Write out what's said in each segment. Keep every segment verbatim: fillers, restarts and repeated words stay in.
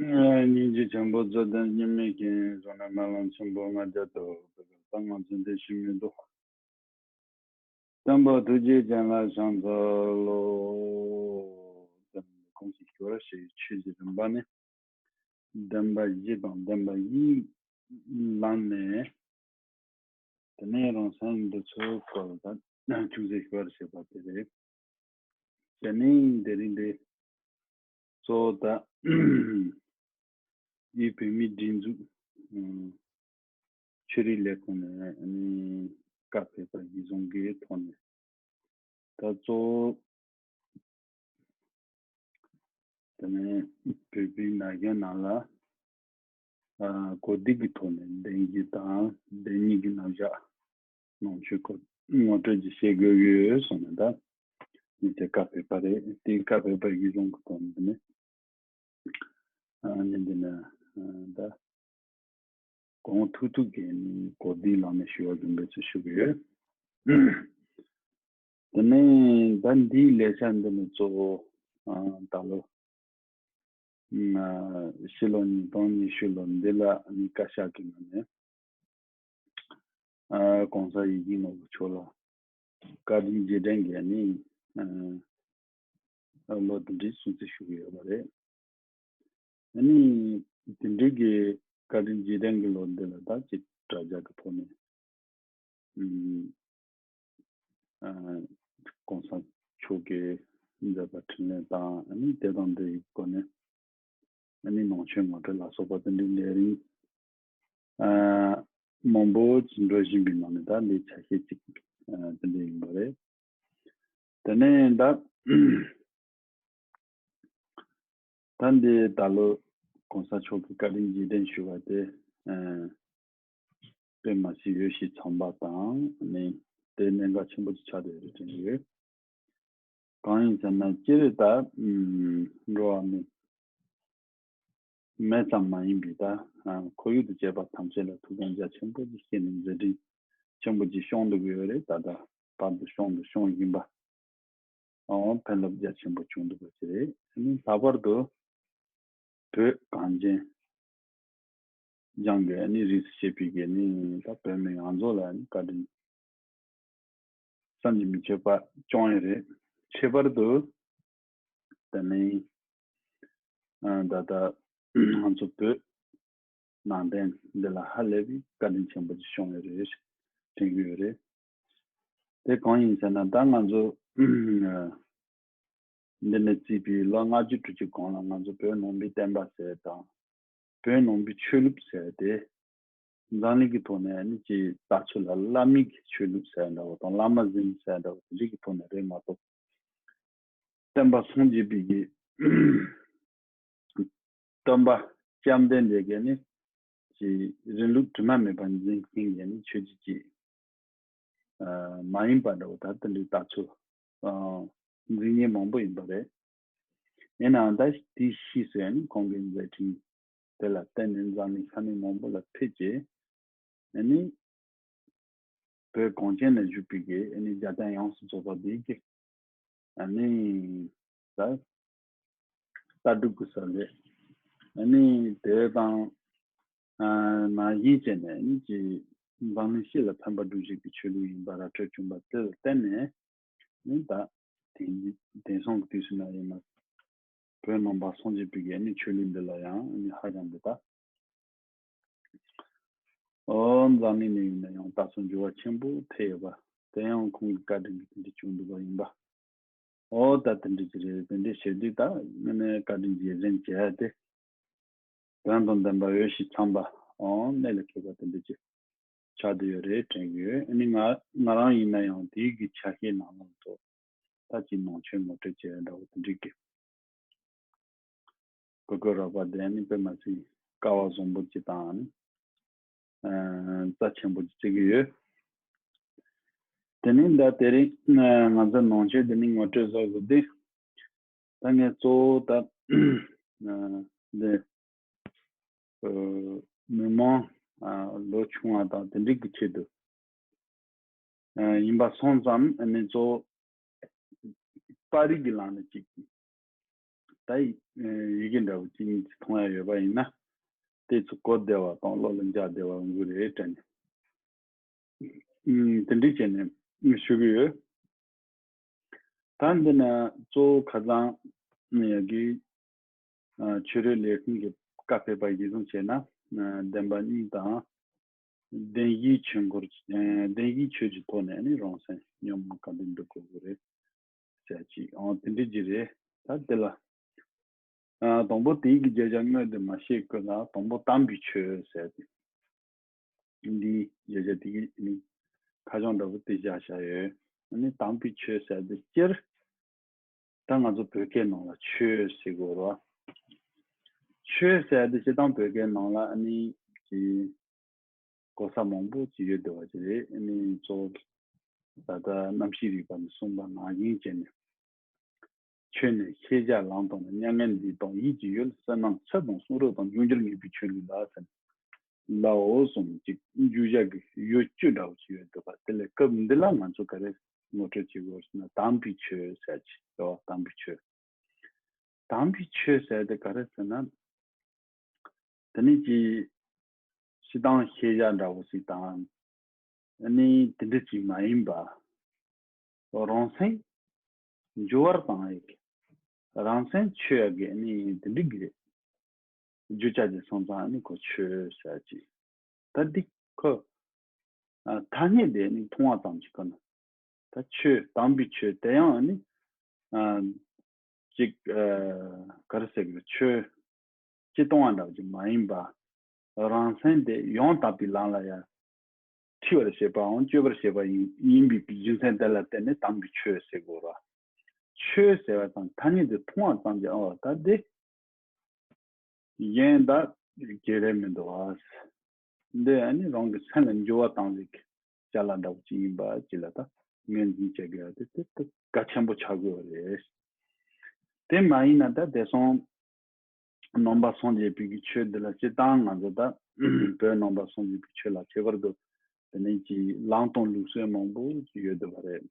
སྙིང་རྗེ་ཆེན་པོ་རྩོད་ལྡན་སྙིགས་མའི་རྐྱེན། བཟོད་ནས་སྨོན་ལམ་ཆེན་པོ་ལྔ་བརྒྱ་དོ། བདག་གིས་ང་ཚོ་འདི་ཞུ་མི་འདུག་བསྟན་པ་ཐུགས་རྗེ་ཅན་ལ་ཕྱག་འཚལ་ལོ། ཀུན་གྱི་སྐྱོར་ཞེས་ཆོས་ཀྱི་རིམ་པ་ནི། བདེན་པ་བཞི་དང་བདེན་པ་བཞིའི་ལམ་ནས། དེ་ནས་རང་སེམས་འདི་ཚོའི་སྐོར་ལ་ཅུང་ཟད་ཞུ་བར་བྱེད་པ་དེ་རེད། དེ་ནས་དེ་རིང་འདི་གཙོ་བོ་ད་དབུས་བོད་མིའི་སྒྲིག་འཛུགས་ཆོས་རིག་ལས་ཁུངས་ནས་ནི་བཀའ་ཕེབས་པ་གཞིར་བཟུང་གི་ཐོག་ནས། ད་གཙོ་བོ་དེ་ནས་བོད་པའི་ན་གཞོན་ནང་ལ་ཨ་གོ་བསྡུར་གྱི་ཐོག་ནས་བདེན་བཞི་དང་བདེན་གཉིས་ཀྱི་རྣམ་གཞག་ནང་ཆོས་སྐོར་ངོ་སྤྲོད་ཅིག་བྱེད་དགོས་ཀྱི་ཡོད་གསུངས་ནས། ད་ངས་དེ་བཀའ་ཕེབས་པ་རེད། དེ་བཀའ་ཕེབས་པ་གཞིར་བཟུང་གི་ཐོག་ནས་དེ་ནས་ཨ་ནི་འདི་ནས་ཨ་ད། གོང་ཐུག་ཐུག་གི་གོ་བསྡུར་ལམ་ནས་ཞུ་བ་རྒྱུན་པས་ཚུལ་ཞུ་གི་ཡོད། དེ་ནས་ད་འདིའི་ལས་འཆར་འདི་ནི་གཙོ་བོ་ཨ་ད་ལོ་ཨ་ཕྱི་ལོ་ཉིས་སྟོང་ཉི་ཤུ་ལོ་འདི་ལ་ནི་བཀའ་ཤག་གི་ངོས་ནས་ཨ་༸གོང་ས་ཡིད་བཞིན་ནོར་བུ་མཆོག་ལ་བཀའ་དྲིན་རྗེས་དྲན་གྱི་ནི་ཨ་ལོ་དེ་འདྲའི་སྲུང་བརྩི་ཞུ་གི་ཡོད་པ་རེད། ཨ་ནི་དེ་འདྲའི་གི་བཀའ་དྲིན་རྗེས་དྲན་གྱི་ལོ་འདི་ལ་ད་ཅིག་དྲ་རྒྱ་གི་ཐོག་ནས་ཨ་༸གོང་ས་མཆོག་གིས་མཛད་པ་འཕྲིན་ལས་དང་ཨ་ནི་དེ་དང་འབྲེལ་ཡོད་སྐོར་ནས་ཨ་ནི་ནང་ཆོས་ངོ་སྤྲོད་ལ་སོགས་པ་དེ་འདྲའི་ལས་རིམ་ཨ་མང་པོ་ཅིག་འགྲོ་བཞིན་པའི་ནང་ནས་ད་འདི་ཆ་ཤས་ཅིག་ཨ་དེ་འདྲ་ཡིན་པ་རེད། དེ་ནས་ད་ད་འདི་ད་ལོ་༸གོང་ས་མཆོག་གི་བཀའ་དྲིན་རྗེས་དྲན་ཞུ་བ་དེ་ཨ་དཔེ་མ་སྲིད་འོས་ཤིང་འཚམ་པ་དང་ནི་དེ་གནད་འགག་ཆེན་པོ་ཅིག་ཆགས་བསྡད་ཡོད་རེད་དྲན་གྱི་ཡོད། གང་ཡིན་ཟེར་ན་སྤྱིར་ད་ཨ་འགྲོ་བ་མི་མི་ཙམ་མ་ཡིན་པའི་ད་ཨ་ཁོར་ཡུག་ཏུ་བཅས་པ་ཐམས་ཅད་ལ་ཐུགས་དམ་རྒྱ་ཆེན་པོ་ཅིག་བསྐྱེད་ནས་མཛད་འཕྲིན་ཆེན་པོ་ཅིག་སྐྱོང་འདུག་ཡོད་རེད། ད་ལྟ་བར་དུ་སྐྱོང་དུ་སྐྱོང་བཞིན་པ། ཨོ་ཕན་རླབས་རྒྱ་ཆེན་པོ་བྱུང་འདུག་པ་ཅིག་རེད། ཨ་ནི་ལྷག་པར་དུ་བོད་གངས་ཅན་ལྗོངས་ཀྱི་ཨ་ནི་རིས་སུ་ཆད་པའི་གི་ནི་ད་བོད་མི་ཡོངས་རྫོགས་ལ་ཨ་ནི་བཀའ་དྲིན་བསམ་གྱིས་མི་ཁྱབ་པ་བསྐྱངས་ཡོད་རེད། ཁྱད་པར་དུ་ད་ནི་ཨ་ད་ལྟ་ང་ཚོ་བོད་ནང་བསྟན་འདི་ལ་ཧ་ལས་པའི་བཀའ་དྲིན་ཆེན་པོ་ཅིག་བྱུང་ཡོད་རེད་དྲན་གྱི་ཡོད་རེད། དེ་གང་ཡིན་ཟེར་ན་ད་ང་ཚོ་འདི་ནས་བརྩིས་པའི་ལོ་ལྔ་བཅུ་དྲུག་ཅུ་གོང་ལ་ང་ཚོ་བོད་ནང་པའི་བསྟན་པ་ཟེར་དང་བོད་ནང་པའི་ཆོས་ལུགས་ཟེར་དེ་འཛམ་གླིང་གི་ཐོག་ནས་ནི་ཅིག་ལྟ་ཚུལ་ལ་བླ་མའི་གི་ཆོས་ལུགས་ཟེར་འདྲ་བོ་དང་བླ་མ་ཟིན་ཟེར་འདྲ་བོ་དེ་འདྲའི་གི་ཐོག་ནས་རེད་མ་གཏོགས། བསྟན་པ་སངས་རྒྱས་པའི་གི་སྟོན་པ་བཅོམ་ལྡན་འདས་ཀྱིས་ནི་ཅིག་རིང་ལུགས་དྲི་མ་མེད་པ་འཛིན་མཁན་གྱི་ནི་ཆོས་བརྒྱུད་ཅིག་ཨ་མ་ཡིན་པ་འདྲ་བོ་ད་དེ་འདྲའི་ལྟ་ཚུལ་ཨ་འཛིན་མཁན་མང་པོ་ཡིན་པ་རེད། ཡིན་ནའང་ད་དེའི་ཕྱིས་སུ་ཡང་ནི་ཁོང་གི་མཛད་འཕྲིན་དེ་ལ་བརྟེན་ནས་འཛམ་གླིང་ས་གནས་མང་པོ་ལ་ཕེབས་རྗེས་ཨ་ནི་བོད་གངས་ཅན་ལ་བཞུགས་པའི་གི་ཨ་ནི་རྒྱལ་བསྟན་ཡོངས་སུ་རྫོགས་པ་འདིའི་གི་ཨ་ནི་ད་ལྟ་གྲུབ་ཀྱི་ས་ལས་ཨ་ནི་དེ་དང་ཨ་ནང་བཞིན་བྱས་ནས་ཨ་ནི་ཅིག་འཛམ་གླིང་སྤྱི་ལ་ཕན་པ་སྒྲུབ་བྱེད་ཀྱི་ཆོས་ལུགས་ཡིན་པ་ར་འཕྲོད་བྱུང་བ་དེ་ལ་བརྟེན་ནས་ཨ་ནི་ད་དེང་དེང་སང་གི་དུས་སུ་ན་ཡིན་ན་བོད་ནང་པ་སངས་རྒྱས་པའི་གི་ཨ་ནི་ཆོས་ལུགས་འདི་ལ་ཡང་ཨ་ནི་ཧ་ཅང་འདི་ད། ཨོ་འཛམ་གླིང་ནས་ཡིན་ན་ཡང་ད་སོ་འགྱུར་བ་ཆེན་པོ་ཐེབས་ཡོད་པ་དེ་ཡང་ཁོང་གི་བཀའ་དྲིན་གྱིས་དེ་འདྲ་བྱུང་འདུག་པ་ཡིན་པ། ཨོ་ད་དེ་འདྲ་ཅིག་རེད། དེ་འདྲ་བྱེད་དུས་ད་ངས་ནས་བཀའ་དྲིན་རྗེས་དྲན་བྱས་ཏེ་དོན་དང་ལྡན་པ་འོས་ཤིང་འཚམ་པ་ཨོ་གནད་ལ་འཁེལ་བ་དེ་འདྲ་ཅིག་ཆགས་བསྡད་ཡོད་རེད་དྲན་གྱི་ཡོད། ཨ་ནི་ང་ང་རང་ཡིན་ན་ཡང་དེའི་གི་ཆ་ཤས་ནང་ལོགས་སུ་ད་ཅིག་ནང་ཆོས་ངོ་སྤྲོད་བྱས་འདྲ་བོ་དེ་འདྲ་གི་གོ་སྐབས་རག་པ་དེ་ནི་དཔེ་མ་སྲིད་སྐལ་བ་བཟང་པོ་ཅིག་དང་ནི་ཨ་རྩ་ཆེན་པོ་ཅིག་བརྩི་གི་ཡོད། དེ་ནི་ད་དེ་རིང་ང་ཚོ་ནང་ཆོས་དེ་ནི་ངོ་སྤྲོད་བཟོ་དགོས་དུས་ད་ངས་གཙོ་བོ་ད་ཨ་འདི་ཨ་མི་མང་ཨ་ལོ་ཆུང་བ་དང་དེ་འདྲ་གི་ཆེད་དུ་ཨ་ཡིན་པ་སོང་ཙང་ཨ་ནི་གཙོ་བོ་པར་རིས་ཀྱི་ལམ་ནས་ཅིག་ ད་ཡི་ཡི་གེ་འདྲ་བོ་གཅིག་གཉིས་ཅིག་མཐོང་ཡ་ཡོད་པ་ཡིན་ན། དེ་ཚོ་གོ་བདེ་བ་དང་བློ་ལ་འཇགས་བདེ་བ་ཡོང་གི་རེད་དྲན་ནས། ཨུམ། དེ་འདྲ་བྱས་ནས་ཞུ་གི་ཡོད། ད་འདི་ན་གཙོ་བོ་ཁ་སང་ཡ་གི་ཨ་ཆོས་རའི་ལས་ཁུངས་ཀྱི་བཀའ་ཕེབས་པ་གཞིར་བཟུང་བྱས་ན། ཨ་བདེན་པ་གཉིས་དང་། བདེན་བཞིའི་ཆོས་འཁོར། ཨ་བདེན་བཞིའི་ཆོས་ཀྱི་ཐོག་ནས་ནི་རང་སེམས་ཉོན་མོངས་ག་འདྲ་འདུལ་དགོས་ཀྱི་རེད་ཟེར་ཅིག་ཨང་། དེ་འདྲ་ཅིག་རེད། ད་དེ་ལ་ཨ་དང་པོ་དེའི་གི་བརྗོད་བྱ་དངོས་དེ་མ་བཤད་ཀྱི་ལ། དང་པོ་དམ་པའི་ཆོས་ཟེར་ཏེ། འདིའི་བརྗོད་བྱ་དེ་གི་ནི་ཁ་བྱང་འདྲ་བོ་དེ་བཞག་བཞག་ཡོད། ཨ་ནི་དམ་པའི་ཆོས་ཟེར་དེ་སྤྱིར་ད་ང་ཚོ་བོད་སྐད་ནང་ལ་ཆོས་ཟེར་གོ་རོ། ཆོས་ཟེར་དེ་སྤྱིར་བཏང་བོད་སྐད་ནང་ལ་ཨ་ནི་ཅི་གོ་ས་མང་པོ་ཅིག་ཡོད་བསྡད་པ་ཅིག་རེད། ཨ་ནི་གཙོ་བོ་ད་ལྟ་རྣམ་ཤེས་རིག་པ་ནས་གསུངས་པ་ནང་བཞིན་བྱས་ནས། ཆོས་ནི་ཤེས་བྱ་ལམ་དང་ནི། མྱ་ངན་འདས་དང་ཡིད་ཀྱི་ཡུལ། བསོད་ནམས་ཚེ་དང་གསུང་རབ་དང་། འབྱུང་འགྱུར་ངེས་པའི་ཆོས་ལུགས་ལ་ཟེར་ནས། ལའོ་གསུངས་ཅིག་བརྗོད་བྱ་གི་ཡུལ་བཅུ་འདྲ་བོ་ཞིག་ཡོད་འདུག་པ། དེ་ལས་སྐབས་འདི་ལ་ང་ཚོ་ག་རེ་ངོ་སྤྲོད་བྱེད་དགོས་ཟེར་ན། དམ་པའི་ཆོས་ཟེར་ཅིག་ཡོད། དམ་པའི་ཆོས། དམ་པའི་ཆོས་ཟེར་དེ་ག་རེ་ཟེར་ན། དེ་ནི་ཅིག་སྤྱིར་བཏང་ཤེས་བྱ་འདྲ་བོ་ཞིག་དང་། ཨ་ནི་དེ་འདྲ་ཅིག་མ་ཡིན་པ། རང་སེམས་འགྱུར་བར་བཏང་ཡག་གི། རང་སེམས་ཆོས་ཡག་གི་ཨ་ནི་དེ་འདྲ་གི་རེད། རྒྱུ་ཆ་ཅིག་སོང་ཙང་ཨ་ནི་ཁོ་ཆོས་ཟེར་ཅིག་ད་འདི་ཁོ་ཨ་ཐ་སྙད་དེ་ཨ་ནི་མཐོང་བ་ཙམ་ཞིག་ཁོ་ན། ད་ཆོས་དམ་པའི་ཆོས་དེ་ཡང་ཨ་ནི་ཨ་ཅིག་ཨ་ག་རེ་ཟེར་གི་ཆོས་སྤྱིར་བཏང་བ་འདྲ་བ་ཅིག་མ་ཡིན་པ། རང་སེམས་དེ་ཡང་དག་པའི་ལམ་ལ་ཡང་ཁྲིད་པར་བྱེད་པའམ་བཅོས་པར་བྱེད་པ་ཡིན་ཡིན་པའི་རྒྱུ་མཚན་དེ་ལ་བརྟེན་ནས་དམ་པའི་ཆོས་ཟེར་དགོས་ར། ཆོས་ཟེར་བ་དང་ཐ་སྙད་དེ་མཐོང་བ་ཙམ་གྱིས་ཨ་ད་དེ་གཞན་དག་བརྗེ་རེ་མི་འདུག་ཨ། འདི་ཨ་ནི་རང་གི་སེམས་ལ་འགྱུར་བ་བཏང་ཟིག་ཅ་ལག་འདྲ་བོ་ཅིག་ཡིན་པ་ཅིག་ལ་ད་ངོས་འཛིན་བྱེད་དགོས་ཡ་དེ་དེ་དེ་གལ་ཆེན་པོ་ཆགས་དགོས་པ་རེད། དེ་མ་ཡིན་ན་ད་དེང་སང་ནང་པ་སངས་རྒྱས་པའི་གི་ཆོས་འདི་ལ་སྤྱིར་བཏང་ང་ཚོ་ད་བོད་ནང་པ་སངས་རྒྱས་པའི་ཆོས་ལ་ཁྱད་པར་དུ་དེ་ནས་ཀྱི་ལམ་དང་ལུགས་སྲོལ་མང་པོ་ཅིག་ཡོད་འདུག་པ་རེད།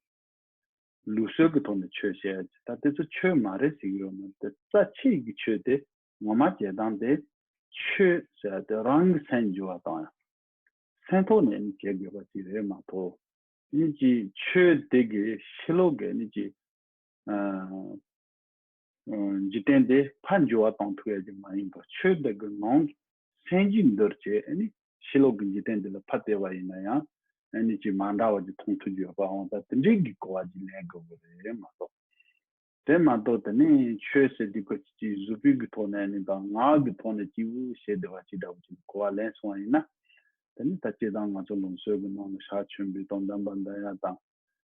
ལུགས་སྲོལ་གྱི་ཐོག་ནས་ཆོས་བཤད་ཡ་ཅིག་ད་དེ་ཚོ་ཆོས་མ་རེད་ཟེར་གྱི་ཡོད་མ་རེད། རྩ་ཆེ་གི་ཆོས་དེ་ངོ་མ་བྱེད་སྟངས་དེ་ཆོས་ཟེར་ཡ་དེ་རང་གི་སེམས་འགྱུར་བ་བཏང་ཡ། སེམས་ཐོག་ནས་ནི་བྱེད་དགོས་པ་ཅིག་རེད་མ་གཏོགས། ནི་ཅིག་ཆོས་དེ་གི་ཕྱི་ལོགས་གི་ནི་ཅིག་ཨ་ཨ་འཇིག་རྟེན་དེ་ཕར་འགྱུར་བ་གཏོང་ཐུབ་ཡ་ཅིག་མ་ཡིན་པར། ཆོས་དེ་གི་ནང་སེམས་ཀྱི་འདུལ་བྱེད་ནི་ཕྱི་ལོགས་ཀྱི་འཇིག་རྟེན་འདི་ལ་ཕར་བལྟས་པ་ཡིན་ན་ཡང་ནི་ཅིག་མ་འདྲ་བ་ཅིག་མཐོང་ཐུབ་ཡོད་པའང་ད་དེ་འདྲའི་གི་གོ་བ་ཅིག་ལེན་དགོས་ཀྱི་རེད་མ་གཏོགས། དེ་མ་གཏོགས་དེ་ནི་ཆོས་ཟེར་དུས་ཁོ་ཅིག་གཟུགས་པོའི་གི་ཐོག་ནས་ནི་དང་ངག་གི་ཐོག་ནས་སྐྱིད་པོ་བྱེད་བསྡད་པ་ཅིག་འདྲ་བོ་ཅིག་གོ་བ་ལེན་སོང་བ་ཡིན་ན། དེ་ནི་ད་སྤྱིར་བཏང་ང་ཚོ་ལུང་སྲོལ་གི་ནང་ནས་ཕྱག་མཆོད་འབུལ་དང་བདེན་པ་འདོན་ཡ་དང་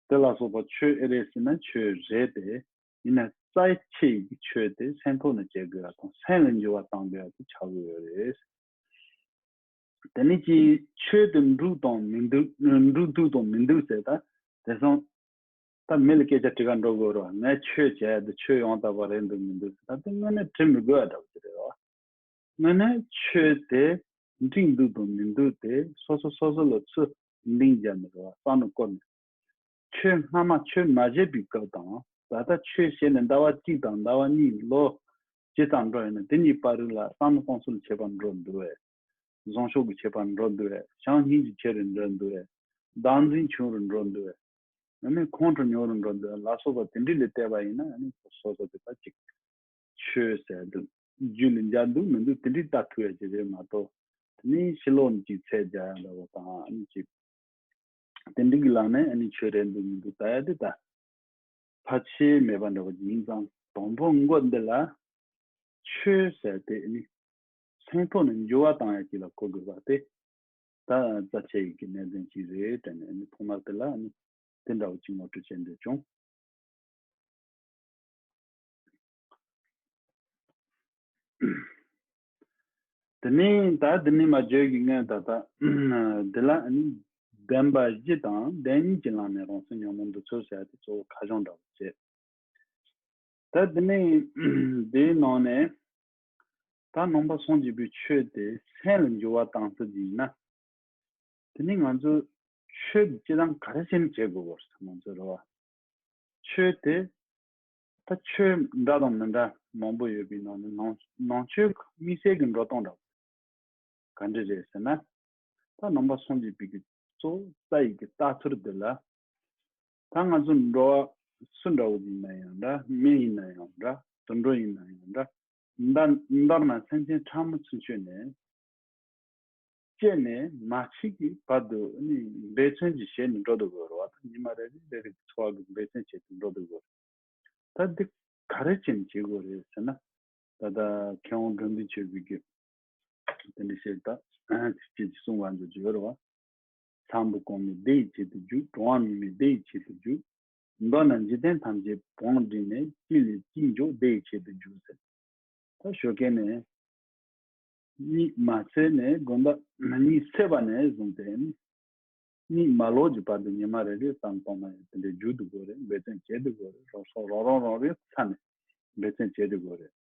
དེ་ལ་སོགས་པ་ཆོས་ཨེ་རེད་ཟེར་ན་ཆོས་རེད་དེ། ཡིན་ན་རྩ་ཆེ་ཡི་གི་ཆོས་དེ་སེམས་ཐོག་ནས་བྱེད་དགོས་ཡ་དང་སེམས་ལ་འགྱུར་བ་གཏང་དགོས་ཡ་དེ་ཆགས་ཀྱི་ཡོད་རེད། དེ་ནི་ཅིག་ཆོས་དེ་འགྲུབ་དང་མི་འགྲུབ། འགྲུབ་ཐུབ་དང་མི་འགྲུབ་ཟེར་ད་དེང་སང་ད་མི་ལ་སྐད་ཆ་དྲི་ག་འགྲོ་དགོས་རོགས། ངས་ཆོས་བྱས་ཏེ་ཆོས་ཡང་དག་པ་རེད་འདུག་མི་འདུག་ཟེར་ད་དེ་དངོས་གནས་དྲི་མི་དགོས་ཡ་འདྲ་བོ་ཅིག་རེད་བ། དངོས་གནས་ཆོས་དེ་འགྲིག་འདུག་དང་མི་འདུག་དེ་སོ་སོ་སོ་སོ་ལ་ཚུར་གླེང་རྒྱག་ནས་རེད་བ། བསམ་བློ་བསྐོར་ནས། ཆོས་སྔ་མ་ཆོས་མ་བྱས་པའི་སྐབས་དང་ད་ལྟ་ཆོས་བྱས་ནས་ཟླ་བ་གཅིག་དང་ཟླ་བ་གཉིས་ལོ་ཇི་ཙམ་འགྲོ་ཡོད་ན་དེ་གཉིས་བར་རིང་ལ་བསམ་བློ་གཏོང་ཚུལ་ཁྱད་པར་འགྲོ་འདུག་བས། བཟང་ཕྱོགས་ཀྱི་ཁྱད་པར་འགྲོ་འདུག་བས། བྱམས་སྙིང་རྗེ་ཆེ་རུ་འགྲོ་འདུག་བས། བདག་འཛིན་ཆུང་རུ་འགྲོ་འདུག་བས། ཨ་ནི་ཁོང་ཁྲོ་ཉུང་རུ་འགྲོ་འདུག་བས་ལ་སོགས་པ་དེ་འདྲ་ལ་བལྟས་པ་ཡིན་ན་ཨ་ནི་སོ་སོ་དེ་དག་ཅིག་ཆོས་ཟེར་འདུག་རྒྱུད་ལ་འཇགས་འདུག་མི་འདུག་དེ་འདྲའི་ལྟ་ཐུབ་ཡ་ཅིག་རེད་མ་གཏོགས། དེ་ནི་ཕྱི་ལོགས་ནས་ཅིག་ཚད་རྒྱག་ཡ་འདྲ་བོ་དང་ཨ་ནི་ཅིག་དེ་འདྲ་གི་ལམ་ནས་ཨ་ནི་ཆོས་རེད་འདུག་མི་འདུག་ལྟ་ཡ་དེ་ད་ཕལ་ཆེར་མེད་པ་འདྲ་བོ་ཅིག་ཡིན་ཙང་དང་པོ་མགོ་འདི་ལ་ཆོས་ཟེར་དེ་ཨ་ནི་སེམས་ཐོག་ནས་འགྱུར་བ་བཏང་ཡ་ཅིག་ལ་གོ་དགོས་པ་དེ་ད་རྩ་ཆེ་ཡི་གི་གནད་དོན་ཅིག་རེད་དྲན་ནས་ཨ་ནི་ཐོག་མར་དེ་ལ་ཨ་ནི་དེ་འདྲ་བོ་ཅིག་ངོ་སྤྲོད་བྱེད་འདོད་བྱུང་། དེ་ནས་ད་དེ་ནས་མ་བརྗོད་ཀྱི་ངས་ད་ལྟ་འདི་ལ་ནི་བདེན་པ་བཞི་དང་བདེན་གཉིས་ཀྱི་ལམ་ནས་རང་སེམས་ཉོན་མོངས་འདུལ་ཚུལ་ཟེར་ཡ་དེ་གཙོ་བོ་ཁ་བྱང་འདྲ་བོ་བྱས། ད་དེ་ནས་འདིའི་ནང་ནས་ད་ནང་པ་སངས་རྒྱས་པའི་ཆོས་དེ་སེམས་ལ་འགྱུར་བ་བཏང་ཚུལ་གྱི་ཡིན་ན། དེ་ནི་ང་ཚོ་ཆོས་ཀྱི་སྤྱི་དང་ག་རེ་བྱས་ནས་བྱེད་དགོས་པར་ང་ཚོ་རེད་བ། ཆོས་དེ་ ད་ཆོས་འདྲ་དང་མི་འདྲ་མང་པོ་ཡོད་པའི་ནང་ནས་ནང་ནང་ཆོས་དམིགས་བསལ་གྱི་འགྲོ་སྟངས་འདྲ་བོ་ག་འདྲ་རེད་ཟེར་ན། ད་ནང་པ་སངས་རྒྱས་པའི་གི་གཙོ་བོ་རྩ་ཡི་གི་ལྟ་ཚུལ་འདི་ལ། ད་ང་ཚོ་འགྲོ་བ་སུ་འདྲ་བོ་ཡིན་ན་ཡང་འདྲ། མི་ཡིན་ན་ཡང་འདྲ། དུད་འགྲོ་ཡིན་ན་ཡང་འདྲ། མདོར་མདོར་ན་སེམས་ཅན་ཕྲ་མོ་ཚུན་ཆད་ནས་སྐྱེས་ནས་མ་འཆི་གི་བར་དུ་ནི་འབད་བརྩོན་གྱི་བྱས་ནས་འགྲོ་འདུག་གོ་ར་བ། ད་ཉི་མ་རེ་རེ་རེ་རེ་གི་འཚོ་བ་གི་འབད་བརྩོན་བྱས་ཏེ་འགྲོ་འདུག་གོ། ད་འདི་ག་རེ་བྱས་ནས་བྱེད་དགོས་རེད་ཟེར་ན། ད་ལྟ་མཁས་དབང་དགྲ་འདུལ་ཆོས་ཀྱི་དེ་འདྲ་བཤད། ད་ཅིག་ཅིག་གསུང་བ་འཇོག་རྒྱུ་ཡོད་རེད་བ། ཚངས་པའི་གོ་འཕང་བདེ་བའི་ཆེད་དུ་རྒྱུག། གྲོང་བ་མི་མེད་བདེ་བའི་ཆེད་དུ་རྒྱུག། མདོར་ན་འཇིག་རྟེན་ཐམས་ཅད་བོངས་བསྒྲིལ་ནས། གཅིག་ལས་གཅིག་མགྱོགས་བདེ་བའི་ཆེད་དུ་རྒྱུག་ཟེར། ད་ཞོགས་ཀས་ནས་གཉིད་མ་སད་ནས་དགོང་དག་གཉིད་སད་པ་ནས་བཟུང་སྟེ་ནི། གཉིད་མ་ལོག་གི་བར་དུ་ཉི་མ་རེ་རེ་བསམ་གཏོང་ན་ཡང་དེ་འདྲའི་རྒྱུག་འདུག་དགོས་རེད། འབད་བརྩོན་བྱེད་འདུག་དགོས་རེད། རང་སོ་རང་རང་རང་རེའི་ས་ནས་འབད་བརྩོན་བྱེད་འདུག་དགོས་རེད།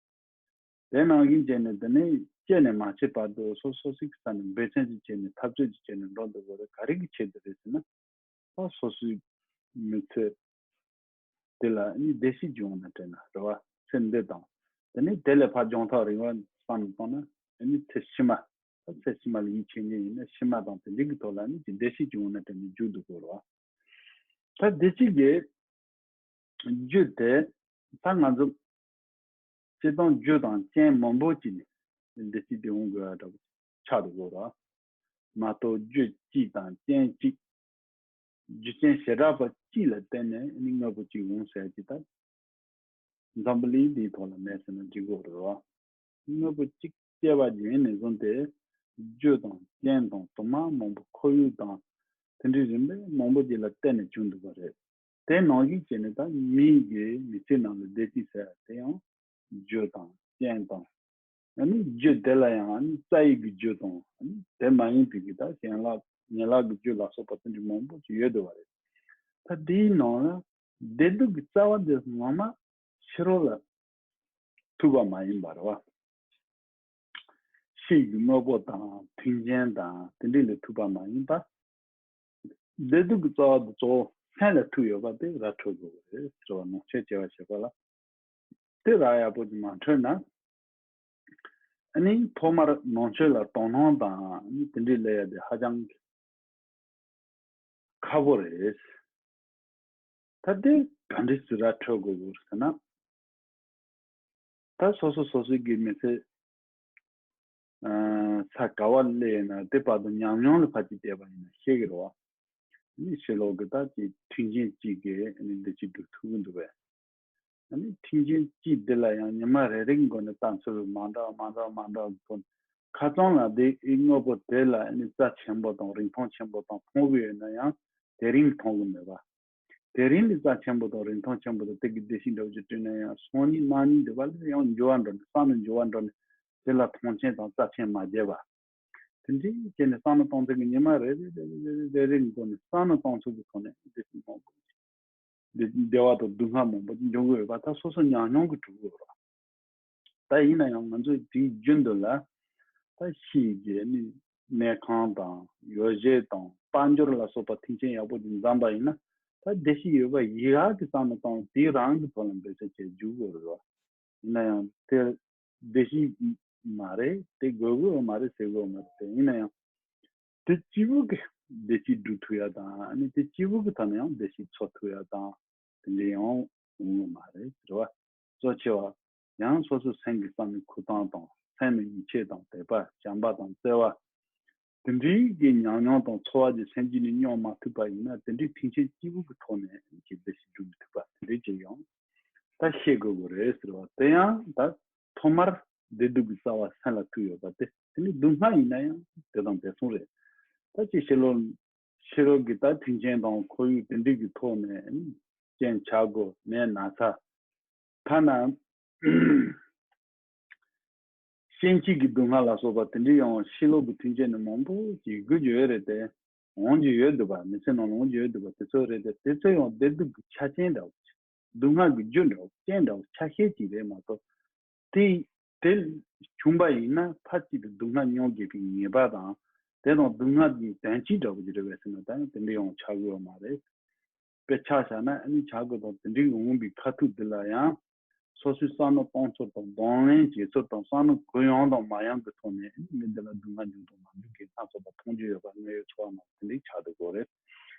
དེ་ནང་བཞིན་བྱས་ནས་དེ་ནས་སྐྱེས་ནས་མ་འཆི་བར་དུ་སོ་སོ་སོ་སོའི་ས་ནས་འབད་བརྩོན་ཅིག་བྱས་ནས་འཐབ་རྩོད་ཅིག་བྱས་ནས་འགྲོ་འདུག་དགོས་རེད། ག་རེ་གི་ཆེད་དུ་རེད་ཟེར་ན། ད་སོ་སོའི་མི་ཚེ་དེ་ལ་ནི་བདེ་སྐྱིད་ཅིག་ཡོང་ན་དྲན་ན་རེད་བ། ཚེ་འདི་དང་དེ་ནས་དེ་ལས་ཕར་མགྱོགས་ཐག་རིང་བ་བསམ་བཏང་ན་ནི་ཚེ་ཕྱི་མ། ད་ཚེ་ཕྱི་མ་ལ་ཡིད་ཆེས་མཁན་ཡིན་ན་ཕྱི་མ་དང་དེ་འདྲའི་གི་ཐོག་ལ་ནི་ཅིག་བདེ་སྐྱིད་ཅིག་ཡོང་ན་དྲན་ནས་རྒྱུག་འདུག་དགོས་རེད་བ། ད་བདེ་སྐྱིད་ཀྱི་རྒྱུ་དེ་ད་ང་ཚོ་སྤྱིར་བཏང་རྒྱུ་དང་རྐྱེན་མང་པོ་ཅིག་ནས་བདེ་སྐྱིད་དེ་འོང་དགོས་ཡ་འདྲ་པོ་ཆགས་འདུག་གོ་ར། མ་གཏོགས་རྒྱུ་གཅིག་དང་རྐྱེན་གཅིག་རྒྱུ་རྐྱེན་བྱེ་བྲག་པ་གཅིག་ལ་བརྟེན་ནས་ནི་དངོས་པོ་གཅིག་འོང་ཟེར་གྱི་ད་འཛམ་བུ་གླིང་འདིའི་ཐོག་ལ་མེད་ཟེར་ན་འགྲིག་གོ་ར། དངོས་པོ་གཅིག་སྐྱེ་བ་རྗེས་ནས་བཟུང་སྟེ་རྒྱུ་དང་རྐྱེན་དང་དུ་མ་མང་པོ་ཁོར་ཡུག་དང་དེ་འདྲའི་རིམ་པས་མང་པོ་ཅིག་ལ་བརྟེན་ནས་བྱུང་འདུག་པ་རེད། དེ་ནང་བཞིན་བྱས་ནས་ད་མིའི་གི་མི་ཚེ་ནང་ལ་བདེ་སྐྱིད་ཟེར་ཡ་དེ་ཡང་རྒྱུ་དང་རྐྱེན་དང་། ཨ་ནི་རྒྱུ་དེ་ལ་ཡང་ཨ་ནི་རྩ་བའི་གི་རྒྱུ་དང་། ཨ་ནི་དེ་མ་ཡིན་པའི་གི་ད་ཡན་ལག་ཡན་ལག་གི་རྒྱུ་ལ་སོགས་པ་དེ་འདྲ་མང་པོ་ཅིག་ཡོད་འདུག་པ་རེད། ད་དེའི་ནང་ལ་བདེ་སྡུག་གི་རྩ་བ་འདི་ངོ་མ་ཕྱི་རོལ་ལ་ཐུག་པ་མ་ཡིན་པ་རེད་བ། ཕྱིའི་གི་དངོས་པོ་དང་མཐུན་རྐྱེན་དང་དེ་འདྲ་ལ་ཐུག་པ་མ་ཡིན་པ། བདེ་སྡུག་གི་རྩ་བ་དེ་གཙོ་བོ་སེམས་ལ་ཐུག་ཡོད་པ་དེ་ར་འཕྲོད་དགོས་པ་རེད་ཟེར་བ། ནང་ཆོས་བྱ་བ་བྱེད་པ་ལ་དེ་ར་ཡག་པོ་ཅིག་མ་འཕྲོད་ན། ཨ་ནི་ཐོག་མར་ནང་ཆོས་ལ་དོ་སྣང་དང་ཨ་ནི་དེ་འདྲའི་ལས་ཡ་དེ་ཧ་ཅང་ཁག་པོ་རེད། ད་དེ་ག་འདྲ་སེ་ར་འཕྲོད་དགོས་དགོས་ཟེར་ན། ད་སོ་སོ་སོ་སོའི་གི་མི་ཚེ་ས་ག་བ་སླེབས་ཡིན་ན་དེ་བར་དུ་ཉམས་མྱོང་ལ་ཕར་ཅིག་བལྟས་པ་ཡིན་ན་ཤེས་ཀྱི་རེད་བ། ཨ་ནི་ཕྱི་ལོགས་གི་ད་ཅིག་མཐུན་རྐྱེན་གཅིག་གིས་ཨ་ནི་འདི་ཅིག་སྒྲུབ་ཐུབ་ཀྱི་འདུག་པས། ཨ་ནི་མཐུན་རྐྱེན་གཅིག་འདི་ལ་ཡང་ཉི་མ་རེ་རེ་གི་སྒོ་ནས་ལྟ་ཚུལ་མ་འདྲ་བ་མ་འདྲ་བ་མ་འདྲ་བ་གི་སྒོ་ནས་ཁ་སང་ལ་དེ་ཨི་དངོས་པོ་དེ་ལ་ཨ་ནི་རྩ་ཆེན་པོ་དང་རིན་ཐང་ཆེན་པོ་དང་མཐོང་གི་ཡོད་ན་ཡང་དེ་རིང་མཐོང་གི་མེད་པ། དེ་རིང་ལ་རྩ་ཆེན་པོ་དང་རིན་ཐང་ཆེན་པོ་དང་དེ་གི་བདེ་སྐྱིད་འདྲ་བོ་ཅིག་སྤྲད་ན་ཡང་སང་ཉིན་གནངས་ཉིན་དེ་བ་ལ་ཡང་འགྱུར་བ་འགྲོ་ནས་བསམ་བློ་འགྱུར་བ་འགྲོ་ནས་དེ་ལ་མཐོང་ཆེན་དང་རྩ་ཆེན་མ་བརྗེད་པ། དེ་འདྲའི་བྱས་ནས་བསམ་བློ་གཏོང་ཚུལ་གྱི་ཉི་མ་རེ་རེ་རེ་རེ་རེ་རེ་རེ་གི་སྒོ་ནས་བསམ་བློ་གཏོང་ཚུལ་གྱི་ཐོག་ནས་བདེ་སྐྱིད་མང་པོ་ཅིག་བདེ་བདེ་བ་དང་སྡུག་བསྔལ་མང་པོ་ཅིག་འབྱུང་གི་ཡོད་པ་ད་སོ་སོ་ཉམས་མྱོང་གིས་གྲུབ་ཀྱི་ཡོད་རེད། ད་ཡིན་ན་ཡང་ང་ཚོས་དེའི་རྒྱུན་དུ་ལ་ད་ཕྱིའི་གི་ནི་གནས་ཁང་དང་ཡོ་བྱད་དང་དཔལ་འབྱོར་ལ་སོགས་པ་མཐུན་རྐྱེན་ཡག་པོ་ཅིག་འཛོམས་པ་ཡིན་ན་ད་བདེ་སྐྱིད་ཡོད་པ་ཡི་ག་གི་བསམ་བློ་གཏོང་དེ་རང་གི་ཐོག་ལ་འབད་བརྩོན་བྱེད་འཇུག་དགོས་རེད་བ། ཡིན་ན་ཡང་དེ་བདེ་སྐྱིད་མ་རེད། དེ་དགོས་དགོས་མ་རེད་ཟེར་དགོས་མ་རེད། དེ་ཡིན་ན་ཡང་དེ་གཅིག་པུ་གི་བདེ་སྐྱིད་སྒྲུབ་ཐུབ་ཡ་དང་ཨ་ནི་དེ་གཅིག་པུ་གི་ཐོག་ནས་ཡང་བདེ་སྐྱིད་འཚོལ་ཐུབ་ཡ་དང་དེ་འདྲ་ཡང་ཡོང་གི་མ་རེད་ཟེར་བ། གཙོ་ཆེ་བ་ཡང་སོ་སོའི་སེམས་ཀྱི་བསམ་བློའི་ཁུར་སྟངས་དང་སེམས་ལ་ཡིད་ཆེས་དང་དད་པ་བྱམས་པ་དང་བརྩེ་བ། དེ་འདྲའི་གི་ཉམས་མྱོང་དང་འཚོ་བ་གི་སེམས་རྒྱུད་ནས་སྙོམས་མ་ཐུབ་པ་ཡིན་ན་དེ་འདྲའི་མཐུན་རྐྱེན་གཅིག་པུ་གི་ཐོག་ནས་ཀྱི་བདེ་སྐྱིད་སྒྲུབ་མི་ཐུབ་པ་དེ་འདྲའི་ཅིག་ཡང་ད་ཤེས་དགོས་དགོས་རེད་ཟེར་བ། དེ་ཡང་ད་ཐོག་མར་བདེ་སྡུག་གི་རྩ་བ་སེམས་ལ་ཐུག་ཡོད་པ་དེ་དེ་ནི་སྡུག་བསྔལ་ཡིན་ན་ཡང་དེ་དང་དེ་མཚུངས་རེད། ད་ཅིག་ཕྱི་ལོགས་ཕྱི་རོལ་གྱི་ད་མཐུན་རྐྱེན་དང་ཁོར་ཡུག་དེ་འདྲའི་གི་ཐོག་ནས་རྐྱེན་ཆག་སྒོ་ནད་ན་ཚ། ཐ་ན་སྐྱེ་འཆི་གི་སྡུག་བསྔལ་ལ་སོགས་པ་དེ་འདྲའི་ཡང་ཕྱི་ལོགས་ཀྱི་མཐུན་རྐྱེན་ནི་མང་པོ་ཞིག་དགོས་ཀྱི་ཡོད་རེད་དེ། འོང་རྒྱུ་ཡོད་འདུག་པ། མི་ཚེ་ནང་ལ་འོང་རྒྱུ་ཡོད་འདུག་པ་དེ་ཚོ་རེད་དེ། དེ་ཚོ་ཡང་བདེ་སྡུག་གི་ཆ་རྐྱེན་འདྲ་བོ་ཞིག་སྡུག་བསྔལ་གྱི་རྒྱུ་འདྲ་བོ་རྐྱེན་འདྲ་བོ་ཆ་ཤས་ཅིག་རེད་མ་གཏོགས། དེ་དེ་བྱུང་པ་ཡིན་ན་ཕར་ཅིག་ཏུ་སྡུག་བསྔལ་མྱོང་དགོས་པའི་ངེས་པ་དང་། དེ་དང་སྡུག་བསྔལ་གྱི་དོན་སྤྱི་འདྲ་བོ་ཅིག་རེད་པས་ཟེར་ན་ད་ཡང་དེ་འདྲ་ཡང་ཆགས་ཀྱི་ཡོད་མ་རེད། དཔེ་ཆ་བཞག་ན་ཨ་ནི་ཆགས་ཀྱི་དང་དེ་འདྲའི་འོང་བའི་ཁ་ཐུག་འདི་ལ་ཡང་ སོ་སོའི་བསམ་བློ་གཏོང་ཚུལ་དང་གདོང་ལེན་བྱེད་ཚུལ་དང་བསམ་བློ་གུ་ཡངས་དང་མ་ཡངས་ཀྱི་ཐོག་ནས་མི་འདི་ལ་སྡུག་བསྔལ་མྱོང་དང་མ་མྱོང་གི་སྣ་ཚོགས་པ་མཐོང་རྒྱུ་ཡོད་པ་དངོས་ཡོད་ཚོར་བ་མ་དེ་འདྲའི་ཆགས་འདུག་གོ་རེད།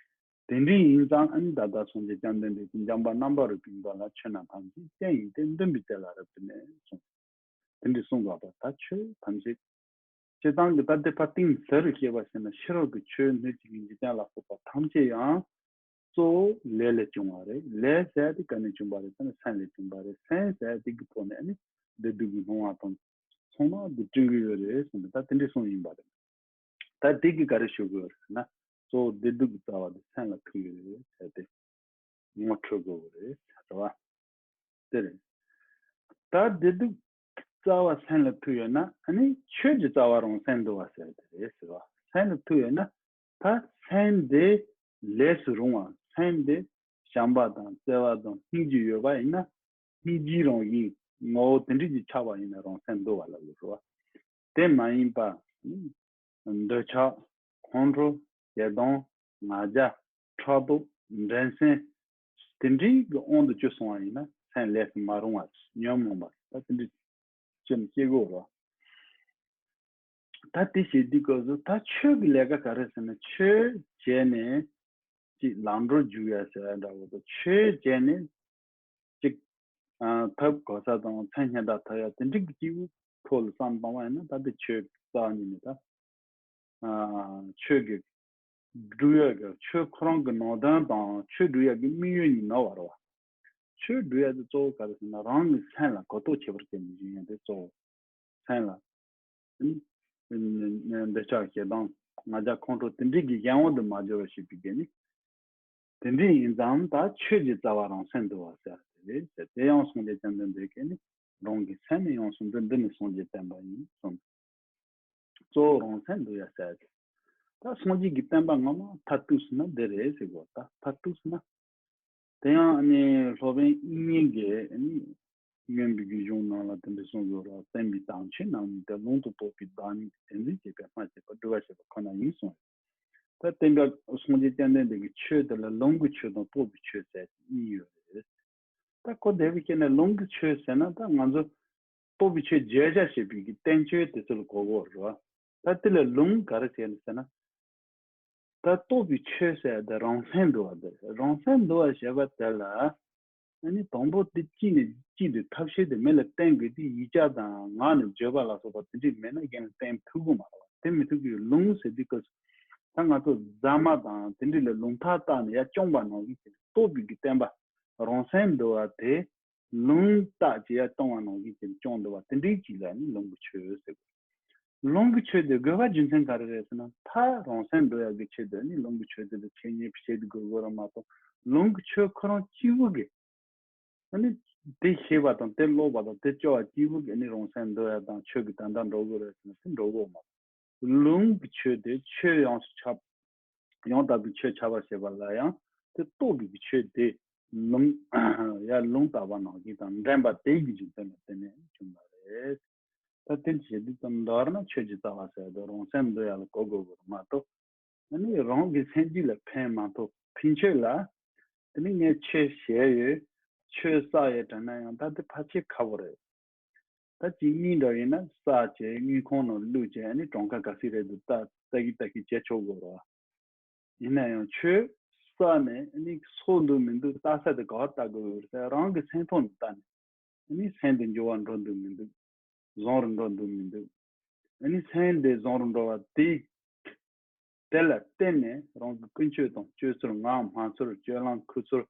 དེ་འདྲའི་ཡིན་ཙང་ཨ་ནི་ད་ལྟ་སངས་རྒྱས་བཅོམ་ལྡན་འདས་ཀྱིས་འཇམ་དཔལ་རྣམ་པར་རོལ་པའི་མདོ་ལ་ཆོས་རྣམས་ཐམས་ཅད་སྤྱན་ཡིན་ཏེ། འདུན་པའི་རྩེ་ལ་རབ་ཏུ་གནས་གསུངས། དེ་འདྲའི་གསུངས་པ་ད་ཆོས་ཐམས་ཅད་སྤྱིར་བཏང་གི་ད་ལྟའི་ཕར་གཏིང་ཟབ་རུ་བཤད་པ་ཞིག་ན་ཕྱི་རོལ་གྱི་ཆོས་སྣོད་བཅུད་ཀྱི་འཇིག་རྟེན་ལ་སོགས་པ་ཐམས་ཅད་ཡང་གཙོ་བོ་ལས་ལས་བྱུང་བ་རེད། ལས་ཟེར་དེ་ག་ནས་བྱུང་བ་རེད་ཟེར་ན་སེམས་ལས་བྱུང་བ་རེད། སེམས་ཟེར་དེ་གི་ཐོག་ནས་ནི་བདེ་སྡུག་གི་སྣང་བ་དང་ཚང་མ་འདི་སྐྲུན་གྱི་ཡོད་རེད་གསུངས་ཏེ་ད་དེ་འདྲའི་གསུངས་ཡིན་པ་རེད། ད་དེ་གི་ག་རེ་ཞུ་དགོས་རེད་ན། གཙོ་བོ་བདེ་སྡུག་གི་རྩ་བ་དེ་སེམས་ལ་ཐུག་ཡོད་རེད་ཟེར་ཏེ། ངོ་འཕྲོད་དགོས་རེད་ཟེར་བ། དེ་རེད། ད་བདེ་སྡུག་རྩ་བ་སེམས་ལ་ཐུག་ཡོད་ན་ཨ་ནི་ཆོས་ཀྱི་རྩ་བ་རང་སེམས་འདུལ་བ་ཟེར་དེ་རེད་ཟེར་བ། སེམས་ལ་ཐུག་ཡོད་ན་ད་སེམས་དེ་ལས་སུ་རུང་བ། སེམས་དེ་བྱམས་པ་དང་བརྩེ་བ་དང་སྙིང་རྗེ་ཡོད་པ་ཡིན་ན་སྙིང་རྗེའི་རང་བཞིན་ངོ་བོ་དེ་འདྲ་ཅིག་ཆགས་པ་ཡིན་ན་རང་སེམས་འདུལ་བ་ལབ་དགོས་ཟེར་བ། དེ་མ་ཡིན་པ། འདོད་ཆགས། ཁོང་ཁྲོ། ཞེ་སྡང་། ང་རྒྱལ། ཕྲག་དོག་འགྲན་སེམས། དེ་འདྲའི་གི་དབང་དུ་བཅུག་སོང་བ་ཡིན་ན་སེམས་ལས་སུ་མ་རུང་བ་ཉོན་མོངས་པ་ད་དེ་འདྲའི་ཅན་སྐྱེ་དགོས་རེད། ད་དེ་བྱེད་དུས་སྐབས་སུ་ད་ཆོས་ཀྱི་ལས་ཀ་ག་རེ་ཟེར་ན་ཆོས་བྱས་ནས་ཅིག་ལམ་འགྲོ་འཇུག་ཡ་ཟེར་ཡ་འདྲ་བོ་དང་ཆོས་བྱས་ནས་ཅིག་ཐབས་གོ་ས་དང་མཚན་སྙན་གྲགས་ཐོབ་ཡ་དེ་འདྲ་གི་སྐྱེས་བུ་ཐོག་ལ་བསམ་བཏང་བ་ཡིན་ན་ད་དེ་ཆོས་རྩ་བ་ཉིད་ནས་ད་ཆོས་ཀྱི་སྒྲུབ་ཡ་གི་ཆོས་ཁོ་རང་གི་ནང་དོན་དང་ཆོས་སྒྲུབ་ཡ་གི་དམིགས་ཡུལ་གཉིས་ནོར་བ་རེད་བ། ཆོས་སྒྲུབ་ཡ་དེ་གཙོ་བོ་ག་རེ་ཟེར་ན་རང་གི་སེམས་ལ་གོ་རྟོགས་ཆེ་བར་བྱེད་ནས་བྱེད་ཡ་དེ་གཙོ་བོ། སེམས་ལ། འདོད་ཆགས་ཞེ་སྡང་ང་རྒྱལ་ཁོང་ཁྲོ་དེ་འདྲའི་གི་གཞན་དབང་དུ་མ་འགྱུར་བར་བྱེད་པའི་གི་ནི། དེ་འདྲའི་ཡིན་ཙང་ད་ཆོས་ཀྱི་རྩ་བ་རང་སེམས་འདུལ་བ་ཟེར་དེ་རེད་ཟེར། དེ་ཡང་སངས་རྒྱས་བཅོམ་ལྡན་འདས་ཀྱིས་ནི་རང་གི་སེམས་ནི་ཡོངས་སུ་འདུལ། འདི་ནི་སངས་རྒྱས་བསྟན་པ་ཡིན་གསུངས། གཙོ་བོ་རང་སེམས་འདུལ་ཡ་ཟེར་ཏེ། ད་སངས་རྒྱས་ཀྱི་བསྟན་པ་སྔ་མ་མཐར་ཐུག་ཟེར་ན་འདི་རེད་ཟེར་གོ་ད་མཐར་ཐུག་ཟེར་ན། དེ་ཡང་ཨ་ནི་སློབ་དཔོན་དབྱིག་གཉེན་གྱིས་ཨ་ནི་མངོན་པའི་གཞུང་ནང་ལ་དེ་འདྲ་གསུངས་ཡོད་རེད། བསྟན་པའི་དམ་ཆོས་རྣམས་ནི་དེ། ལུང་དང་རྟོགས་པའི་བདག་ཉིད་དེ། དེ་འཛིན་བྱེད་པའི་སྨྲ་བྱེད་པ། སྒྲུབ་པར་བྱེད་པ་ཁོ་ན་ཡིན་གསུངས་ཡོད། ད་དེ་འདྲ་སངས་རྒྱས་བཅོམ་ལྡན་འདས་ཀྱི་ཆོས་དེ་ལ་ལུང་གི་ཆོས་དང་རྟོགས་པའི་ཆོས་ཟེར་གཉིས་ཡོད་རེད། ད་ཁོ་དེ་བས་ཁྱེད་ནས་ལུང་གི་ཆོས་ཟེར་ན་ད་ང་ཚོ་རྟོགས་པའི་ཆོས་བརྗོད་བྱ་བྱེད་པའི་གི་བསྟན་བཅོས་དེ་ཚོ་ལ་གོ་དགོས་རེད་བ། ད་དེ་ལ་ལུང་ག་རེ་བྱས་ནས་ཟེར་ན། ད་རྟོགས་པའི་ཆོས་ཟེར་ཡ་དེ་རང་སེམས་འདུལ་བ་དེ་རེད། རང་སེམས་འདུལ་བ་ཞེས་པ་དེ་ལ་ཨ་ནི་དང་པོ་དེ་གཅིག་ནས་གཅིག་ཏུ་ཐབས་ཤེས་དེ་མི་ལ་བསྟན་དགོས་དུས་ཡིག་ཆ་དང་ངག་ནས་བརྗོད་པ་ལ་སོགས་པ་དེ་འདྲས་མེད་ན་གཞན་ལ་བསྟན་ཐུབ་ཀྱི་མ་རེད་བ། དེ་མི་ཐུབ་ཀྱི་ལུང་ཟེར་དུས་སྐབས་སུ་ད་ང་ཚོ་རྫ་མ་དང་དེ་འདྲས་ལ་ལུང་ཐག་བཏགས་ནས་ཡར་བརྐྱངས་པ་ནང་བཞིན་བྱས་ནས་རྟོགས་པའི་གི་བསྟན་པ་རང་སེམས་འདུལ་བ་དེ། ལུང་རྟགས་ཅིག་ཡར་གཏོང་བ་ནང་བཞིན་གྱི་སྐྱོང་འདུག་པ་དེ་འདྲའི་ཅིག་ལ་ནི་ལུང་གི་ཆོས་ཟེར་དགོས། ལུང་གི་ཆོས་དེ་དགོས་པ་རྒྱུ་མཚན་ག་རེ་རེད་ཟེར་ན་ད་རང་སེམས་འདུལ་ཡག་གི་ཆེད་དུ་ནི་ལུང་གི་ཆོས་དེ་ལ་ཆེད་གཉེར་བྱེད་དགོས་དགོས་ར་མ་གཏོགས་ལུང་གི་ཆོས་ཁོ་རང་སྐྱེས་བུ་གི་ཨ་ནི་དེ་ཤེས་པ་དང་དེ་ཀློག་པ་དང་དེ་སྐྱོ་བ་སྐྱེས་བུ་གི་ནི་རང་སེམས་འདུལ་ཡག་དང་ཆོས་ཀྱི་དོན་དག་འགྲོ་དགོས་རེད་ཟེར་ན་དེ་འགྲོ་དགོས་མ་རེད། ལུང་གི་ཆོས་དེ་ཆོས་ཡོངས་སུ་ཁྱབ། ཡང་དག་པའི་ཆོས་ཁྱབ་པར་བྱེད་པ་ལ་ཡང་དེ་རྟོགས་པའི་ཆོས་དེ་ལུང་ཡ་ལུང་བསྟན་པ་ནང་བཞིན་དང་འདྲེན་པ་དེ་གི་རྒྱུ་མཚན་ལ་བརྟེན་ནས་བྱུང་བ་རེད། ད་དེ་བྱེད་དུས་ཙམ་མདོར་ན་ཆོས་ཀྱི་རྩ་བ་ཟེར་དུས་རང་སེམས་འདུལ་ཡག་ལ་གོ་དགོས་པར་མ་གཏོགས་ཨ་ནི་རང་གི་སེམས་རྒྱུད་ལ་ཕན་མ་ཐོགས་ཕན་ཆོད་ལ་དེ་ནི་ངས་ཆོས་བྱས་ཡོད་ཆོས་བསགས་ཡོད་དྲན་ན་ཡང་ད་དེ་ཕལ་ཆེར་ཁག་པོ་རེད། ད་གཅིག་གཉིས་འདྲ་ཡིན་ན་བསགས་བྱས་དངུལ་ཁང་ནང་བླུགས་བྱས་ཨ་ནི་གྲངས་ཀ་ག་ཚོད་རེད་འདུག་ལྟ་ལྟ་གི་ལྟ་གི་བྱས་ཆོག་གི་རེད། ཡིན་ན་ཡང་ཆོས་བསགས་ནས་ཨ་ནི་སོ་འདུག་མི་འདུག་ལྟ་ས་དེ་ག་པར་ལྟ་དགོས་ཡོད་ཟེར་རང་གི་སེམས་ཐོག་ནས་ལྟ་ནས་ཨ་ནི་སེམས་དེ་འགྱུར་བ་འགྲོ་འདུག་མི་འདུག་བཟང་རུ་འགྲོ་འདུག་མི་འདུག་ཨ་ནི་སེམས་དེ་བཟང་རུ་འགྲོ་བ་དེ་དེ་ལ་བརྟེན་ནས་རང་གི་ཀུན་སྤྱོད་དང་སྤྱོད་ཚུལ་ངག་སྨྲ་ཚུལ་སྤྱོད་ལམ་ཁུར་ཚུལ།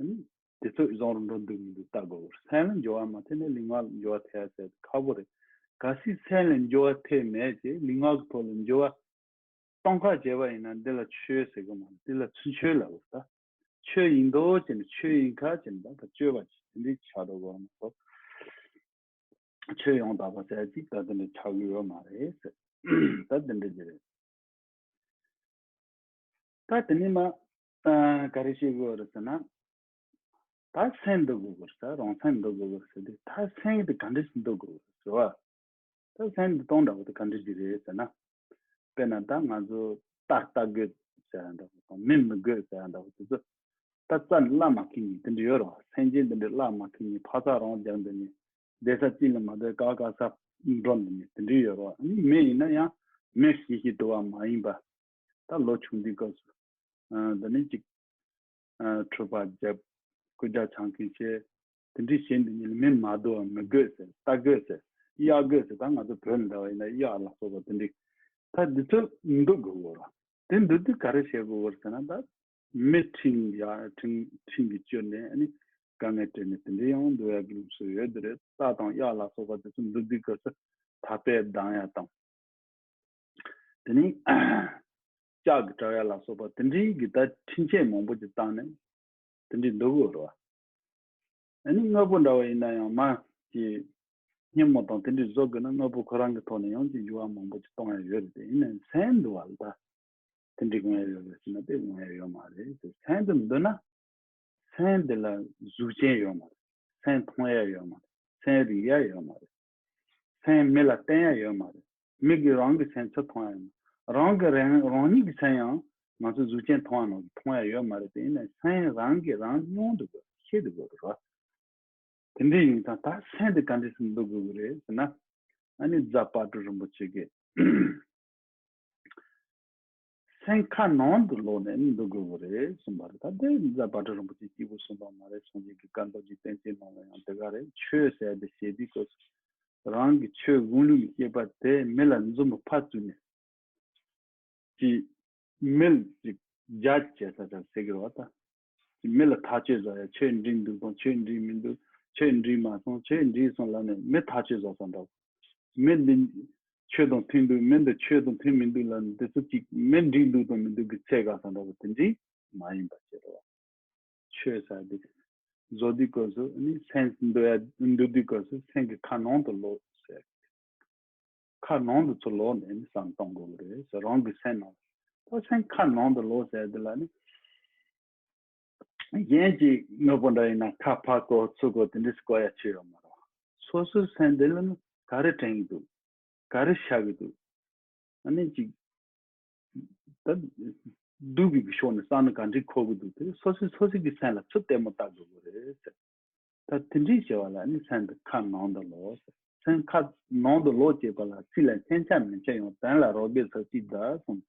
ཨ་ནི་དེ་ཚོ་བཟང་རུ་འགྲོ་འདུག་མི་འདུག་ལྟ་དགོས། སེམས་ལ་འགྱུར་བ་མ་ཐེབས་ན་ལུས་ངག་ལ་འགྱུར་བ་ཐེབས་ཟེར་ཁག་པོ་རེད། གལ་སྲིད་སེམས་ལ་འགྱུར་བ་ཐེབས་མེད་ཅེས་ལུས་ངག་གི་ཐོག་ལ་འགྱུར་བ་གཏོང་ཁ་བྱས་པ་ཡིན་ན་འདི་ལ་ཆོས་ཟེར་གི་མ་རེད། འདི་ལ་ཚུལ་འཆོས་ལབ་དགོས་ད། ཆོས་ཡིན་མདོག་བྱས་ནས་ཆོས་ཡིན་ཁ་བྱས་ནས་ད་སྤྱོད་པ་ཅིག་དེ་འདྲའི་ཆགས་འགྲོ་དགོས་མ་གཏོགས། ཆོས་ཡང་དག་པ་ཟེར་ཅིག་ད་དེ་འདྲ་ཆགས་ཀྱི་ཡོད་མ་རེད་ཟེར། ད་དེ་འདྲ་ཅིག་རེད། ད་དེ་ནས་མ་ཨ་ག་རེ་བཤད་དགོས་རེད་ཟེར་ན། ད་སེམས་འདུལ་དགོས་རེད་ཟེར། རང་སེམས་འདུལ་དགོས་རེད་ཟེར་དུས་ད་སེམས་དེ་ག་འདྲ་ཞིག་འདུལ་དགོས་རེད་ཟེར་བ། ད་སེམས་འདུལ་སྟངས་འདྲ་པོ་དེ་ག་འདྲ་ཞིག་རེད་ཟེར་ན། དཔེར་ན་ད་ང་ཚོ་རྟ་རྟ་རྒོད་ཟེར་ཡ་འདྲ་པོ་དང་མི་མི་རྒོད་ཟེར་ཡ་འདྲ་པོ་དེ་ཚོ། ད་རྩ་ནས་བླ་མ་མཁས་མཁན་དེ་འདྲ་ཡོད་རེད་བ། སེམས་ཅན་དེ་འདྲ་བླ་མ་མཁས་མཁན་ཕ་ས་རང་རྒྱག་འདོད་མཁན། བསྡད་ས་གཅིག་ལ་མ་བསྡད་ག་ག་ས་འགྲོ་འདོད་མཁན་དེ་འདྲ་ཡོད་རེད་བ། ཨ་ནི་མི་ཡིན་ན་ཡང་མི་ཤི་ཤི་འདུག་བ་མ་ཡིན་པ། ད་ལོ་ཆུང་དུས་སྐབས་སུ་ཨ་འདི་ནི་ཅིག་ཨ་འཁྲུག་པ་བརྒྱབ། རྐུ་ཇག་ཆང་ཁེངས་བྱས། དེ་འདྲའི་བྱེད་འདི་ཉིད་ལ་མི་མ་འདུག་བ་མི་དགོས་ཟེར། ལྟ་དགོས་ཟེར། གཡག་དགོས་ཟེར། ད་ང་ཚོ་བོད་ལ་འདྲ་བ་ཡིན་ན་གཡག་ལ་སོགས་པ་དེ་འདྲའི་ད་འདི་ཚོ་འདུག་དགོས་བོར། དེ་འདུག་དུས་ག་རེ་བྱེད་དགོས་བོར་ཟེར་ན། ད་མི་ཁྲིམས་ཡ་ཁྲིམས་ཁྲིམས་ཀྱིས་བཅོལ་ནས་ཨ་ནི་དཀའ་ངལ་སྤྲད་ནས་དེ་འདྲའི་ཡང་འདུག་ཡ་གི་ལུགས་སྲོལ་ཡོད་དེ་རེད། རྟ་དང་གཡག་ལ་སོགས་པ་དེ་ཚོ་འདུག་དུས་སྐབས་སུ་ཐག་པས་སྡང་ཡ་དང་། དེ་ནི་ལྕགས་ཀྱི་དྲ་བ་ལ་སོགས་པ་དེ་འདྲའི་གི་ད་འཕྲིན་ཆས་མང་པོ་ཅིག་བཏང་ནས་དེ་འདྲའི་འདུག་དགོས་རེད་བ། ཨ་ནི་དངོས་པོ་འདྲ་བ་ཡིན་ན་ཡང་མ་གི་སྙན་མོ་དང་དེ་འདྲའི་བཟོ་དགོས་ན་དངོས་པོ་ཁོ་རང་གི་ཐོག་ནས་ཡང་ཅིག་འགྱུར་བ་མང་པོ་ཅིག་གཏོང་ཡ་ཡོད་རེད་དེ། ཡིན་ནའང་སེམས་འདུལ་བ་ལ་ད་དེ་འདྲའི་དགོངས་ཡ་ཡོད་རེད་ཟེར་ན་དེ་དགོངས་ཡ་ཡོད་མ་རེད་ཟེར། སེམས་དེ་འདུལ་ན་སེམས་དེ་ལ་གཟུགས་ཅན་ཡོད་མ་རེད། སེམས་མཐོང་ཡ་ཡོད་མ་རེད། སེམས་རིག་ཡ་ཡོད་མ་རེད། སེམས་མི་ལ་བསྟན་ཡ་ཡོད་མ་རེད། མི་གིས་རང་གི་སེམས་ཚུར་མཐོང་ཡ་ཡོད་མ་རེད། རང་གི་རང་རང་ཉིད་ཀྱི་སེམས་ཡང་ང་ཚོ་གཟུགས་ཅན་མཐོང་བ་ནང་བཞིན་མཐོང་ཡ་ཡོད་མ་རེད་དེ། ཡིན་ནའང་སེམས་རང་གིས་རང་མྱོང་འདུག་དགོས་ཤེས་འདུག་དགོས་རེད་བ། དེ་འདྲ་ཡིན་ཙང་ད་སེམས་དེ་ག་འདྲ་སེ་འདུལ་དགོས་ཀྱི་རེད་ཟེར་ན། ཨ་ནི་རྫ་དཔལ་སྤྲུལ་རིན་པོ་ཆེ་གིས། སེམས་ཁ་ནང་དུ་ལོག་ནས་ནི་འདུལ་དགོས་ཀྱི་རེད་གསུངས་པ་རེད། ད་དེ་རྫ་དཔལ་སྤྲུལ་རིན་པོ་ཆེ་སྐྱེས་བུ་གསུམ་པ་མ་རེད། སངས་རྒྱས་ཀྱི་བཀའ་མདོ་རྒྱུད་བསྟན་བཅོས་ནང་ལ་ཡང་དེ་ག་རེད། ཆོས་ཟེར་དེ་བྱེད་དུས་སྐབས་སུ་རང་གི་ཆོས་དགུང་ལོ་ལ་སྐྱེས་པ་དེ་མི་ལ་འཛུམ་པ་ཕར་བཙུགས་ནས་ཀྱི་མི་ལ་ཅིག་རྒྱ་བྱས་ས་ཆ་ཟེར་གི་རེད་བ། ད་ཀྱི་མི་ལ་ཐག་གཅོད་བཟོ་ཡ། ཆོས་འགྲིག་འདུག་དང་ཆོས་འགྲིག་མི་འདུག་ཆོས་འགྲིག་མ་སོང་། ཆོས་འགྲིག་སོང་ལབ་ནས་མི་ཐག་གཅོད་བཟོ་ས་འདྲ་བོ། མི་འདི་ཆོས་དང་མཐུན་འདུག་མི་འདི་ཆོས་དང་མཐུན་མི་འདུག་ལབ་ནས་དེ་ཚོ་ཅིག་མི་འགྲིག་འདུག་དང་མི་འདུག་གི་ཚད་བཀག་ས་འདྲ་བོ་དེ་འདྲའི་མ་ཡིན་པ་བྱེད་རོགས། ཆོས་ཟེར་དེ་བཟོ་དུས་སྐབས་སུ་ནི་སེམས་འདུལ་ཡ་འདུལ་དུས་སྐབས་སུ་སེམས་ཀྱི་ཁ་ནང་དུ་ལོག་ཟེར། ཁ་ནང་དུ་ཚུར་ལོག་ནས་ནི་བསམ་གཏོང་དགོས་ཀྱི་རེད་ཟེར། རང་གི་སེམས་ནང་ད་སེམས་ཁ་ནང་དུ་ལོག་ཟེར་དེ་ལ་ནི། གཞན་གྱི་དངོས་པོ་འདྲ་ཡིན་ན་ཁ་ཕར་བཀོག་ཚུར་བཀོག་དེ་འདྲ་ཞིག་བཀོག་ཡ་ཆེ་ཡོད་མ་རེད། སོ་སོའི་སེམས་འདི་ལ་ནི་ག་རེ་དྲན་གྱི་འདུག་ག་རེ་ཤར་གྱི་འདུག་ཨ་ནི་ཅིག་ད་སྡུག་གི་ཕྱོགས་ནས་བསམ་ན་ག་འདྲ་འཁོར་གྱི་འདུག་དེ་སོ་སོས་སོ་སོ་གི་སེམས་ལ་ཚུར་ལྟད་མོ་ལྟ་དགོས་ཀྱི་རེད་ཟེར། ད་དེ་འདྲའི་བྱ་བ་ལ་ནི་སེམས་དེ་ཁ་ནང་དུ་ལོག་ཟེར། སེམས་ཁ་ནང་དུ་ལོག་ཅེས་པ་ལ་ཚིག་ལ་སྙན་ཆ་མི་འཆད་ཡང་དོན་ལ་རོ་བརྒྱབ་ས་ཅིག་གདའ་གསུངས།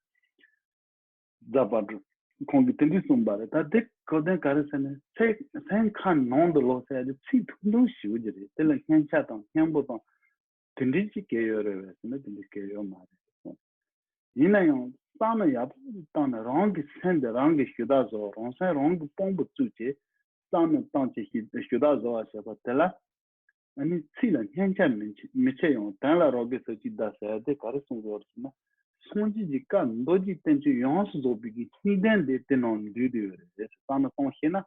རྫ་དཔལ་སྤྲུལ་ཁོང་གིས་དེ་འདྲ་གསུངས་པ་རེད། ད་དེ་གོ་དོན་ག་རེ་ཟེར་ན་ཚེ་སེམས་ཁ་ནང་དུ་ལོག་ཟེར་ཡ་དེ་ཚིག་ཐུང་ཐུང་ཞེ་པོ་ཅིག་རེད། དེ་ལ་སྙན་ཆ་དང་སྙན་པོ་དང་དེ་འདྲའི་ཅིག་གལ་ཡོད་རེད་བས་ཟེར་ན་དེ་འདྲའི་གལ་ཡོད་མ་རེད་གསུངས། ཡིན་ན་ཡང་བསམ་བློ་ཡག་པོ་བཏང་ནས་རང་གི་སེམས་དེ་རང་གིས་ཞུ་དག་བཟོ། རང་སེམས་རང་གིས་དཔང་པོ་བཙུགས་བྱས་བསམ་བློ་བཏང་བྱས་ཞུ་ཞུ་དག་བཟོ་བ་བྱེད་པ་དེ་ལ། ཨ་ནི་ཚིག་ལ་སྙན་ཆ་མི་འཆད་མི་འཆད་ཡང་དོན་ལ་རོ་བརྒྱབ་ས་ཅིག་གདའ་ཟེར་ཡ་དེ་ག་རེ་གསུངས་ཡོད་རེད་ཟེར་ན། སངས་རྒྱས་ཀྱི་བཀའ་མདོ་རྒྱུད་བསྟན་བཅོས་ཡོངས་སུ་རྫོགས་པའི་གི་སྙིང་དོན་དེ་དེ་ནང་འདུས་བསྡད་ཡོད་རེད་ཟེར། བསམ་བློ་གཏོང་ཤེས་ན།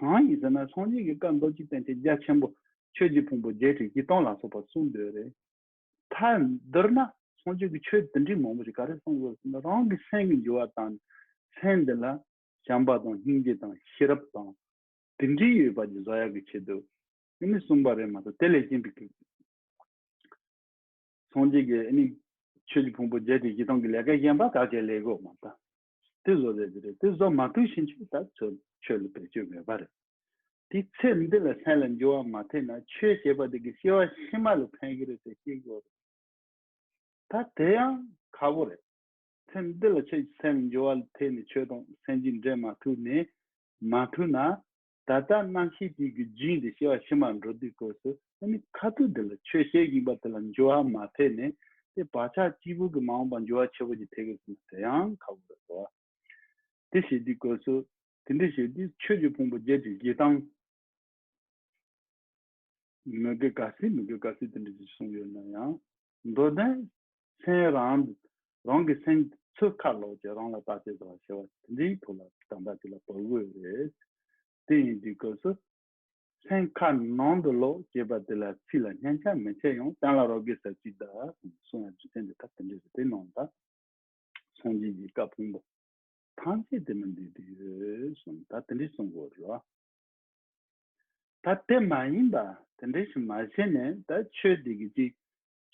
གང་ཡིན་ཟེར་ན་སངས་རྒྱས་ཀྱི་བཀའ་མདོ་རྒྱུད་བསྟན་བཅོས་རྒྱ་ཆེན་པོ་ཆོས་ཀྱི་ཕུང་པོ་བརྒྱད་ཁྲི་བཞི་སྟོང་ལ་སོགས་པ་གསུངས་བསྡད་ཡོད་རེད། མཐའ་མདོར་ན་སངས་རྒྱས་ཀྱི་ཆོས་དེ་འདྲའི་མང་པོ་ཞིག་ག་རེ་གསུངས་ཡོད་ཟེར་ན། རང་གི་སེམས་ཀྱི་འགྱུར་བ་དང་། སེམས་འདི་ལ་བྱམས་པ་དང་སྙིང་རྗེ་དང་ཤེས་རབ་དང་དེ་འདྲའི་ཡོད་པ་ཅིག་བཟོ་ཡག་གི་ཆེད་དུ་ཨ་ནི་གསུངས་པ་རེད་མ་གཏོགས། དེ་ལས་གཞན་པའི་གི་སངས་རྒྱས་ཀྱི་ཨ་ནི་ཆོས་ཀྱི་ཕུང་པོ་བརྒྱད་ཁྲི་བཞི་སྟོང་གི་ལས་ཀ་གཞན་པ་ག་གེ་ལས་དགོས་མ་ད། དེ་བཟོ་རེད། དེ་རེད། དེ་བཟོ་མ་ཐུབ་ཕྱིན་ཆད་ད་ཆོས་ཆོས་ལ་བེད་སྤྱོད་མེད་པ་རེད། དེ་ཚེ་འདི་ལ་སེམས་ལ་འགྱུར་བ་མ་ཐེབས་ན་ཆོས་བྱེད་པ་དེ་གི་སྐྱེ་བ་ཕྱི་མ་ལ་ཕན་གྱི་རེད་ཟེར་ཤེས་དགོས་རེད། ད་དེ་ཡང་ཁག་པོ་རེད། ཚེ་འདི་ལ་ཆོས་ཀྱི་སེམས་འགྱུར་བ་ལ་ཐེབས་ནས་ཆོས་དང་སེམས་ཀྱི་འབྲེལ་མ་ཐུབ་ནས་མ་ཐུབ་ན། ད་ལྟ་རྣམ་ཤེས་དེ་གི་རྒྱུན་དེ་སྐྱེ་བ་ཕྱི་མར་འགྲོ་དུས་སྐབས་སུ་ཨ་ནི་ཁ་ཐུག་དེ་ལ་ཆོས་བཤད་བཞིན་པ་དེ་ལ་འགྱུར་བ་མ་ཐེབས་ནས་དེ་བག་ཆགས་གཅིག་པུ་གི་མ་འོངས་པ་འགྱུར་བ་ཆེ་བོ་ཅིག་ཐེབས་ཀྱི་ཟེར་ན་དེ་ཡང་ཁག་པོ་རེད་དོ། དེ་བྱེད་དུས་སྐབས་སུ་དེ་འདྲ་བྱེད་དུས་ཆོས་ཀྱི་ཕུང་པོ་བརྒྱད་ཁྲི་བཞི་སྟོང་མི་དགེ་ག་ཚིག་མི་དགེ་ག་ཚིག་དེ་འདྲ་ཞིག་གསུངས་ཡོད་ན་ཡང་། མདོར་བསྟན་སེམས་རང་རང་གི་སེམས་ཚུར་ཁ་ལོག་བྱས་རང་ལ་བརྟག་དཔྱད་བྱ་བ་བྱེད་པ་དེ་འདྲའི་ཐོག་ལ་དམ་པ་ཅིག་ལ་བབ་དགོས་རེད། དེ་ཡིན་དུས་སྐབས་སུ་སེམས་ཁ་ནང་དུ་ལོག་ཅེས་པ་དེ་ལ་ཚིག་ལ་སྙན་ཆ་མི་འཆད་ཡང་གཏན་ལ་རབ་དགའི་ས་བཅུད་གདའ་གསུངས་ཡ་རྒྱུ་མཚན་འདི་ལྟར་དེ་འདྲ་རེད། དེ་ནང་ལ་སངས་རྒྱས་ཀྱི་བཀའ་ཕུང་པོ་ཐམས་ཅད་དེ་ནང་འདུས་ཏེ་ཡོད་གསུངས། ད་དེ་འདྲ་གསུང་དགོས་རེད། ད་དེ་མ་ཡིན་པ་དེ་འདྲ་ཞིག་མ་བྱས་ནས་ད་ཆོས་དེ་གི་ཅིག་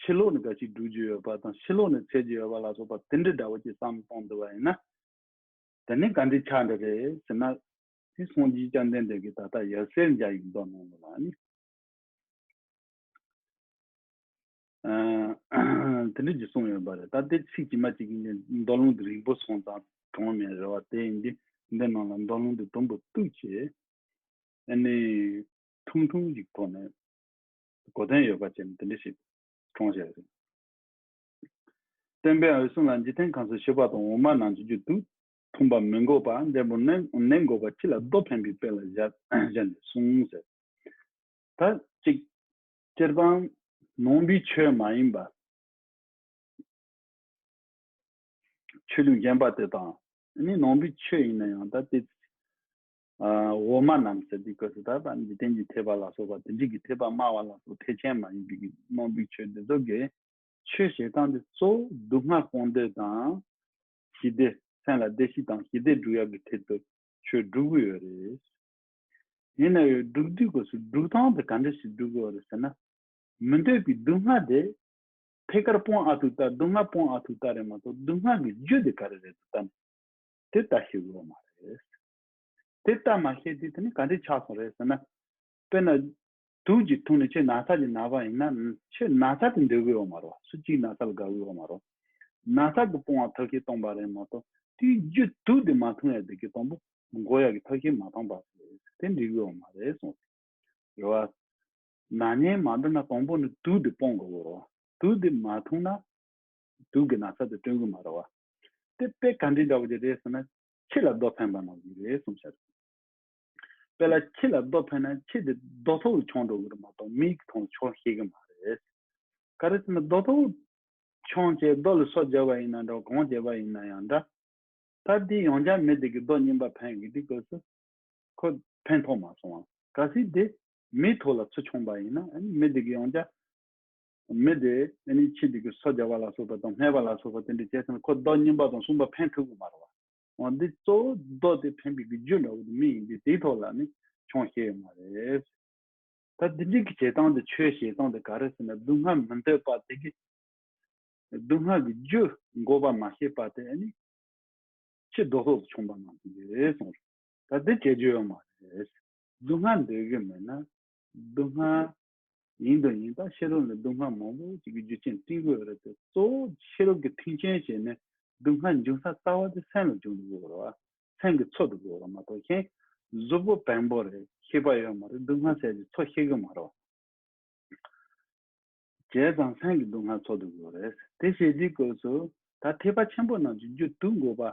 ཕྱི་ལོགས་ནས་ག་ཅིག་སྒྲུབ་རྒྱུ་ཡོད་པ་དང་ཕྱི་ལོགས་ནས་འཚོལ་རྒྱུ་ཡོད་པ་ལ་སོགས་པ་དེ་འདྲ་འདྲ་བོ་ཅིག་བསམ་བཏང་འདུག་པ་ཡིན་ན། དེ་ནི་ག་འདྲའི་ཆགས་འདྲ་རེད་ཟེར་ན། དེ་སངས་རྒྱས་བཅོམ་ལྡན་འདས་ཀྱིས་ད་ལྟ་ཡབ་སྲས་མཇལ་བའི་མདོ་ནང་ལ་ནི། ཨ། དེ་འདྲ་ཅིག་གསུངས་ཡོད་པ་རེད། ད་དེ་ཚིག་ཇི་མ་ཅིག་གིས་མདོ་ལུང་དེ་རིང་པོ་སོང་ཙང་གྲོངས་མེད་རེད་བ། དེ་ཡིན་དུས་འདི་ནང་ལ་མདོ་ལུང་དེ་དུམ་བུ་བཏུས་བྱས། ཨ་ནི་ཐུང་ཐུང་ཅིག་ཐོག་ནས་གོ་དོན་ཡོད་པ་བྱས་ནས་དེ་འདྲ་ཞིག་གྲོངས་བཞག་རེད། སྟོན་པས་འོད་སྲུང་ལ་འཇིག་རྟེན་ཁམས་སུ་ཤི་བ་དང་འོ་མ་རྣམས་ཀྱི་རྒྱུ་དུག་འཐུང་བ་མི་དགོས་པ་འབྲས་བུ་ནན་ནན་དགོས་པ་ཕྱི་ལ་རྡོ་འཕེན་པའི་དཔེ་ལ་བཞག་བཞག་ནས་གསུངས་ཟེར། ད་གཅིག་སྤྱིར་བཏང་ནང་པའི་ཆོས་མ་ཡིན་པ། ཆོས་ལུགས་གཞན་པ་དེ་དང་ནི་ནང་པའི་ཆོས་ཡིན་ན་ཡང་ད་དེ། ཨ། འོ་མ་རྣམས་ཟེར་དུས་སྐབས་སུ་ད་ལྟ་འཇིག་རྟེན་གྱི་ཐེག་པ་ལ་སོགས་པ་དེ་འདྲ་གི་ཐེག་པ་དམའ་བ་ལ་སོགས་ཐེག་ཆེན་མ་ཡིན་པའི་ནང་པའི་ཆོས་འདི་ཚོ་གི་ཆོས་བྱེད་སྟངས་དེ་གཙོ་བོ་སྡུག་བསྔལ་སྤོང་འདོད་དང་། ཞི་བདེ། སེམས་ལ་བདེ་སྐྱིད་དང་ཞི་བདེ་སྒྲུབ་ཡག་གི་ཐད་དུ་ཆོས་སྒྲུབ་ཀྱི་ཡོད་རེད། ཡིན་ན་ཡང་སྒྲུབ་དུས་སྐབས་སུ་སྒྲུབ་སྟངས་དེ་ག་འདྲ་ཞིག་སྒྲུབ་དགོས་རེད་ཟེར་ན། མི་འདོད་པའི་སྡུག་བསྔལ་དེ་ཐད་ཀར་སྤོང་ཨ་ཐུག་ལྟ། སྡུག་བསྔལ་སྤོང་ཨ་ཐུག་ལྟ་རེད་མ་གཏོགས་སྡུག་བསྔལ་གྱི་རྒྱུ་དེ་ག་རེ་རེད་ལྟ་ན། དེ་ལྟ་ཤེས་དགོས་མ་རེད། དེ་ལྟ་མ་ཤེས་དུས་དེ་ནི་ག་འདྲ་ཆགས་སོང་རེད་ཟེར་ན། དཔེར་ན། དུག་ཅིག་འཐུང་ནས་ཁྱོད་ན་ཚ་ཅིག་ན་བ་ཡིན་ན་ཁྱོད་ན་ཚ་དེ་འདོད་གི་ཡོད་མ་རེད་བ། སུ་གཅིག་ན་ཚ་ལ་དགའ་གི་ཡོད་མ་རེད། ན་ཚ་དེ་སྤོང་བ་ཐབས་ཤེས་གཏོང་པ་རེད་མ་གཏོགས་དེའི་རྒྱུ་དུག་དེ་མ་འཐུང་ཡ་དེ་གི་གཏོང་པོ་འགོག་ཡ་གི་ཐབས་ཤེས་མ་གཏོང་པ་དེ་འགྲིག་གི་ཡོད་མ་རེད་གསུངས། རེད་བ། ན་ནིང་མ་འགྲོ་ན་དང་པོ་ནི་དུག་དེ་སྤོང་དགོས་རེད་བ། དུག་དེ་མ་འཐུང་ན། དུག་གི་ན་ཚ་དེ་སྐྲུན་གི་མ་རེད་བ། དེ་དཔེ་ག་འདྲ་འདྲ་བོ་ཅིག་རེད་ཟེར་ན། ཁྱི་ལ་རྡོ་འཕེན་པ་ནང་བཞིན་རེད་གསུངས་ཤག་དཔེ་ལ་ཁྱི་ལ་རྡོ་འཕེན་ན་ཁྱི་དེ་རྡོ་ཐོག་ལ་མཆོངས་འགྲོ་གི་རེད་མ་གཏོགས་མིའི་ཐོག་ལ་མཆོང་ཤེས་གི་མ་རེད། ག་རེ་ཟེར་ན་རྡོ་ཐོག་མཆོངས་བྱས་རྡོ་ལ་སོ་བརྒྱབ་པ་ཡིན་ན་འདྲ། གང་བྱས་པ་ཡིན་ན་ཡང་འདྲ། ད་འདི་ཡང་བསྐྱར་མི་དེ་གིས་རྡོ་རྙིང་པ་འཕེན་གི་དུས་སྐབས་སུ་ཁོ་འཕེན་ཐུབ་མ་སོང་བ། གལ་སྲིད་དེ་མིའི་ཐོག་ལ་ཚུར་མཆོངས་པ་ཡིན་ན་ཨ་ནི་མི་དེ་གིས་ཡང་བསྐྱར་མི་དེ་ཨ་ནི་ཁྱི་དེ་གིས་སོ་བརྒྱབ་པ་ལ་སོགས་པ་དང་སྨད་པ་ལ་སོགས་པ་དེ་འདྲ་བྱས་ཙང་ཁོ་རྡོ་རྙིང་པ་དང་གསུམ་པ་འཕེན་ཐུབ་གི་མ་རེད་བ། འོ་འདི་གཙོ་བོ་རྡོ་དེ་འཕེན་པའི་གི་རྒྱུ་འདྲ་བོ་དེ་མི་ཡིན་དུས་དེའི་ཐོག་ལ་ནི་མཆོང་ཤེས་ཡོད་མ་རེད། ད་འདི་འདྲའི་གི་བྱེད་སྟངས་དེ་ཆོས་བྱེད་སྟངས་དེ་ག་རེ་ཟེར་ན་སྡུག་བསྔལ་མི་འདོད་པ་དེ་གི་སྡུག་བསྔལ་གྱི་རྒྱུ་འགོག་པ་མ་ཤེས་པ་དེ་ནི་ཁྱི་རྡོ་ཐོག་ཏུ་མཆོངས་པ་ནང་བཞིན་རེད་གསུངས། ད་དེ་བྱེད་རྒྱུ་ཡོད་མ་རེད། སྡུག་བསྔལ་འདོད་ཀྱི་མེད་ན་སྡུག་བསྔལ་ཡིན་དང་ཡིན་པ་ཤེས་རབ་ལ་སྡུག་བསྔལ་མང་པོ་ཅིག་གི་རྒྱུ་རྐྱེན་བསྐྲུན་དགོས་རེད་དེ། གཙོ་བོ་ཤེས་རབ་ཀྱི་མཐུན་རྐྱེན་བྱས་ནས་སྡུག་བསྔལ་འབྱུང་ས་རྩ་བ་དེ་སེམས་ལ་འབྱུང་དགོས་རེད་བ། སེམས་ཀྱི་ཚོགས་དེ་དགོས་རེད་མ་གཏོགས་ཁྱེད་གཟུགས་པོ་བེམ་པོ་རེད། ཤེས་པ་ཡོད་མ་རེད། སྡུག་བསྔལ་ཟེར་གྱི་ཚོགས་ཤེས་ཀྱི་མ་རེད་བ། བྱས་ཙང་སེམས་ཀྱི་སྡུག་བསྔལ་ཚོགས་སྡུག་དགོས་རེད། དེ་བྱེད་དུས་སྐབས་སུ་ད་ཐེག་པ་ཆེན་པོ་རྣམས་ཀྱི་རྒྱུ་དུག་འགོག་པ།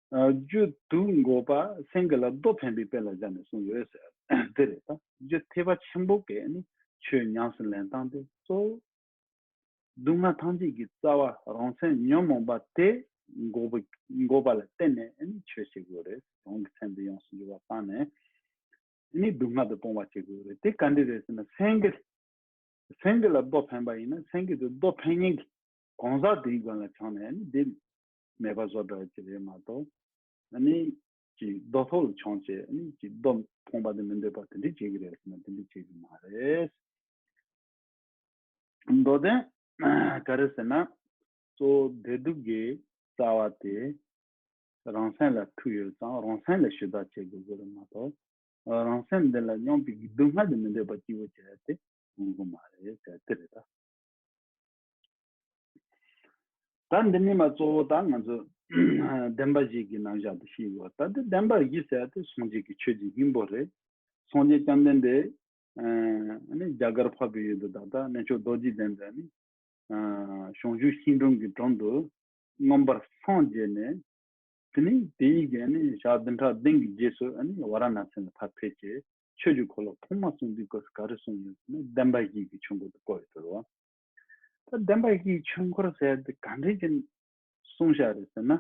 ཨ། རྒྱུ་དུག་འགོག་པ་སེང་གེ་ལ་རྡོ་འཕེན་པའི་དཔེ་ལ་སྦྱར་ནས་གསུངས་ཡོད་ཟེར། དེ་རེད། ད་རྒྱུ་ཐེག་པ་ཆེན་པོ་གི་ནི་ཆོས་ཉམས་སུ་ལེན་སྟངས་དེ་གཙོ་བོ་སྡུག་བསྔལ་ཐམས་ཅད་ཀྱི་རྩ་བ་རང་སེམས་ཉོན་མོངས་པ་དེ་འགོག་པ་འགོག་པ་ལ་བརྟེན་ནས་ནི་ཆོས་བྱེད་དགོས་རེད། རང་གི་སེམས་དེ་ཡོངས་སུ་འགྱུར་བ་བཏང་ནས། ནི་སྡུག་བསྔལ་དུ་སྤོང་བ་བྱེད་དགོས་རེད། དེ་ག་འདྲ་རེད་ཟེར་ན་སེང་གེ། སེང་གེ་ལ་རྡོ་འཕེན་པ་ཡིན་ན་སེང་གེ་དེ་རྡོ་འཕེན་མཁན་གྱི་གང་ཟག་དེའི་མགོ་ལ་བྱུང་ནས་ནི་དེ་མེད་པ་བཟོ་འདྲ་ཅིག་རེད་མ་གཏོགས། ཨ་ནི་ཅིག་རྡོ་ཐོག་ལ་མཆོངས་བྱས་ཨ་ནི་ཅིག་རྡོ་ཕོངས་པ་དེ་མི་འདོད་པ་དེ་འདྲ་བྱེད་ཀྱི་རེད་ཟེར་ན་དེ་འདྲ་བྱེད་ཀྱི་མ་རེད། མདོ་དོན་ག་རེ་ཟེར་ན། གཙོ་བོ་བདེ་སྡུག་གི་རྩ་བ་དེ་རང་སེམས་ལ་ཐུག་ཡོད་ཙང་རང་སེམས་ལ་ཞུ་དག་བྱེད་དགོས་ཀྱི་རེད་མ་གཏོགས། རང་སེམས་འདི་ལ་སྙོམས་པའི་སྡུག་བསྔལ་དེ་མི་འདོད་པ་སྐྱིད་པོ་བྱས་ཏེ་འོང་གི་མ་རེད་ཟེར་དེ་རེད་ད། ད་འདི་ནས་མ་གཙོ་བོ་ད་ང་ཚོ་བདེན་པ་བཞི་གི་རྣམ་གཞག་དེ་ཤེས་དགོས། ད་འདི་བདེན་པ་བཞི་ཟེར་ཡ་དེ་སངས་རྒྱས་ཀྱི་ཆོས་ཀྱི་སྙིང་པོ་རེད། སངས་རྒྱས་བཅོམ་ལྡན་འདས་ཨ་ནི་རྒྱ་གར་འཕགས་པའི་ཡུལ་དུ་ད་ལྟ་གནས་མཆོག་རྡོ་རྗེ་གདན་དུ་ནི་ཨ་བྱང་ཆུབ་ཤིང་དྲུང་གི་དྲུང་དུ་མངོན་པར་སངས་རྒྱས་ནས། དེ་ནས་དེ་ཡི་གེ་ནི་ཞག་བདུན་ཕྲག་བདུན་གྱི་རྗེས་སུ་ཨ་ནི་ཝཱ་ར་ཎ་སི་ལ་ཕར་ཕེབས་ཀྱི་ཆོས་ཀྱི་འཁོར་ལོ་ཐོག་མ་གསུངས་དུས་སྐབས་སུ་ག་རེ་གསུངས་ཡོད་ཟེར་ན་བདེན་པ་བཞི་གི་ཆོས་འཁོར་དུ་བསྐོར་ཡོད་དོ། ད་བདེན་པ་བཞི་གི་ཆོས་འཁོར་ཟེར་དེ་ག་འདྲ་ཅིག་གསུངས་བཞག་རེད་ཟེར་ན།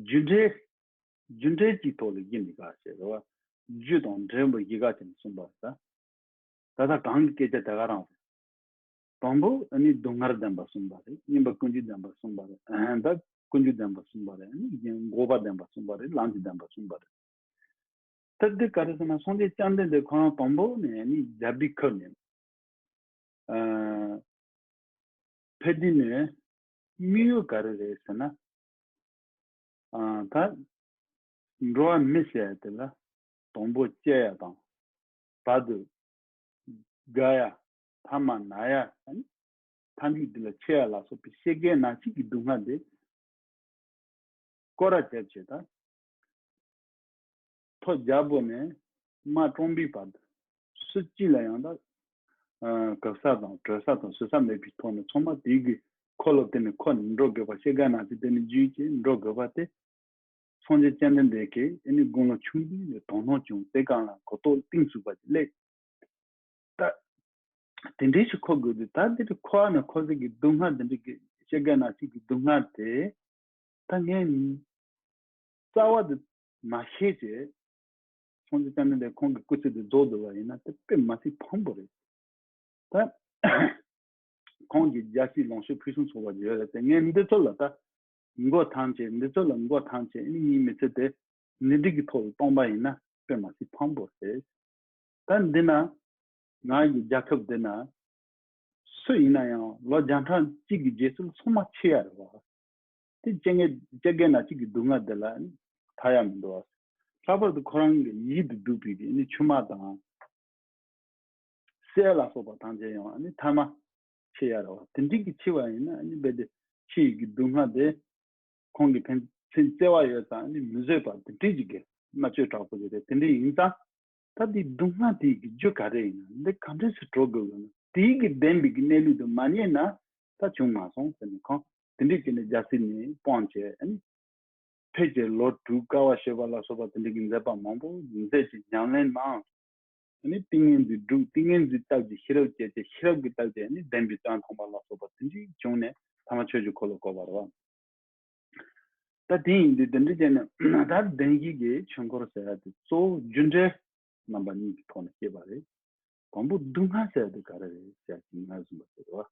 རྒྱུ་འབྲས། རྒྱུ་འབྲས་ཀྱི་ཐོག་ལ་བཞི་ནི་ག་ཞེས་རེད་བ། རྒྱུ་དང་འབྲས་བུ་བཞི་ག་ཅིག་གསུངས་པ་རེད། ད་ལྟ་གང་གི་སྐད་ཆ་དེ་ག་རང་རེད། དང་པོ་ཨ་ནི་སྡུག་བསྔལ་བདེན་པ་གསུངས་པ་རེད། གཉིས་པ་ཀུན་འབྱུང་བདེན་པ་གསུངས་པ་རེད། ད་ཀུན་འབྱུང་བདེན་པ་གསུངས་པ་རེད། ཨ་ནི་འགོག་པ་བདེན་པ་གསུངས་པ་རེད། ལམ་གྱི་བདེན་པ་གསུངས་པ་རེད། ད་འདི་ག་རེ་ཟེར་ན་སངས་རྒྱས་བཅོམ་ལྡན་འདས་ཁོ་རང་དང་པོ་ནས་ཨ་ནི་རྒྱལ་པོའི་ཁབ་ནས་ཨ་ཕེབས་དུས་ནས་དམིགས་ཡུལ་ག་རེ་རེད་ཟེར་ན། ཨ་ད་ འགྲོ་བ་མི་ཟེར་ཡ་དེ་ལ་དང་པོ་སྐྱེ་ཡ་དང་། བར་དུ་རྒ་ཡ། ཐ་མ་ན་ཡ། ཨ་ནི་མཐའ་མཇུག་འདི་ལ་འཆི་ཡ་ལ་སོགས་པའི་བཤད་རྒྱུན་ན་ཚིག་གི་སྡུག་བསྔལ་དེ་སྐོར་ར་བརྒྱབ་བྱས་ད། ཐོ་རྒྱལ་པོ་ནས་དམག་བཀྲོངས་པའི་བར་དུ་སུ་གཅིག་ལ་ཡང་ད་གབ་ས་དང་གྲོལ་ས་དང་བཟོད་ས་མེད་པའི་ཐོག་ནས་ཚང་མ་དེའི་གི་འཁོར་ལོ་དེ་ནས་འཁོར་ནས་འགྲོ་དགོས་པ། བཤད་རྒྱུན་ན་ཚིག་དེ་ནས་བརྒྱུད་བྱས་འགྲོ་དགོས་པ་དེ། སངས་རྒྱས་བཅོམ་ལྡན་འདས་ཀྱིས་ཨ་ནི་དགུང་ལོ་ཆུང་དུས་ནས་དོ་སྣང་བྱུང་། དེ་གང་ལ་གོ་རྟོགས་གཏིང་ཟབ་པ་ཅིག་སླེབས། ད་དེ་འདྲའི་ཞིག་འཁོར་དགོས་དུས། ད་འདི་འདྲའི་འཁོར་བ་ན་འཁོར་ས་གི་སྡུག་བསྔལ་འདི་འདྲའི་གི་བཤད་རྒྱུན་ན་ཚིག་གི་སྡུག་བསྔལ་དེ་ད་ངས་རྩ་བ་དེ་མ་ཤེས་བྱས། སངས་རྒྱས་བཅོམ་ལྡན་འདས་ཁོང་གི་སྐུ་ཚེ་དེ་རྫོགས་འདུག་པ་ཡིན་ན་དེ་དཔེ་མ་སྲིད་ཕངས་པོ་རེད། ད་ཁོང་གི་རྒྱལ་སྲིད་ལོངས་སྤྱོད་ཕུན་སུམ་ཚོགས་པ་ཡོད་རེད་དེ། ངས་འདི་ཚོ་ལ་ད་མགོ་འཐོམས་བྱས། འདི་ཚོ་ལ་མགོ་འཐོམས་བྱས་ཨ་ནི་ངའི་མི་ཚེ་དེ་འདི་འདྲ་གི་ཐོག་ཏུ་གཏོང་པ་ཡིན་ན་དཔེ་མ་སྲིད་ཕངས་པོ་རེད། ད་འདི་ན་ང་གི་རྒྱལ་ཁབ་འདི་ན་སུ་ཡིན་ན་ཡང་ལོ་བརྒྱ་ཕྲག་གཅིག་གི་རྗེས་སུ་ཚང་མ་འཆི་ཡ་རེད་བ། དེ་བཤད་རྒྱུན་ན་ཚིག་གི་སྡུག་བསྔལ་འདི་ལ་ཐར་ཡ་མི་འདུག་བ། ལྷག་པར་དུ་ཁོ་རང་གི་ཡིད་དུ་སྡུག་པའི་གི་ཨ་ནི་ཆུང་མ་དང་སྲས་ལ་སོགས་པ་ཐམས་ཅད་ཡང་ཨ་ནི་མཐའ་མ་འཆི་ཡ་རེད་བ། དེ་འདྲའི་གི་འཆི་བ་ཡིན་ན་ཨ་ནི་རྦད་དེ་འཆི་ཡི་གི་སྡུག་བསྔལ་དེ་ཁོང་གི་ཕན་ཚུན་བརྩེ་བ་ཡོད་ཙང་ཨ་ནི་མི་བཟོད་པ་དེ་འདྲའི་ཅིག་གི་མནར་གཅོད་དྲག་པོ་ཞིག་རེད། དེ་འདྲ་ཡིན་ཙང་ད་འདི་སྡུག་བསྔལ་དེ་གི་རྒྱུ་ག་རེ་ཡིན་ན། འདི་ག་འདྲས་སེ་གྲོལ་དགོས་ཡོད་ན། དེའི་གི་བདེན་པའི་གི་གནས་ལུགས་དེ་མ་རྙེད་ན་ད་བྱུང་མ་སོང་ཟེར་ནས་ཁོང་དེ་འདྲའི་བྱས་ནས་རྒྱལ་སྲིད་ནས་སྤོང་བྱས་ཨ་ནི། ཕལ་ཆེར་ལོ་དྲུག་དཀའ་བ་སྤྱད་པ་ལ་སོགས་པ་དེ་འདྲ་གི་མཛད་པ་མང་པོ་མཛད་ཅིང་ཉམས་ལེན་གནང་། ཨ་ནི་ཏིང་ངེ་འཛིན་སྒྲུབ། ཏིང་ངེ་འཛིན་སྟོབས་ཀྱིས་ཤེས་རབ་སྐྱེས་ཏེ། ཤེས་རབ་ཀྱི་སྟོབས་ཀྱིས་ཨ་ནི་བདེན་པའི་དོན་མཐོང་བ་ལ་སོགས་པ་དེ་འདྲ་བྱུང་ནས་ཐ་མ་ཆོས་ཀྱི་འཁོར་ལོ་བསྐོར་བ་རེད་བ། ད་དེ་ཡིན་དུས་དེ་འདྲ་བྱས་ནས་ད་བདེན་བཞི་གི་ཆོས་འཁོར་ཟེར་ཡ་དེ་གཙོ་བོ་རྒྱུ་འབྲས་རྣམ་པ་གཉིས་ཀྱི་ཐོག་ནས་སྐྱེས་པ་རེད། དང་པོ་སྡུག་བསྔལ་ཟེར་ཡ་དེ་ག་རེ་རེད་ཟེར་ཡ་ཅིག་ངོས་བཟུང་བ་དེ་རེད་བ།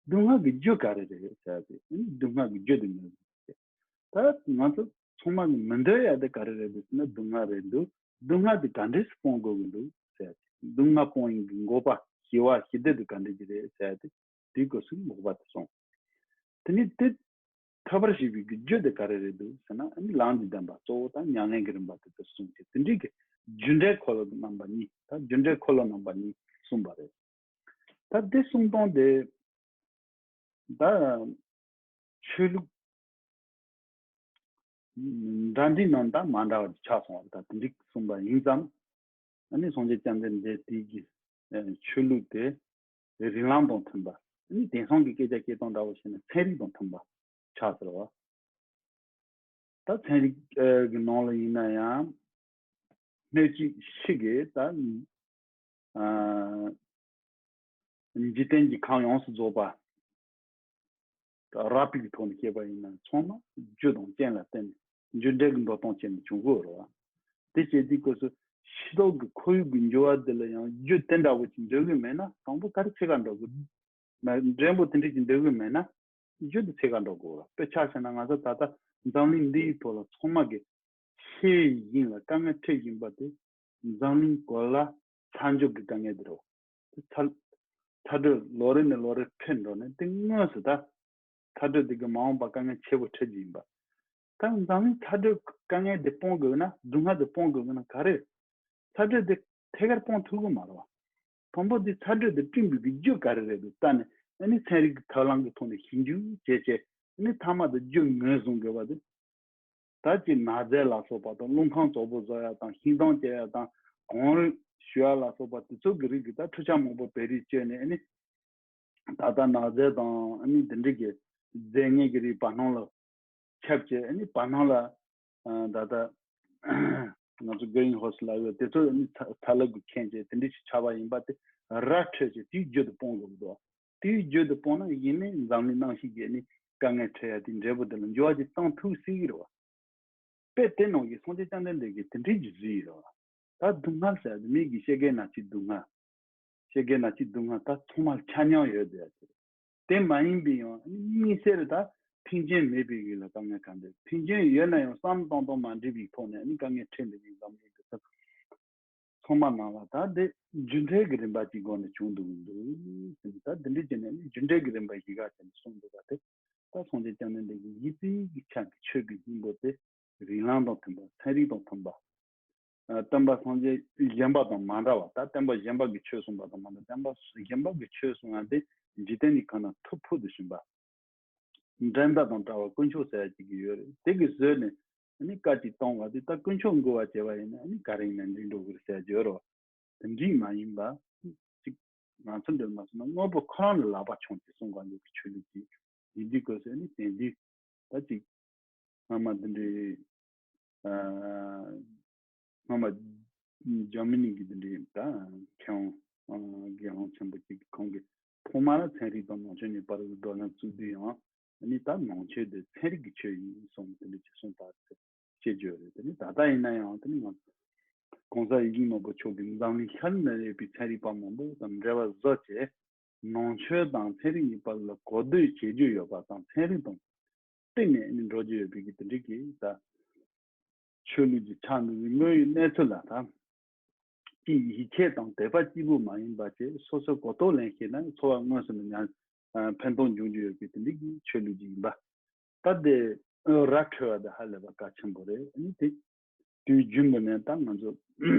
སྡུག་བསྔལ་གྱི་རྒྱུ་ག་རེ་རེད་ཟེར་ཡ་དེ། ཨ་ནི་སྡུག་བསྔལ་གྱི་རྒྱུ་དེ་ངོས་བཟུང་བ་དེ། ད་ང་ཚོ་ཚང་མ་གི་མི་འདོད་ཡ་དེ་ག་རེ་རེད་འདུག་ཟེར་ན་སྡུག་བསྔལ་རེད་འདུག་སྡུག་བསྔལ་དེ་ག་འདྲས་སེ་སྤོང་དགོས་ཀྱི་འདུག་ཟེར་ཡ་དེ། སྡུག་བསྔལ་སྤོང་ཡིན་གྱི་འགོག་པ་ཞི་བ་ཞི་བདེ་དེ་ག་འདྲས་ཀྱི་རེད་ཟེར་ཡ་དེ། དེའི་སྐོར་སུ་འགོག་པ་དེ་སོང་། དེ་ནས་དེ་ཐོབ་པར་བྱེད་པའི་གི་རྒྱུ་དེ་ག་རེ་རེད་འདུག་ཟེར་ན། ཨ་ནི་ལམ་གྱི་བདེན་པ་གཙོ་བོ་དང་ཉམས་ལེན་གྱི་རིམ་པ་དེ་ཚོ་གསུངས་ཏེ། དེ་འདྲའི་གི་རྒྱུ་འབྲས་འཁོར་ལོ་རྣམ་པ་གཉིས། ད་རྒྱུ་འབྲས་འཁོར་ལོ་རྣམ་པ་གཉིས་གསུངས་པ་རེད། ད་དེ་གསུང་སྟངས་དེ་ད་ཆོས་ལུགས་འདྲ་འདྲའི་ནང་ད་མ་འདྲ་བ་ཆགས་སོང་བ། ད་དེ་འདྲའི་གསུངས་པ་ཡིན་ཙང་། ཨ་ནི་སངས་རྒྱས་བཅོམ་ལྡན་འདས་དེའི་གི་ཆོས་ལུགས་དེ་རིགས་ལམ་དང་མཐུན་པ། ཨ་ནི་དེང་སང་གི་སྐད་ཆ་བཤད་སྟངས་འདྲ་བོ་བྱས་ན་ཚན་རིག་དང་མཐུན་པ་ཆགས་ཟེར་བ། ད་ཚན་རིག་གི་ནང་ལ་ཡིན་ན་ཡང་སྣོད་བཅུད་ཕྱི་གི་ད་འཇིག་རྟེན་གྱི་ཁམས་ཡོངས་སུ་རྫོགས་པ་རགས་པའི་གི་ཐོག་ནས་བཤད་པ་ཡིན་ན་ཚང་མ་རྒྱུ་དང་རྐྱེན་ལ་བརྟེན་ནས་རྒྱུ་འབྲས་ཀྱི་འགྲོ་སྟངས་བྱས་ནས་བྱུང་དགོས་རེད་བ། དེ་བྱས་དུས་སྐབས་སུ་ཕྱི་ལོགས་ཀྱི་ཁོར་ཡུག་གི་འགྱུར་བ་འདི་ལ་ཡང་རྒྱུ་དེ་འདྲ་བོ་ཅིག་འདོད་གི་མེད་ན་དང་པོ་ག་རེ་ཕྱེད་ཀ་འགྲོ་དགོས། མ་འབྲས་བུ་དེ་འདྲ་ཅིག་འདོད་གི་མེད་ན་རྒྱུ་དེ་ཕྱེད་ཀ་འགྲོ་དགོས་རེད་བ། དཔེ་ཆ་བཞག་ན་ང་ཚོ་ད་ལྟ་འཛམ་གླིང་འདིའི་ཐོག་ལ་ཚང་མ་གི་ཤེས་བཞིན་ལ་དཀའ་ངལ་འཕྲད་བཞིན་པ་དེ་འཛམ་གླིང་གོ་ལ་ཚ་འཇོག་གི་དཀའ་ངལ་དེ་རེད། དེ་ཚ་ཚ་དྲོད་ལོ་རེ་ནས་ལོ་རེ་འཕེལ་འགྲོ་ནས་དེ་དངོས་སུ་ད་ཚ་དྲོད་དེ་གི་མ་འོངས་པ་དཀའ་ངལ་ཆེ་བོ་འཕྲད་ཀྱི་ཡིན་པ། ད་འཛམ་གླིང་ཚ་དྲོད་དཀའ་ངལ་དེ་སྤོང་དགོས་ན་སྡུག་བསྔལ་དེ་སྤོང་དགོས་ན་ག་རེ། ཚ་དྲོད་དེ་ཐད་ཀར་སྤོང་ཐུབ་ཀྱི་མ་རེད་བ། དང་པོ་དེ་ཚ་དྲོད་དེ་བསྐྲུན་པའི་གི་རྒྱུ་ག་རེ་རེད་འདུག་ལྟ་ནས་ཨ་ནི་ཚན་རིག་གི་ཐབས་ལམ་གི་ཐོག་ནས་ཞིབ་འཇུག་བྱས་བྱས་ཨ་ནི་མཐའ་མ་དེ་རྒྱུ་ངོས་བཟུང་དགོས་པ་དེ། ད་ཅིག་ནགས་ཚལ་ལ་སོགས་པ་དང་རླུང་ཁམས་བཙོག་པོ་བཟོ་ཡ་དང་ཤིང་སྡོང་བཅད་ཡ་དང་གངས་རི་ཞུ་ཡ་ལ་སོགས་པ་དེ་ཚོ་གི་རིགས་ཀྱི་ད་འཕྲུལ་ཆས་མང་པོ་བེད་རིགས་བཅོས་ནས་ཨ་ནི་ད་ལྟ་ནགས་ཚལ་དང་ཨ་ནི་འདི་འདྲ་གི་རྫས་ངན་གྱི་རིགས་བར་སྣང་ལ་ཁྱབ་བྱས་ཨ་ནི་བར་སྣང་ལ་ད་ལྟ་ང་ཚོ་གྷི་རིན་ཧའུ་སི་ལབ་ཡོད་དེ་ཚོ་ཨ་ནི་ཚ་ཚ་ལབ་ཀྱི་ཁེངས་བྱས་དེ་འདྲ་ཞིག་ཆགས་པ་ཡིན་པ་དེ་ར་འཕྲོད་བྱས་དེའི་རྒྱུ་དེ་སྤོང་དགོས་འདུག་དེའི་རྒྱུ་དེ་སྤོང་ན་ཡིན་ནའི་འཛམ་གླིང་སྣང་ཞིག་གི་ནི་དཀའ་ངལ་འཕྲད་ཡ་དེའི་འབྲས་བུ་དེ་ལ་འགྱུར་བ་ཅིག་བཏང་ཐུབ་སྲིད་ཀྱི་རེད་བ། དཔེ་དེ་ནང་བཞིན་སངས་རྒྱས་བཅོམ་ལྡན་འདས་ཀྱིས་དེ་འདྲའི་གི་བཟོས་ཡོད་རེད་བ། ད་སྡུག་བསྔལ་ཟེར་ཡ་དེ་མི་གི་བཤད་རྒྱུན་ན་ཚིག་སྡུག་བསྔལ། བཤད་རྒྱུན་ན་ཚིག་སྡུག་བསྔལ་ད་ཚང་མར་ཆ་མཉམ་ཡོད་བསྡད་ཡ་དེ་རེད། དེ་མ་ཡིན་པའི་ཡང་དམིགས་བསལ་རེད་ད། མཐུན་རྐྱེན་མེད་པའི་རིགས་ལ་དཀའ་ངལ་ག་འདྲ། མཐུན་རྐྱེན་ཡོད་ན་ཡང་བསམ་བཏང་སྟངས་མ་འགྲིག་པའི་ཐོག་ནས་ནི་དཀའ་ངལ་འཕྲད་འདུག་ཡིན་ཙམ་ཡིན་དུས་ཚང་མ་ནང་ལ་ད་འདི་རྒྱུ་འབྲས་ཀྱི་རིམ་པ་གཅིག་སྒོ་ནས་བྱུང་འདུག་འདུག་ཟེར་ད་འདི་འདྲ་བྱས་ནས་ནི་རྒྱུ་འབྲས་ཀྱི་རིམ་པ་གཞི་བཀག་བྱས་ནས་གསུངས་འདུག་པ་དེ་ད་སངས་རྒྱས་བཅོམ་ལྡན་འདས་ཀྱི་ཡིད་བརྟན་གྱི་ཆ་གི་ཆོས་ཀྱི་སྙིང་པོ་དེ་ རིགས་ལམ་དང་མཐུན་པ། ཚན་རིག་དང་མཐུན་པ། ཨ། སྟོན་པ་སངས་རྒྱས་གཞན་པ་དང་མ་འདྲ་བ། ད་སྟོན་པ་གཞན་པ་གིས་ཆོས་གསུངས་པ་དང་མ་འདྲ། སྟོན་པ་གཞན་པ་གིས་ཆོས་གསུངས་པ་དེ་འཇིག་རྟེན་ནི་གང་ན་ཐུགས་ཕུལ་དུ་ཕྱིན་པ། འགྲན་ཟླ་དང་བྲལ་བ་དཀོན་མཆོག་ཟེར་ཡ་ཅིག་ཡོད་རེད། དེ་གིས་བཟོས་ནས་ཨ་ནི་བཀའ་ཅིག་གཏོང་བ་དེ་ད་དཀོན་མཆོག་མགོ་བ་བྱས་པ་ཡིན་ན་ཨ་ནི་ག་རེ་ཡིན་ན་འགྲིག་འགྲོ་གི་རེད་ཟེར་ཡ་ཅིག་ཡོད་རེད་བ། དེ་འགྲིག་མ་ཡིན་པ་ཅིག་ང་ཚོ་འདིར་མ་སོང་ན་དངོས་པོ་ཁོ་རང་ལ་ལག་པ་མཆོངས་ཏེ་གསུང་ག་འཇུག་གི་ཆོས་ལུགས་ཅིག་ཡིན་དུས་སྐབས་སུ་ཨ་ནི་དེང་དུས་ད་ཅིག་སྔ་མ་འདི་འདྲའི་ཨ། སྔ་མ་འཇར་མ་ནི་གི་འདི་འདྲའི་ད་མཁས་དབང་ཨ། དགེ་སློང་ཆེན་པོ་གཅིག་གིས་ཁོང་གིས་ཐོག་མར་ཚན་རིག་དང་ནང་ཆོས་གཉིས་བར་གྱི་བགྲོ་གླེང་བཙུགས་དུས་ཡང་ཨ་ནི་ད་ནང་ཆོས་དེ་ཚན་རིག་གི་ཆོས་ཡིན་གསུངས། དེ་འདྲ་ཅིག་གསུངས་པ་དེ་བཤད་རྒྱུ་རེད། དེ་ནི་ད་ལྟ་ཡིན་ན་ཡང་དེ་ནི་ང་ཚོ་༸གོང་ས་ཡིད་བཞིན་ནོར་བུ་མཆོག་གིས་འཛམ་གླིང་ཤར་ནས་ཡོད་པའི་ཚན་རིག་པ་མང་པོ་དང་འབྲེལ་བ་བཟོ་བྱས། ནང་ཆོས་དང་ཚན་རིག་གཉིས་བར་ལ་གོ་བསྡུར་བྱེད་རྒྱུ་ཡོད་པ་དང་། ཚན་རིག་དང་གཏིང་ནས་ནི་འགྲོ་རྒྱུ་ཡོད་པའི་གི་དེ་འདྲའི་གི་ད་ཆོས་ལུགས་ཀྱི་ཆགས་འདུག་པའི་དངོས་ཡོད་གནས་ཚུལ་ལ་ད་ཅིག་ཡིད་ཆེས་དང་དད་པ་གཅིག་པུ་མ་ཡིན་པ་བྱས། སོ་སོའི་གོ་རྟོགས་ལེན་ཤེས་ན་འཚོ་བ་དངོས་སུ་ནི་ཉམས་ཨ། ཕན་ཐོགས་འབྱུང་རྒྱུ་ཡོད་པའི་དེ་འདྲའི་གི་ཆོས་ལུགས་ཅིག་ཡིན་པ། ད་དེ་ར་འཕྲོད་པ་དེ་ཧ་ལས་པ་གལ་ཆེན་པོ་རེད། ཨ་ནི་དེ་དུས་རྒྱུན་དུ་ནས་ད་ང་ཚོ་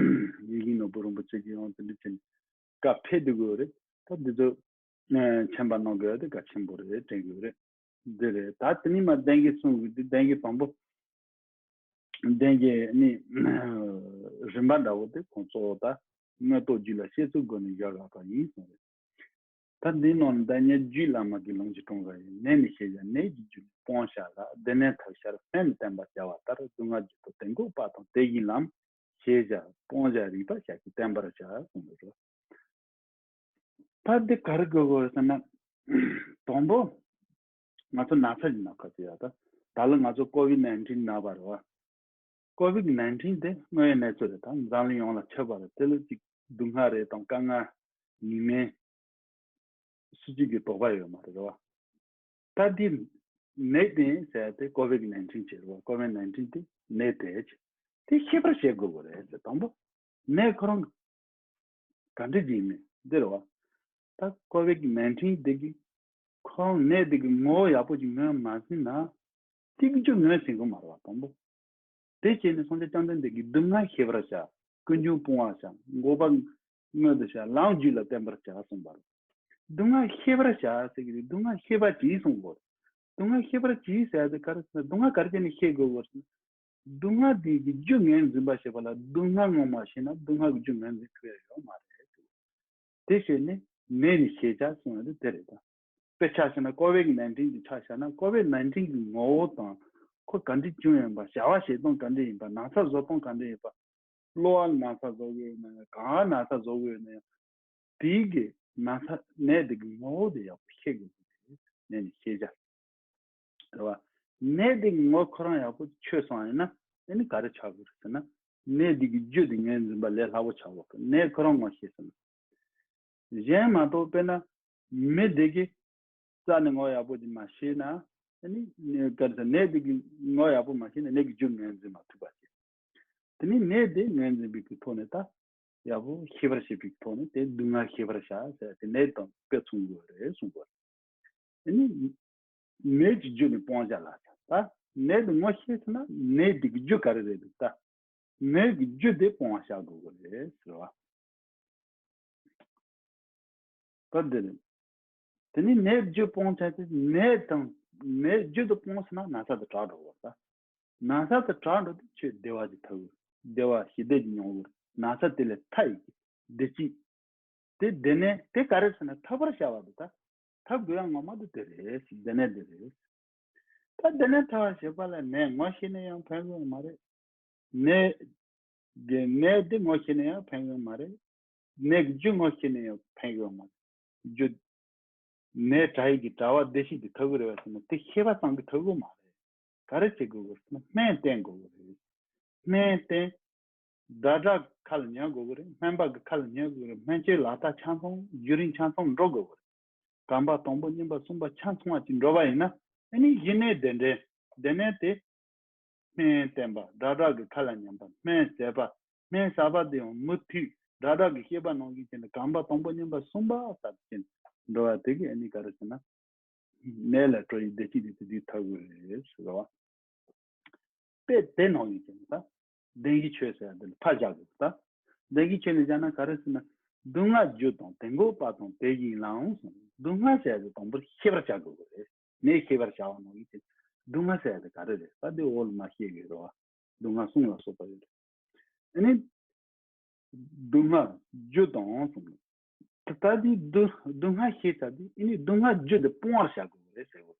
ཡིད་བཞིན་ནོར་བུ་རིན་པོ་ཆེ་གིས་ཡང་དེ་འདྲ་བྱས་ནས་བཀའ་ཕེབས་བསྡད་དགོས་རེད། ད་འདི་ཚོ་མཁྱེན་པ་གནང་དགོས་དེ་གལ་ཆེན་པོ་རེད་དྲན་གྱི་ཡོད་རེད། འདི་རེད། ད་དེ་ནས་མར་བདེན་གྱི་གསུང་གི་འདི་བདེན་གྱི་དང་པོ། བདེན་གྱི་ནི་རིམ་པ་འདྲ་བོ་དེ་ཁོང་གཙོ་བོ་ད་དངོས་རྟོགས་རྒྱུད་ལ་བཤད་ཚུལ་སྒོ་ནས་བཞག་ཡོད་པ་ཡིན་གསུངས་རེད། ད་འདིའི་ནང་ནས་ད་སྔོན་རྒྱུད་བླ་མ་གིས་ལུང་གིས་དྲངས་པ་ཡིན། ནད་ནི་ཤེས་བྱ་ནད་ཀྱི་རྒྱུ་ནི་སྤོང་བྱ་ལ། སྡུག་བསྔལ་ཐར་བྱར་སྨན་ནི་བསྟེན་པར་བྱ་བ་ལྟར། སྡུག་བསྔལ་རྒྱུ་དང་དེ་འགོག་པ་དང་དེ་བཞིན་ལམ། ཤེས་བྱ་སྤོང་བྱ་རིགས་པ་ཤཱཀྱས་བསྟེན་པར་བྱ་གསུངས་པ་རེད། ད་འདི་ག་རེ་དགོས་དགོས་ཟེར་ན། དང་པོ་ང་ཚོ་ན་ཚ་ཡིན་ན་ག་ཚོད་ཡོད། ད་ད་ལོ་ང་ཚོ་ཀོ་བིད་ནའིན་ཊིན་ན་བ་རེད་བ། ཀོ་བིད་ནའིན་ཊིན་དེ་དངོས་ཡོད་གནས་ཚུལ་རེད། ད་འཛམ་གླིང་ཡོངས་ལ་ཁྱབ་པ་རེད། དེ་ལ་ཅིག་སྡུག་བསྔལ་རེད་དང་དཀའ་ངལ་ཉིན་མེད་སུ་གཅིག་གིས་དོགས་པ་ཡོད་མ་རེད་བ། ད་འདི་ནད་དེ་ཟེར་ཏེ་ཀོ་བིད་ནའིན་ཊིན་བྱེད་རེད་བ། ཀོ་བིད་ནའིན་ཊིན་དེ་ནད་དེ་བྱེད། དེ་ཤེས་པར་བྱེད་དགོས་པ་རེད་ཟེར། དང་པོ་ནད་ཁོ་རང་ག་འདྲ་ཅིག་ཡིན་མིན་འདི་རེད་བ། ད་ཀོ་བིད་ནའིན་ཊིན་འདི་གི་ཁོ་རང་ནད་འདི་གི་ངོ་བོ་ཡག་པོ་ཅིག་ངོས་མ་ཟིན་ན་དེ་གི་རྒྱུ་ངོས་ཟིན་གི་མ་རེད་བ། དང་པོ་དེ་བྱས་ནས་སངས་རྒྱས་བཅོམ་ལྡན་འདས་ཀྱིས་སྡུག་བསྔལ་ཤེས་པར་བྱ། ཀུན་འབྱུང་སྤོང་བར་བྱ། འགོག་པ་མངོན་དུ་བྱ། ལམ་རྒྱུད་ལ་བརྟེན་པར་བྱ་གསུངས་པ་རེད། སྡུག་བསྔལ་ཤེས་པར་བྱ་ཟེར་གི་རེད། སྡུག་བསྔལ་ཤེས་པར་གྱིས་གསུངས་པ་རེད། སྡུག་བསྔལ་ཤེས་པར་གྱིས་ཟེར་ཡ་དེ་ག་རེ་ཟེར་ན། སྡུག་བསྔལ་ག་རེ་བྱས་ནས་ཤེས་དགོས་པ་རེད་ཟེར་ན། སྡུག་བསྔལ་དེ་གི་རྒྱུ་ངོས་འཛིན་པ་ཤེས་པ་ལ། སྡུག་བསྔལ་ངོ་མ་ཤེས་ན་སྡུག་བསྔལ་གྱི་རྒྱུ་ངོས་འཛིན་ཐུབ་ཡ་ཡོད་མ་རེད། དེ་བྱས་ནས་ནད་ནི་ཤེས་བྱ་གསུངས་ཡ་དེ་དེ་རེད་ད། དཔེ་ཆ་བཞག་ན་ཀོ་བིད་ནའིན་ཊིན་གྱི་ཆ་བཞག་ན། ཀོ་བིད་ནའིན་ཊིན་གྱི་ངོ་བོ་དང་ཁོ་ག་འདྲ་བྱུང་ཡོད་པ། བྱ་བ་བྱེད་སྟངས་ག་འདྲ་ཡིན་པ། ན་ཚ་བཟོ་སྟངས་ག་འདྲ་ཡིན་པ། གློ་བ་ན་ཚ་བཟོ་གི་ཡོད་ན་ཡང་། ག་པར་ན་ཚ་བཟོ་གི་ཡོད་ན་ཡང་། དེའི་གི་ན་ཚ་ནད་དེ་གི་ངོ་བོ་དེ་ཡག་པོ་ཤེས་དགོས་ཀྱི་རེད། ནད་ནི་ཤེས་བྱ་རེད་བ། ནད་དེ་གི་ངོ་ཁོ་རང་ཡག་པོ་ཆོད་སོང་ཡིན་ན་ཨ་ནི་ག་རེ་ཆགས་དགོས་རེད་ཟེར་ན། ནད་དེ་གི་རྒྱུ་དེ་ངོས་འཛིན་པ་ལས་སླ་པོ་ཆགས་དགོས་ཀྱི། ནད་ཁོ་རང་ངོ་ཤེས་སོང་ན། གཞན་མ་གཏོགས་དཔེར་ན་མི་དེ་གི་རྩ་ནས་ངོ་ཡག་པོ་ཅིག་མ་ཤེས་ན། ཨ་ནི་ནད་ག་རེ་ཟེར། ནད་དེ་གི་ངོ་ཡག་པོ་མ་ཤེས་ན་ནད་ཀྱི་རྒྱུ་ངོས་འཛིན་མ་ཐུབ་པ་བྱེད། དེ་ནས་ནད་དེ་ངོས་འཛིན་པའི་གི་ཐོག་ནས་ད་ཡག་པོ་ཤེས་པར་བྱེད་པའི་ཐོག་ནས་དེ་སྡུག་བསྔལ་ཤེས་པར་བྱ་ཟེར་ཏེ་ནད་དང་དཔེ་མཚུངས་དགོས་རེད་གསུངས་པ་རེད། ཨ་ནི་ནད་ཀྱི་རྒྱུ་ནི་སྤོང་བྱ་ལ་བྱ། ད་ནད་དེ་ངོ་ཤེས་ཟེར་ན་ནད་དེ་གི་རྒྱུ་ག་རེ་རེད་འདུག་ད་ནད་ཀྱི་རྒྱུ་དེ་སྤོང་བ་བྱ་དགོས་ཀྱི་རེད་ཟེར་བ། ད་འདི་རེད། དེ་ནས་ནད་རྒྱུ་སྤོང་བྱ་དེ་ནད་དང་ནད་རྒྱུ་དེ་སྤོང་ཟེར་ན་ན་ཚ་དེ་དྲག་འགྲོ་བ་ད། ན་ཚ་དེ་དྲག་འགྲོ་དུས་ཁྱོད་བདེ་བ་ཅིག་ཐོབ་དགོས། བདེ་བ་ཞི་བདེ་ཅིག་མྱོང་དགོས། ན་ཚ་དེ་ལས་ཐར་ཡི་གི་བདེ་སྐྱིད། དེ་བདེ་གནས་དེ་ག་རེ་ཟེར་ན་ཐོབ་པར་བྱ་བ་དེ་ད། ཐོབ་དགོས་ཡ་ངོ་མ་དེ་དེ་རེད། བདེ་གནས་དེ་རེད། ད་བདེ་གནས་ཐོབ་པར་བྱེད་པ་ལ་ནད་ངོ་ཤེས་ན་ཡང་ཕན་གི་ཡོད་མ་རེད། ནད་དེ་ནད་དེ་ངོ་ཤེས་ན་ཡང་ཕན་གི་ཡོད་མ་རེད། ནད་ཀྱི་རྒྱུ་ངོ་ཤེས་ན་ཡང་ཕན་གི་ཡོད་མ་རེད། རྒྱུ་ནད་དྲག་ཡི་གི་དྲག་པ་བདེ་སྐྱིད་དེ་ཐོབ་གི་རེད་བ་ཟེར་ན་དེ་ཤེས་པ་ཙམ་གྱིས་ཐོབ་གི་མ་རེད། ག་རེ་བྱེད་དགོས་ཀྱི་ཟེར་ན་སྨན་བསྟེན་དགོས་ཀྱི་རེད། སྨན་བསྟེན། སྒྲ་གྲགས་ཀྱི་ཁ་ལ་ཉན་དགོས་ཀྱི་རེད། སྨན་པ་གི་ཁ་ལ་ཉན་དགོས་ཀྱི་རེད། སྨན་བཅོས་ལག་བསྟར་ཆ་ཚང་བརྒྱུད་རིམ་ཆ་ཚང་འགྲོ་དགོས་ཀྱི་རེད། གོམ་པ་དང་པོ་གཉིས་པ་གསུམ་པ་ཆ་ཚང་བ་ཅིག་འགྲོ་བ་ཡིན་ན་ཨ་ནི་གཞི་ནས་བདེ་འདྲེན་བདེ་གནས་དེ། སྨན་བསྟེན་པ། སྒྲ་གྲགས་ཀྱི་ཁ་ལ་ཉན་པ། སྨན་བཟས་པ། སྨན་ཟ་བ་དེ་ཡང་མུ་མཐུད་སྒྲ་གྲགས་ཀྱི་ཤེས་པ་ནང་བཞིན་བྱས་ནས་གོམ་པ་དང་པོ་གཉིས་པ་གསུམ་པ་ལྟར་བྱས་ནས་འགྲོ་བ་དེ་གིས་ཨ་ནི་ག་རེ་ཟེར་ན། ནད་ལས་གྲོལ་ཡི་བདེ་སྐྱིད་དེ་དེ་དུས་ཐོབ་དགོས་རེད་ཟེར་བ། དཔེ་དེ་ནང་ཡིན་ཀྱང་ད། བདེན་བཞིའི་ཆོས་ཟེར་ཡ་དེ་ལ་ཕར་བཞག་དགོས་ད། བདེན་བཞིའི་ཆོས་ནི་བཞག་ན་ག་རེ་ཟེར་ན། སྡུག་བསྔལ་རྒྱུ་དང་དེ་འགོག་པ་དང་དེ་བཞིན་ལའང་གསུངས། སྡུག་བསྔལ་ཟེར་ཡ་དེ་དང་པོར་ཤེས་པར་བྱ་དགོས་ཀྱི་རེད། ངས་ཤེས་པར་བྱ་བ་ནང་བཞིན་དེ། སྡུག་བསྔལ་ཟེར་ཡ་དེ་ག་རེ་རེད་ད། དེ་འོག་ལ་མ་བཤད་ཡོད་རེད་བ། སྡུག་བསྔལ་གསུམ་ལ་སོགས་པ་ཡོད་རེད། ཨ་ནི། སྡུག་བསྔལ་རྒྱུ་དང་གསུངས། ད་ལྟ་དེ་སྡུག་སྡུག་བསྔལ་ཤེས་ཚར་དུས་ཨ་ནི་སྡུག་བསྔལ་རྒྱུ་དེ་སྤོང་བར་བྱ་དགོས་ཀྱི་རེད་ཟེར་གོ།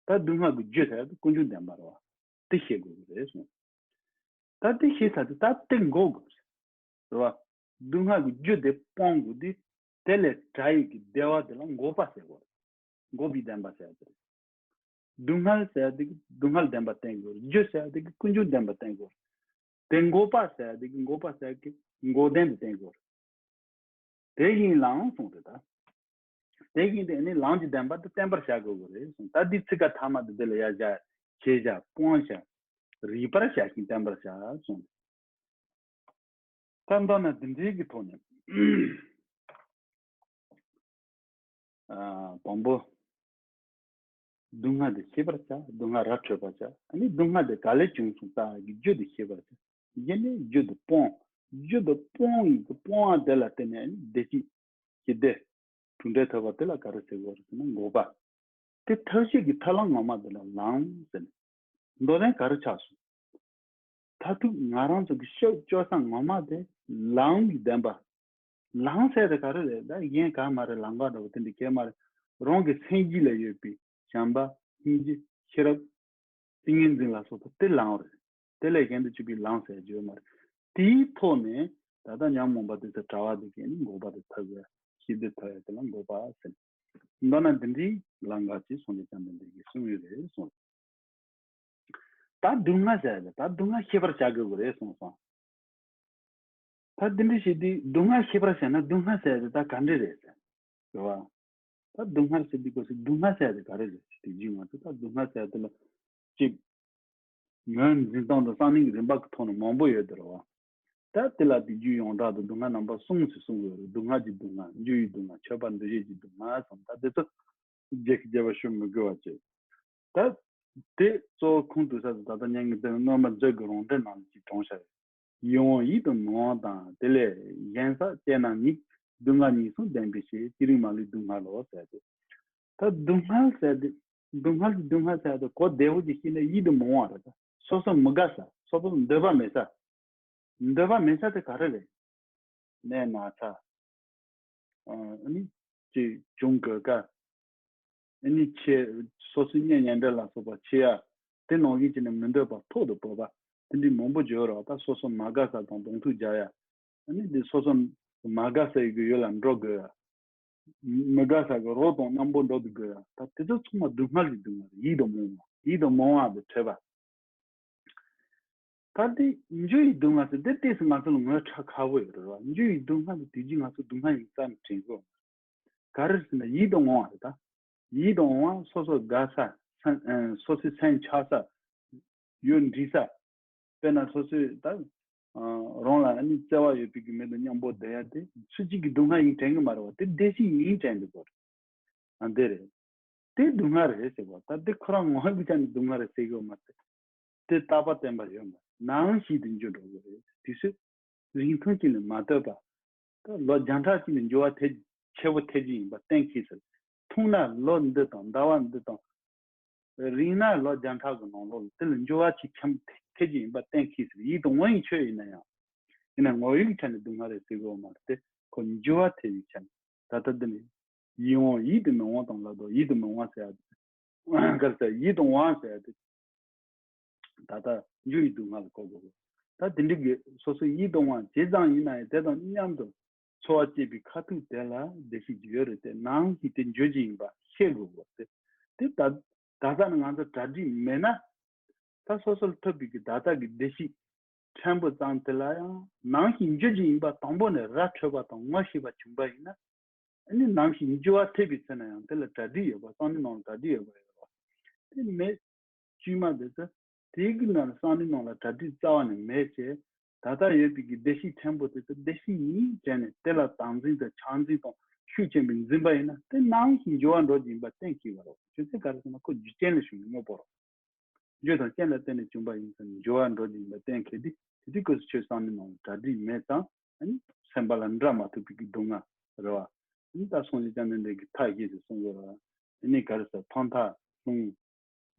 ད་སྡུག་བསྔལ་གྱི་རྒྱུ་ཟེར་ཡ་དེ་ཀུན་འབྱུང་བདེན་པ་རེད་བ། དེ་ཤེས་དགོས་ཀྱི་རེད་གསུངས། ད་དེ་ཤེས་ཚར་དུས་ད་དེ་འགོག་དགོས་རེད། རེད་བ། སྡུག་བསྔལ་གྱི་རྒྱུ་དེ་སྤོང་དགོས་དུས། དེ་ལས་བྲལ་བའི་གི་བདེ་བ་དེ་ལ་འགོག་པ་ཟེར་གོ། འགོག་པའི་བདེན་པ་ཟེར་ཡ་དེ་རེད། སྡུག་བསྔལ་ཟེར་ཡ་དེ་གི་སྡུག་བསྔལ་བདེན་པ་བསྟན་དགོས། རྒྱུ་ཟེར་ཡ་དེ་གི་ཀུན་འབྱུང་བདེན་པ་བསྟན་དགོས། དེ་འགོག་པ་ཟེར་ཡ་དེ་གི་འགོག་པ་ཟེར་ཡ་གི་འགོག་བདེན་དེ་བསྟན་དགོས། དེ་བཞིན་ལའང་གསུངས་ཏེ་ད། དེ་བཞིན་དེ་ནི་ལམ་གྱི་བདེན་པ་དེ་བསྟན་པར་བྱ་དགོས་ཀྱི་རེད་གསུངས། ད་འདི་ཚིག་ཀ་ཐ་མ་དེ་འདི་ལ་ཡར་བཞག་ཤེས་བྱ་སྤོང་བྱ། རིག་པར་བྱ་ཞིང་བསྟན་པར་བྱ་གསུངས། ད་མདོར་ན་འདི་འདྲའི་གི་ཐོག་ནས། ཨ། དང་པོ། སྡུག་བསྔལ་དེ་ཤེས་པར་བྱ། སྡུག་བསྔལ་ར་འཕྲོད་པར་བྱ། ཨ་ནི་སྡུག་བསྔལ་དེ་ག་ལས་བྱུང་སོང་ད་གི་རྒྱུ་དེ་ཤེས་པར་བྱ། གཞི་ནས་རྒྱུ་དེ་སྤོང་། རྒྱུ་དེ་སྤོང་ཡིན་གྱི་སྤོང་བ་དེ་ལ་བརྟེན་ནས་ཨ་ནི་བདེ་སྐྱིད་ཀྱི་བདེ། གྲུབ་འབྲས་ཐོབ་པ་དེ་ལ་ག་རེ་ཟེར་དགོས་རེད་ཟེར་ན་འགོག་པ། དེ་ཐབས་ཤེས་ཀྱི་ཐབས་ལམ་ངོ་མ་དེ་ལ་ལམ་ཟེར་ནས། མདོ་ལན་ག་རེ་ཆགས་སོང་། མཐར་ཐུག་ང་རང་ཚོ་གི་ཤོབ་སྐྱོར་ས་ངོ་མ་དེ་ལམ་གྱི་བདེན་པ། ལམ་ཟེར་དེ་ག་རེ་རེད་ད། གཞན་ག་མ་རེད། ལམ་ཁ་འདྲ་བོ་དེ་འདྲ་གས་མ་རེད། རང་གི་སེམས་རྒྱུད་ལ་ཡོད་པའི་བྱམས་པ། སྙིང་རྗེ། ཤེས་རབ། ཏིང་ངེ་འཛིན་ལ་སོགས་པ་དེ་ལམ་རེད། དེ་ལས་གཞན་དུ་གྱུར་པའི་ལམ་ཟེར་རྒྱུ་ཡོད་མ་རེད། དེའི་ཐོག་ནས་ད་ལྟ་ཉོན་མོངས་པ་དེ་ཚོ་བྲལ་བ་དེ་གས་ནི་འགོག་པ་དེ་ཐོབ་ཡ། ཞི་བདེ་ཐོབ་ཡ་དེ་ལ་འགོག་པ་ཟེར། མདོར་ན་འདི་འདྲའི་ལམ་ཁ་ཅིག་སངས་རྒྱས་བཅོམ་ལྡན་འདས་ཀྱིས་གསུངས་ཡོད་རེད་གསུངས། ད་སྡུག་བསྔལ་ཟེར་ཡ་དེ་ད་སྡུག་བསྔལ་ཤེས་པར་བྱ་དགོས་ཀྱི་རེད་གསུངས་སོང་། ད་འདི་འདྲ་བྱས་དུས་སྡུག་བསྔལ་ཤེས་པར་བྱས་ན་སྡུག་བསྔལ་ཟེར་ཡ་དེ་ད་ག་འདྲ་རེད་ཟེར། རེད་བ། ད་སྡུག་བསྔལ་ཟེར་དུས་སྐབས་སུ་སྡུག་བསྔལ་ཟེར་ཡ་དེ་ག་རེ་རེད་ཟེར་དུས་རྒྱུ་ང་ཚོ་ད་སྡུག་བསྔལ་ཟེར་ཡ་དེ་ལ་གཅིག་ངོས་འཛིན་སྟངས་དང་བསམ་གནས་ཀྱི་རིམ་པ་གི་ཐོག་ནས་མང་པོ་ཡོད་དེ་རེད་བ། ད་དེ་ལ་དེ་རྒྱུ་ཡོངས་གྲགས་དང་སྡུག་བསྔལ་རྣམ་པ་གསུམ་ཞིག་གསུང་གི་ཡོད་རེད། སྡུག་བསྔལ་གྱི་སྡུག་བསྔལ། འགྱུར་བའི་སྡུག་བསྔལ། ཆོད་པ་འདུ་བྱེད་ཀྱི་སྡུག་བསྔལ་གསུམ། ད་དེ་ཚོ་རྒྱས་ཀྱི་རྒྱས་པ་ཞུ་མི་དགོས་པ་བྱས། ད་དེ་གཙོ་བོ་ཁུངས་གཏུགས་ས་དེ་ད་ལྟ་སྙན་ངག་དེ་སྔོན་མ་མཛོད་ཀྱི་རང་འགྲེལ་ནང་ལ་ཅིག་དྲངས་བཞག་ཡོད། ཡིད་འོང་ཡིད་དུ་མི་འོང་དང་། དེ་ལས་གཞན་ཟག་བཅས་རྣམས་ཉིད། སྡུག་བསྔལ་ཉེར་གསུམ་ལྡན་པའི་ཕྱིར། དེ་རིང་མ་ལུས་སྡུག་བསྔལ་ལོ་ཟེར་ཏེ། ད་སྡུག་བསྔལ་ཟེར་དེ། སྡུག་བསྔལ་གྱི་སྡུག་བསྔལ་ཟེར་དེ་གོ་བདེ་བོ་ཅིག་ཤེས་ན་ཡིད་དུ་མི་འོང་བ་རེད་ད། སོ་སོ་མི་དགའ་ས། སོ་སོ་འདོད་པ་མེད་ས། འདོད་པ་མེད་ས་དེ་ག་རེ་རེད། ནད་ན་ཚ། ཨ་ནི་ཅིག་བྱུང་དགོས་ཀ་ཨ་ནི་ཆེ། སོ་སོའི་གཉེན་ཉེ་འབྲེལ་ལ་སོགས་པ་ཆེ་ཡ། དེ་ནང་བཞིན་བྱས་ནས་མི་འདོད་པ་ཐོག་ཏུ་བབས་པ། དེ་འདྲའི་མང་པོ་བརྗོད་རོགས། ད་སོ་སོ་མ་དགའ་ས་དང་གདོང་ཐུག་རྒྱག་ཡ། ཨ་ནི་འདི་སོ་སོ་མ་དགའ་ས་ཡི་གི་ཡུལ་ལ་འགྲོ་དགོས་ཡ། མི་དགའ་ས་གི་རོགས་དང་མཉམ་པོ་འགྲོ་དུ་དགོས་ཡ། ད་དེ་ཚོ་ཚང་མ་སྡུག་བསྔལ་གྱི་སྡུག་བསྔལ་རེད། ཡིད་དུ་མི་འོང་བ། ཡིད་དུ་མི་འོང་བ་དེ་འཕྲད་པ། ད་དེ་འགྱུར་བའི་སྡུག་བསྔལ་ཟེར་དེ་ཏོག་ཙམ་ང་ཚོ་ལ་ངོ་ཚ་ཁག་པོ་ཡོད་རེད་བ། འགྱུར་བའི་སྡུག་བསྔལ་དེ་དུས་རྒྱུན་ང་ཚོ་སྡུག་བསྔལ་ཡིན་བསམ་དྲན་གི་ཡོད། ག་རེ་ཟེར་ན་ཡིད་དུ་འོང་བ་རེད་ད། ཡིད་དུ་འོང་བ། སོ་སོ་དགའ་ས། སེམས་ཨ་སོ་སོའི་སེམས་ཆགས་ས། ཡུལ་འདྲིས་ས། དཔེར་ན་སོ་སོའི་ད་ཨ་རང་ལ་ཨ་ནི་བརྩེ་བ་ཡོད་པའི་གི་མི་དང་མཉམ་པོ་བསྡད་ཡ་དེ་སུ་གཅིག་གི་སྡུག་བསྔལ་ཡིན་དྲན་གི་མ་རེད་བ། དེ་བདེ་སྐྱིད་ཡིན་དྲན་འདུག་གོ། ཨ་འདི་རེད། དེ་སྡུག་བསྔལ་རེད་ཟེར་བ། ད་དེ་ཁོ་རང་ངོ་ཤེས་ཀྱི་ཆ་ནས་སྡུག་བསྔལ་རེད་ཟེར་གི་ཡོད་མ་རེད། དེ་རྟག་པ་བརྟན་པ་ཡོད་མ་རེད། ནམ་ཞིག་དེ་འགྱུར་འགྲོ་གི་རེད། དུས་ཚོད་རིང་ཐུང་གཅིག་ལས་མ་སྡོད་པ། ད་ལོ་བརྒྱ་ཕྲག་གཅིག་ནས་འགྱུར་བ་ཐེབས་ཆེ་བོ་ཐེབས་ཀྱི་ཡིན་པ་གཏན་འཁེལ་ཟེར། ཐུང་ན་ལོ་འདི་དང་ཟླ་བ་འདི་དང་། རིང་ན་ལོ་བརྒྱ་ཕྲག་གི་ནང་ལོགས་ལ་དེ་ལ་འགྱུར་བ་ཆེ་ཁྱམས་ཐེབས་ཀྱི་ཡིན་པ་གཏན་འཁེལ་ཟེར། ཡིད་དུ་འོང་བའི་ཆོས་ཡིན་ན་ཡང་། ཡིན་ན་ངོ་བོའི་ཆ་ནས་སྡུག་བསྔལ་རེད་ཟེར་གི་ཡོད་མ་རེད་དེ། ཁོ་འགྱུར་བ་ཐེབས་པའི་ཆ་ནས། ད་ལྟ་འདི་ནི་ཡིད་འོང་ཡིད་དུ་མི་འོང་དང་ལབ་དུས་ཡིད་དུ་མི་འོང་ཟེར་ཡ་དེ། ག་རེ་ཟེར། ཡིད་དུ་འོང་ཟེར་ཡ་དེ། ད་ལྟ་འགྱུར་བའི་སྡུག་བསྔལ་ལ་གོ་དགོས། ད་དེ་འདྲའི་གི་སོ་སོའི་ཡིད་དུ་འོང་བ་ཇི་ཙམ་ཡིན་ན་ཡང་དེ་དང་མཉམ་དུ་འཚོ་བ་སྐྱེལ་བའི་ཁ་ཐུག་དེ་ལ་བདེ་སྐྱིད་ཡོད་རེད་དེ། ནམ་ཞིག་དེ་འགྱུར་གྱི་ཡིན་པ་ཤེས་དགོས་པ་དེ། དེ་ད་ད་ལྟ་ནས་ང་ཚོ་གྲ་སྒྲིག་མེད་ན། ད་སོ་སོར་ཐོབ་པའི་གི་ད་ལྟ་གི་བདེ་སྐྱིད་ཕྲན་བུ་ཙམ་དེ་ལ་ཡང་ནམ་ཞིག་འགྱུར་གྱི་ཡིན་པ་དང་པོ་ནས་ར་འཕྲོད་པ་དང་ངོ་ཤེས་པ་བྱུང་པ་ཡིན་ན། ཨ་ནི་ནམ་ཞིག་འགྱུར་བ་ཐེབས་པའི་ཚེ་ན་ཡང་དེ་ལ་གྲ་སྒྲིག་ཡོད་པ། བསམ་བློའི་ནང་ལ་གྲ་སྒྲིག་ཡོད་པ་ཡོད་པ། དེ་མེད། དཀྱུས་མ་དེ་ཚོ་དེའི་གི་ནང་ལ་བསམ་བློའི་ནང་ལ་གྲ་སྒྲིག་རྩ་བ་ནས་མེད་བྱས། ད་ལྟ་ཡོད་པའི་གི་བདེ་སྐྱིད་ཕྲན་བུ་དེ་ཚོ་བདེ་སྐྱིད་ཡིན་དྲན་ནས་དེ་ལ་དམ་འཛིན་དང་ཆགས་འཛིན་དང་ཤུགས་ཆེན་པོས་འཛིན་པ་ཡིན་ན། དེ་ནམ་ཞིག་འགྱུར་བ་འགྲོ་གི་ཡིན་པ་གཏན་འཁེལ་བ་རེད། རྒྱུ་མཚན་ག་རེ་ཟེར་ན་ཁོ་རྒྱུ་རྐྱེན་ལ་ཞུགས་ནས་དངོས་པོ་རེད། རྒྱུ་དང་རྐྱེན་ལ་བརྟེན་ནས་བྱུང་བ་ཡིན་ཙང་འགྱུར་བ་འགྲོ་རྒྱུ་ཡིན་པ་གཏན་འཁེལ་ཏེ། དེ་དུས་སྐབས་སུ་ཆོས་བསམ་གཏན་ནང་ལ་གྲ་སྒྲིག་མེད་ཙང་ཨ་ནི་སེམས་པ་ལ་འདྲ་མ་ཐུབ་པའི་གི་སྡུག་བསྔལ་རེད་བ། ཨ་ནི་ད་སངས་རྒྱས་བཅོམ་ལྡན་འདས་ཀྱིས་མཐའ་བཞི་ཟེར་གསུངས་ཡོད་རེད་བ། ཨ་ནི་ག་རེ་ཟེར་ཕ་མཐའ་གསུམ།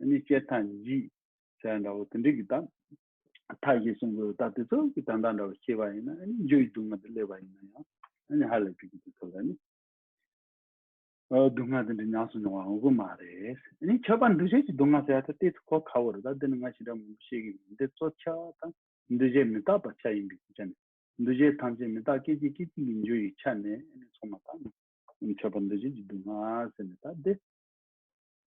ཨ་ནི་སྐྱེ་མཐའ་འཇིག་ཟེར་འདྲ་བོ་དེ་འདྲའི་གི་ད་མཐའ་བཞི་གསུངས་དགོས། ད་དེ་ཚོ་གི་ད་ལྟ་འདྲ་བོ་ཤེས་པ་ཡིན་ན་ཨ་ནི་འགྱུར་བའི་སྡུག་བསྔལ་དེ་སླེབས་པ་ཡིན་ན་ཡང་ཨ་ནི་ཧ་ལས་པའི་གི་དུས་ཚོད་ལ་ནི་ཨ་སྡུག་བསྔལ་དེ་འདྲ་ཉམས་སུ་མྱོང་བ་འོང་གི་མ་རེད། ཨ་ནི་ཁྱབ་པ་འདུ་བྱེད་ཀྱི་སྡུག་བསྔལ་ཟེར་ཡ་ད་ཏོག་ཙམ་གོ་ཁག་པོ་རེད། ད་འདི་ནི་ང་ཞེ་དྲག་མང་པོ་བཤད་ཀྱི་མིན། འདི་གཙོ་ཆེ་བ་ད་འདུ་བྱེད་མི་རྟག་པ་ཆ་ཡིན་པའི་ཆ་ནས་འདུ་བྱེད་ཐམས་ཅད་མི་རྟག་སྐད་ཅིག་སྐད་ཅིག་གིས་འགྱུར་བའི་ཆ་ནས་ཨ་ནི་ཚང་མ་ད་ཁྱབ་པ་འདུ་བྱེད་ཀྱི་སྡུག་བསྔལ་ཟེར་ནས་ད་འདི།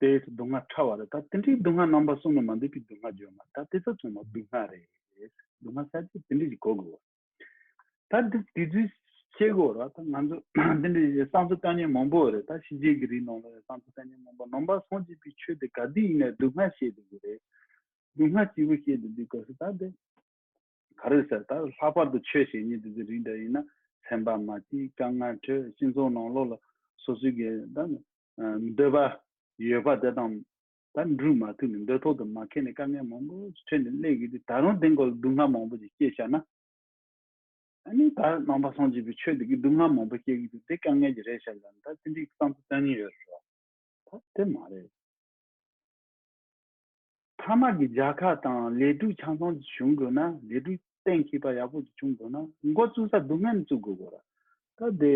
དེའི་སྡུག་བསྔལ་ཕྲ་བ་རེད། ད་དེ་འདྲའི་སྡུག་བསྔལ་རྣམ་པ་གསུམ་ལས་མ་འདས་པའི་སྡུག་བསྔལ་བརྗོད་མ་ད་དེ་ཚོ་ཚང་མ་སྡུག་བསྔལ་རེད། སྡུག་བསྔལ་ཟེར་དེ་དེ་འདྲ་ཞིག་གོ་དགོས། ད་འདི་དེ་དུས་ཤེས་དགོས་ར། ད་ང་ཚོ་འདི་འདྲའི་བསམ་ཚུལ་བཏང་མཁན་མང་པོ་རེད། ད་ཕྱི་རྒྱལ་གྱི་རིགས་ནང་ལ་བསམ་ཚུལ་བཏང་མཁན་མང་པོ། ནང་པ་སངས་རྒྱས་པའི་ཆོས་དེ་ག་དུས་ཡིན་ནའི་སྡུག་བསྔལ་བཤད་བསྡད་ཀྱི་རེད། སྡུག་བསྔལ་སྐྱེས་བུ་བཤད་བསྡད་དུས་སྐབས་སུ་ད་དེ། ག་རེ་ཟེར། ད་ལྷག་པར་དུ་ཆོས་བྱེད་མཁན་དེ་ཚོའི་རིགས་འདྲ་ཡིན་ན་སེམས་པ་མ་སྐྱིད། དཀའ་ངལ་འཕྲད། སྤྱི་ཚོགས་ནང་ལོགས་ལ་སོ་སོའི་གི་ད་འདོད་པ་ཡོད་པ་དེ་དང་ད་འགྲུབ་མ་ཐུབ་ནས་འདོད་ཐོག་ཏུ་མ་ཁེལ་ནས་དཀའ་ངལ་མང་པོ་ཞིག་འཕྲད་ནས་སླེབས་ཀྱི་དུས། ད་རུང་དེ་འགོ་སྡུག་བསྔལ་མང་པོ་ཞིག་སྐྱེས་བཞག་ན། ཨ་ནི་ད་ནང་པ་སངས་རྒྱས་པའི་ཆོས་འདི་གིས་སྡུག་བསྔལ་མང་པོ་སྐྱེ་གི་འདུག་དེ་དཀའ་ངལ་གྱི་རེད་ཤག་ལ་ད་དེ་འདྲའི་བསམ་ཚུལ་བཏང་མཁན་ཡོད་རེད་བ། ད་དེ་མ་རེད། མཐའ་མ་གི་རྒྱལ་ཁ་དང་ལས་འགྲུབ་ཆ་ཚང་ཞིག་བྱུང་དགོས་ན། ལས་འགྲུབ་གཏན་འཁེལ་པ་ཡག་པོ་ཞིག་བྱུང་དགོས་ན་འགོ་བཙུགས་ས་སྡུག་བསྔལ་ནས་བཙུགས་དགོས་གོ་ར། ད་དེ་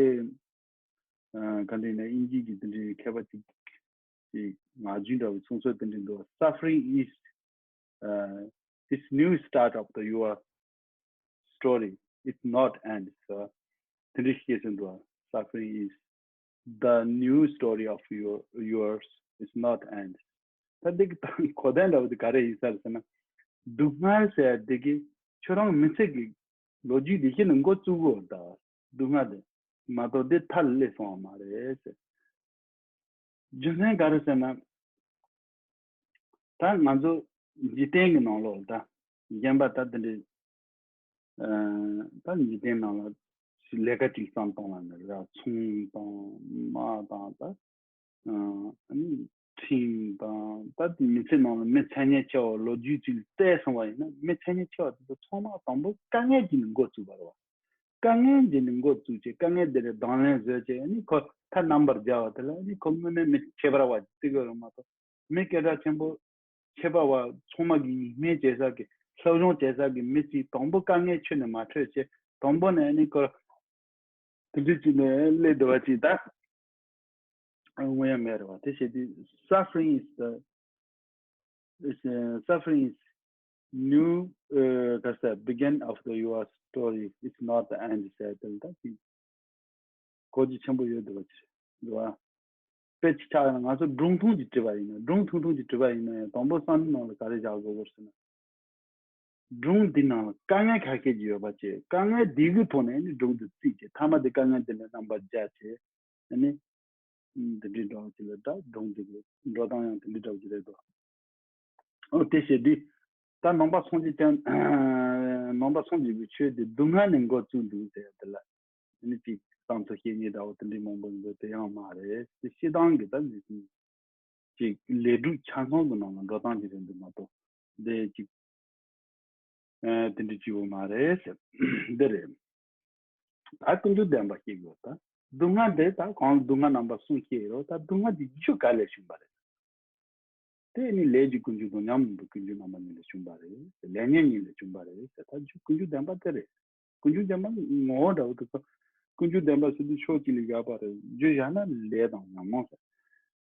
ཨ་ག་འདྲ་ཡིན་ན་དབྱིན་ཇི་གི་དེ་འདྲའི་མཁས་པ་ཅིག་གིས་ངག་རྒྱུན་འདྲ་བོ་གསུང་སྲོལ་དེ་འདྲ་འདུག Suffering is uh, is new start of the your story. It's not end. So དེ་འདྲ་ཞིག་གསུངས་འདུག Suffering is the new story of your yours. It's not end. ད་འདི་གི་ད་གོ་དོན་འདྲ་བོ་དེ་ག་རེ་ཡིན་ས་རེད་ཟེར་ན། སྡུག་བསྔལ་ཟེར་དེ་གི་ཁྱོད་རང་མི་ཚེ་གི་ལོ་རྒྱུས་འདི་གཞི་ནས་འགོ་བཙུགས་དགོས་ད། སྡུག་བསྔལ་དེ་མ་གཏོགས་དེ་མཐའ་ལ་སླེབས་སོང་བ་མ་རེད་ཟེར། རྒྱུ་མཚན་ག་རེ་ཟེར་ན། ད་ང་ཚོ་འཇིག་རྟེན་གྱི་ནང་ལོགས་ལ་ད་རྒན་པ་ད་དེ་འདྲའི་ཨ་ད་འཇིག་རྟེན་ནང་ལ་ལས་ཀ་ཅིག་བསམ་བཏང་བ་ན་ར་ཚོང་དང་དམག་དང་ད་ཨ་ནི་ཁྲིམས་དང་ད་དེ་མི་ཚེ་ནང་ལ་མི་ཚད་ངན་ཆེ་བ་ལོ་རྒྱུས་ཅིག་བལྟས་སོང་བ་ཡིན་ན། མི་ཚད་ངན་ཆེ་བ་དེ་ཚོ་ཚང་མ་དང་པོ་དཀའ་ངལ་གྱིས་ནི་འགོ་བཙུགས་པ་རེད་བ། དཀའ་ངལ་འདི་ནི་འགོ་བཙུགས་བྱས་དཀའ་ངལ་འདི་ལ་གདོང་ལེན་བཟོས་བྱས་ནི་ཁོ་ཐ་རྣམ་པར་སྦྱར་བ་དེ་ལ་ནི་ཁོ་དངོས་གནས་མི་ཁྱད་པར་བ་ཅིག་བརྩི་དགོས་རེད་མ་གཏོགས། མི་སྐད་གྲགས་ཆེན་པོ་ཁྱད་པར་བ་ཚང་མ་གི་ཡིད་སྨོན་བྱེད་ས་གི་སློབ་སྦྱོང་བྱེད་ས་གི་མི་ཅིག་དང་པོ་དཀའ་ངལ་ཁྱོན་ནས་མ་འཕྲད་བྱས་དང་པོ་ནས་ནི་ཁོ་དེ་འདྲ་ཅིག་ནས་སླེབས་བསྡད་པ་ཅིག་ད་དངོས་ཡ་མེད་རེད་བ། དེ་བྱས་དུས་suffering is the is, uh, suffering is new uh, that's the begin of the your story. It's not the end ཟེར་དེ་ལ་ད་ཅིག་གོ་རྒྱུ་ཆེན་པོ་ཡོད་འདུག་བ་ཅིག་འདུག་བ། དཔེ་ཅིག་ཆགས་ཡོང་ན་ང་ཚོ་སྒྲུང་ཐུང་ཅིག་བྲིས་པ་ཡིན་ན། སྒྲུང་ཐུང་ཐུང་ཅིག་བྲིས་པ་ཡིན་ན་ཡང་དང་པོ་བསམ་བློ་ནང་ལ་ག་རེ་བཞག་དགོས་སྐོར་ཟེར་ན། སྒྲུང་འདི་ནང་ལ་དཀའ་ངལ་ཁ་ཤས་ཅིག་ཡོད་པ་བྱས། དཀའ་ངལ་འདི་གི་ཐོག་ནས་ནི་སྒྲུང་འདི་བརྩིས་བྱས། མཐའ་མ་དེ་དཀའ་ངལ་དེ་ལ་རྣམ་པར་སྦྱར་བྱས་ནི་འདི་འདྲའི་འགྲོ་བ་ཅིག་ལ་ད་སྒྲུང་འདི་གི་འགྲོ་སྟངས་ཡང་དེ་འདྲའི་འདྲ་བ་ཅིག་རེད་འདུག་ཨོ་དེ་བྱས་དུས་ད་ནང་པ་སངས་རྒྱས་ཀྱང་ནང་པ་སངས་རྒྱས་པའི་ཆོས་དེ་སྡུག་བསྔལ་ནས་འགོ་བཙུགས་འདུག་ཟེར་དེ་ལ་ནི་ཅིག་བསམ་ཚུལ་བཤད་མཁན་འདྲ་བོ་དེ་འདྲའི་མང་པོ་འདུག་དེ་ཡང་མ་རེད། དེ་སྤྱིར་བཏང་གི་ད་འདི་ཅིག་ལས་སྒྲུབ་ཆ་ཚང་གི་ནང་ལ་འགྲོ་སྟངས་ཅིག་རེད་འདུག་མ་གཏོགས་དེ་ཅིག་ཨ་དེ་འདྲ་ཅིག་ཡོད་མ་རེད་ཟེར། འདི་རེད། ད་ཀུན་འབྱུང་བདེན་པ་སྐྱེ་དགོས། ད་སྡུག་བསྔལ་འདི་ད་གང་སྡུག་བསྔལ་རྣམ་པ་གསུམ་སྐྱེ་ཡོད་རེད། ད་སྡུག་བསྔལ་འདི་རྒྱུ་ག་ལས་བྱུང་བ་རེད། དེ་ནི་ལས་ཀྱི་ཀུན་འབྱུང་དང་ཉོན་མོངས་པའི་ཀུན་འབྱུང་རྣམ་པ་གཉིས་ལས་བྱུང་བ་རེད། ལས་ཉོན་གཉིས་ལས་བྱུང་བ་རེད་ཟེར། ད་རྒྱུ་ཀུན་འབྱུང་བདེན་པ་དེ་རེད། ཀུན་འབྱུང་བདེན་པ་ངོ་བོ་འདྲ་བོ་དེ་ཚོ་ཀུན་འབྱུང་བདེན་པ་ཟེར་དུས་ཕྱོགས་གཅིག་ལ་བཞག་པ་རེད། རྒྱུ་བཞག་ན་ལས་དང་ཉོན་མོངས་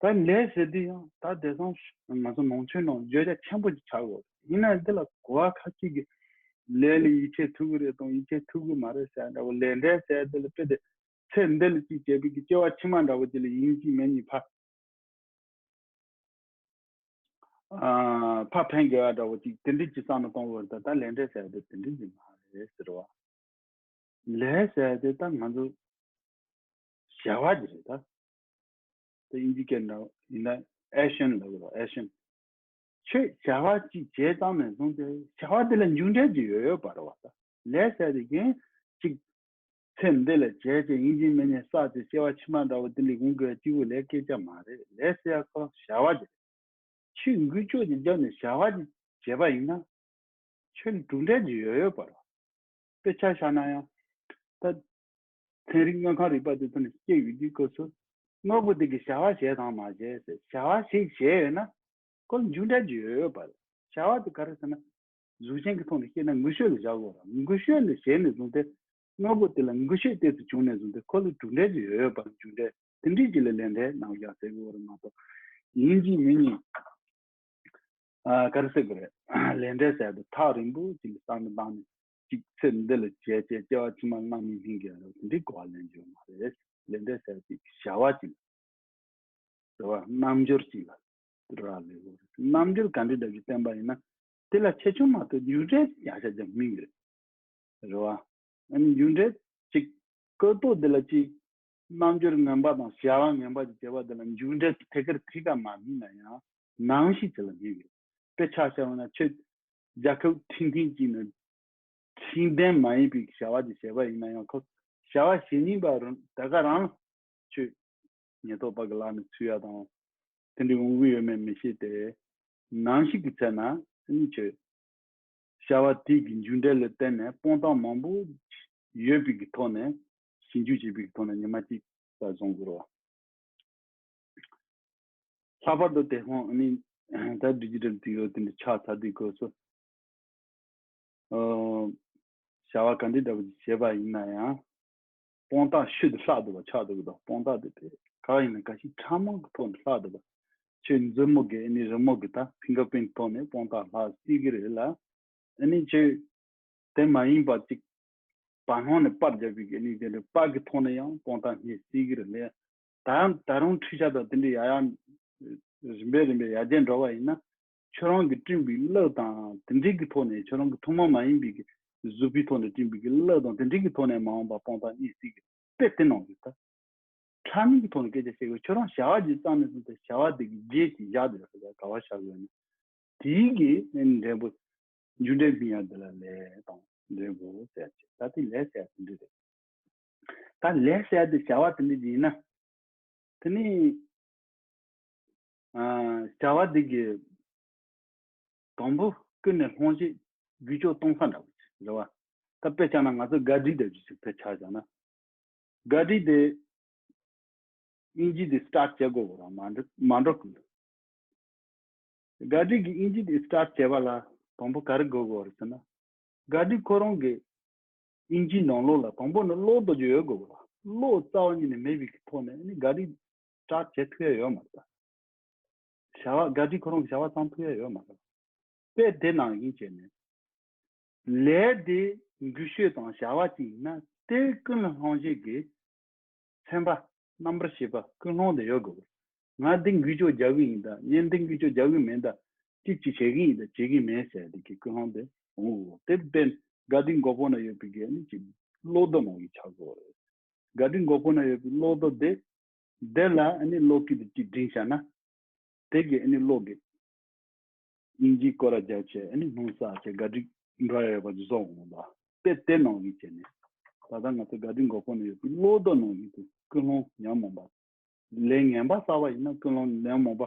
ཟེར། ད་ལས་ཟེར་དུས་ཡང་ད་དེང་སང་ང་ཚོ་ནང་ཆོས་ནང་བརྗོད་བྱ་ཆེན་པོ་ཅིག་ཆགས་ཡོད། ཡིན་ན་འདི་ལ་གོ་བ་ཁ་ཅིག་གི་ལས་ལ་ཡིད་ཆེས་ཐུབ་ཀྱི་རེད་དང་ཡིད་ཆེས་ཐུབ་ཀྱི་མ་རེད་ཟེར་འདྲ་བོ། ལས་འབྲས་ཟེར་དེ་ལ་དཔེ་དེ་ཚེ་འདི་ལ་ཅིག་བྱས་པའི་གི་སྐྱེ་བ་ཕྱི་མ་འདྲ་བོ་ཅིག་ལ་ཡིན་གཅིག་མིན་གཉིས་ཕ་ཨ་ཕ་ཕན་དགེ་བ་འདྲ་བོ་ཅིག་དེ་འདྲ་ཅིག་བསམ་བློ་གཏོང་དགོས་རེད། ད་ད་ལས་འབྲས་ཟེར་དེ་དེ་འདྲ་ཅིག་མ་རེད་ཟེར་བ། ལས་ཟེར་དེ་ད་ང་ཚོ་བྱ་བ་ཅིག་རེད་ད། དེ་དབྱིན་ཇི་སྐད་ནང་ཡིན་ན་action ལབ་དགོས་རེད། action། ཁྱོད་བྱ་བ་ཅིག་བྱས་ཙང་ནས་བཟུང་སྟེ་བྱ་བ་དེ་ལ་མཇུག་འབྲས་ཅིག་ཡོད་ཡོད་པ་རེད་བ། ད་ལས་ཟེར་དེ་གན་ཅིག་ཚེ་འདི་ལ་བྱས་བྱས་ཡིན་གཅིག་མིན་གཉིས་བསགས་ཏེ་སྐྱེ་བ་ཕྱི་མ་འདྲ་བོ་དེ་ལས་འོང་དགོས་གཅིག་པུ་ལས་སྐད་ཆ་མ་རེད། ལས་ཟེར་ཡ་ཁོ་བྱ་བ་ཅིག་རེད། ཆོས་འགུལ་སྐྱོད་ཀྱི་རྒྱབ་ནས་བྱ་བ་ཅིག་བྱས་པ་ཡིན་ན། ཆོས་ལ་གྲུབ་འབྲས་ཅིག་ཡོད་ཡོད་པ་རེད། དཔེ་ཆ་བཞག་ན་ཡང་། ད་ཚན་རིག་དངོས་ཁམས་རིག་པ་དེ་ཚོ་ནས་སྐྱེ་ཡོད་དུས་སྐབས་སུ། དངོས་པོ་དེ་གིས་བྱ་བ་བྱས་དང་མ་བྱས་ཟེར། བྱ་བ་ཞིག་བྱས་ཡོད་ན། ཁོ་ལ་མཇུག་འབྲས་ཅིག་ཡོད་ཡོད་པ་རེད། བྱ་བ་དེ་ག་རེ་ཟེར་ན། གཟུགས་ཅན་གྱི་ཐོག་ནས་བཤད་ན་འགུལ་སྐྱོད་ལ་བཞག་དགོས་རེད། འགུལ་སྐྱོད་ལ་བྱས་ནས་བཟུང་སྟེ། དངོས་པོ་དེ་ལ་འགུལ་སྐྱོད་ཏོག་ཙམ་བྱུང་ནས་བཟུང་སྟེ་ཁོ་ལ་གྲུབ་འབྲས་ཅིག་ཡོད་ཡོད་པ། མཇུག་འབྲས་དེ་འདྲའི་ཅིག་ལ་ལས་འབྲས་རྣམ་གཞག་ཟེར་དགོས་རེད་མ་གཏོགས། ཡིན་གཅིག་མིན་གཉིས། ཨ། ག་རེ་ཟེར་དགོས་རེད། ལས་འབྲས་ཟེར་དུས་ཐག་རིང་པོ་ཅིག་ལ་བསམ་བློ་བཏང་ནས། ཅིག་ཚེ་འདི་ལ་བྱས་བྱས་སྐྱེ་བ་ཕྱི་མ་བླ་མའི་སྙིང་གི་རེད། དེ་འདྲའི་གོ་བ་ལེན་རྒྱུ་མ་རེད། ལས་འབྲས་ཟེར་ཅིག་བྱ་བ་ཅིག་ལ། རེད་བ། རྣམ་འགྱུར་ཅིག་ལ་རག་ལས་དགོས་རེད། རྣམ་འགྱུར་ག་འདྲ་འདྲ་ཞིག་བསྟན་པ་ཡིན་ན། དེ་ལ་ཆེ་ཆུང་མ་གཏོགས་མཇུག་འབྲས་ཡག་ཤོས་ཅིག་སྨིན་གྱི་རེད། རེད་བ། ཨ་ནི་མཇུག་འབྲས་ཅིག་སྐབས་ཐོག་འདི་ལ་ཅིག་རྣམ་འགྱུར་ངན་པ་དང་བྱ་བ་ངན་པ་ཅིག་བྱས་པ་འདི་ལ་མཇུག་འབྲས་ཐད་ཀར་ཐད་ཀར་མ་སྨིན་ན་ཡང་ནང་བཞིན་ཅིག་ལ་སྨིན་གྱི་རེད། དཔེ་ཆ་བཞག་ན་ཆོས་རྒྱལ་ཁབ་ཁྲིམས་མཐུན་ཅིག་ནས་ཁྲིམས་ལྡན་མ་ཡིན་པའི་བྱ་བ་ཅིག་བྱས་པ་ཡིན་ན་ཡང་། ཁོ་བྱ་བ་བྱེད་ཉིན་པ་རང་དེ་ག་རང་ལ་ཆོས་ཉེན་རྟོག་པ་གི་ལག་ནས་ཚུད་ཡ་དང་། དེ་འདྲའི་འོང་གི་ཡོད་མེད་མི་ཤེས་ཏེ། ནང་བཞིན་གྱི་ཚེ་ན་ཨ་ནི་ཆོས་བྱ་བ་དེ་གི་མཇུག་འབྲས་ལ་བརྟེན་ནས་དཔང་རྟགས་མང་པོ་ཡོད་པའི་གི་ཐོག་ནས་ཞིབ་འཇུག་བྱས་པའི་གི་ཐོག་ནས་ཉི་མ་གཅིག་ལ་བཟུང་དགོས་རེད་བ། ལྷག་པར་དུ་དེ་ཧོང་ཨ་ནི་ད་ཌི་ཇི་ཊལ་དེ་ཡོད་དེ་འདྲ་ཆགས་ཚར་དུས་སྐབས་སུ། ཨ། བྱ་བ་ག་འདྲ་འདྲ་བོ་ཞིག་བྱས་པ་ཡིན་ན་ཡང་། དཔང་རྟགས་ཤུལ་དུ་ལྷག་འདུག་པ་ཆགས་འདུག་གི་འདུག་དཔང་རྟགས་དེ་དེ་ག་ཡིན་ན་ག་ཞིག་ཕྲ་མོ་གི་ཐོག་ནས་ལྷག་འདུག་པ། ཁྱོད་མཛུབ་མོ་གི་ཨ་ནི་རི་མོ་གི་ད་ཕིང་གར་པིན་ཐོག་ནས་དཔང་རྟགས་ལྷག་སྲིད་ཀྱི་རེད་ལ། ཨ་ནི་ཁྱོད་དེ་མ་ཡིན་པ་ཅིག་བར་སྣང་ནས་པར་བརྒྱབ་པའི་ཨ་ནི་དེ་འདྲ་པར་གི་ཐོག་ནས་ཡང་དཔང་རྟགས་རྙེད་སྲིད་ཀྱི་རེད་ལ། ད་ད་རུང་འཕྲུལ་ཆས་དང་དེ་འདྲ་ཡར་ཡར་རིམ་པས་རིམ་པས་ཡར་རྒྱས་འགྲོ་བ་ཡིན་ན། ཁྱོད་རང་གིས་བསྐྲུན་པའི་གླུ་དང་དེ་འདྲའི་གི་ཐོག་ནས། ཁྱོད་རང་གི་ཐུན་མོང་མ་ཡིན་པའི་གི་གཟུགས་པོའི་ཐོག་ནས་བསྐྲུན་པའི་གི་གླུ་དང་དེ་འདྲའི་གི་ཐོག་ནས་མ་འོངས་པ་དཔང་རྟགས་རྙེད་སྲིད་ཀྱི་རེད། དེ་ནང་གི་ད་ཕྲ་མིན་གྱི་ཐོག་ནས་སྐད་ཆ་བཤད་དགོས། ཁྱོད་རང་བྱ་བ་ཅིག་བརྩམས་ནས་བཟུང་སྟེ་བྱ་བ་དེ་གི་རྗེས་ཀྱི་བཞག་དེ་ལ་ག་བ་བཞག་དགོས་ན། དེའི་གི་འབྲས་བུ་མཇུག་འབྲས་སྨིན་ཡ་དེ་ལ་ལས་དང་འབྲས་བུ་ཟེར་ཡ་ཅིག་ད་དེ་ལས་ཟེར་ཡ་དེ་འདྲ་རེད། ད་ལས་ཟེར་ཡ་དེ་བྱ་བ་དེ་འདྲ་ཅིག་ཡིན་ན། དེ་ནི། ཨ། བྱ་བ་འདི་གི་དང་པོ་ཀུན་ནས་སློང་བྱེད་འགུལ་སྐྱོད་གཏོང་ས་འདྲ་བོ་ཅིག་རེད་བ། ད་དཔེ་ཆ་ན་ང་ཚོ་ག་སྒྲིག་འདྲ་བོ་ཅིག་དཔེ་ཆ་བཞག་ན། ག་སྒྲིག་དེ་ཨིན་ཇི་དེ་སི་ཊར་ཊི་བྱེད་དགོས་ར་མ་འགྲོ་མ་འགྲོ་གི། ག་སྒྲིག་གི་ཨིན་ཇི་དེ་སི་ཊར་ཊི་བྱེད་པ་ལ་དང་པོ་ག་རེ་དགོས་དགོས་རེད་ཟེར་ན། ག་སྒྲིག་ཁོ་རང་གི་ཨིན་ཇིའི་ནང་ལོགས་ལ་དང་པོ་ནི་གློག་རྡོ་རྗེ་ཡོད་དགོས་པ། གློག་རྩ་བ་ཉིད་ནས་མེད་པའི་གི་ཐོག་ནས་ནི་ག་སྒྲིག་སི་ཊར་ཊི་བྱེད་ཐུབ་ཡ་ཡོད་མ་རེད་ད། བྱ་བ་ག་སྒྲིག་ཁོ་རང་གི་བྱ་བ་བརྩམས་ཐུབ་ཡ་ཡོད་མ་རེད། དཔེ་དེ་ནང་བཞིན་བྱས་ནས། ལས་དེ་འགུལ་སྐྱོད་དང་བྱ་བ་ཅིག་ཡིན་ན་དེ་ཀུན་ལ་སློང་བྱེད་ཀྱི་ཚན་པ། རྣམ་པར་ཤེས་པ་ཀུན་སློང་དེ་ཡོད་དགོས། ང་འདི་འགུལ་སྐྱོད་རྒྱག་གི་ཡིན་ད། ངས་འདི་འགུལ་སྐྱོད་རྒྱག་གི་མིན་ད། ཅི་ཅི་བྱེད་ཀྱི་ཡིན་ད་བྱེད་ཀྱི་མིན་ཟེར་དེ་གི་ཀུན་སློང་དེ་འོང་དགོས། དེ་དཔེ་ག་སྒྲིག་མགོ་པོ་ན་ཡོད་པའི་གི་ཨ་ནི་ཅིག་གློག་རྡོ་ནང་གི་ཆགས་དགོས་རེད། ག་སྒྲིག་མགོ་པོ་ན་ཡོད་པའི་གློག་རྡོ་དེ། དེ་ལ་ཨ་ནི་གློག་སྐུད་དེ་ཅིག་བསྒྲིགས་བཞག་ན། དེ་གི་ཨ་ནི་གློག་གི་ཨིན་ཇི་སྐོར་ར་རྒྱག་བྱས་ཨ་ནི་སྣུམ་བསགས་བྱས་ག་སྒྲིག་འགྲོ་ཡ་ཡོད་པ་ཅིག་བཟོ་འོང་ལ། དཔེ་དེ་ནང་བཞིན་བྱས་ནས། ད་ལྟ་ང་ཚོ་ག་སྒྲིག་མགོ་པོ་ན་ཡོད་པའི་གློག་རྡོ་ནང་བཞིན་དུ་ཀུན་སློང་ཉོན་མོངས་པ། ལས་ངན་པ་བསགས་པ་ཡིན་ན་ཀུན་སློང་ཉོན་མོངས་པ་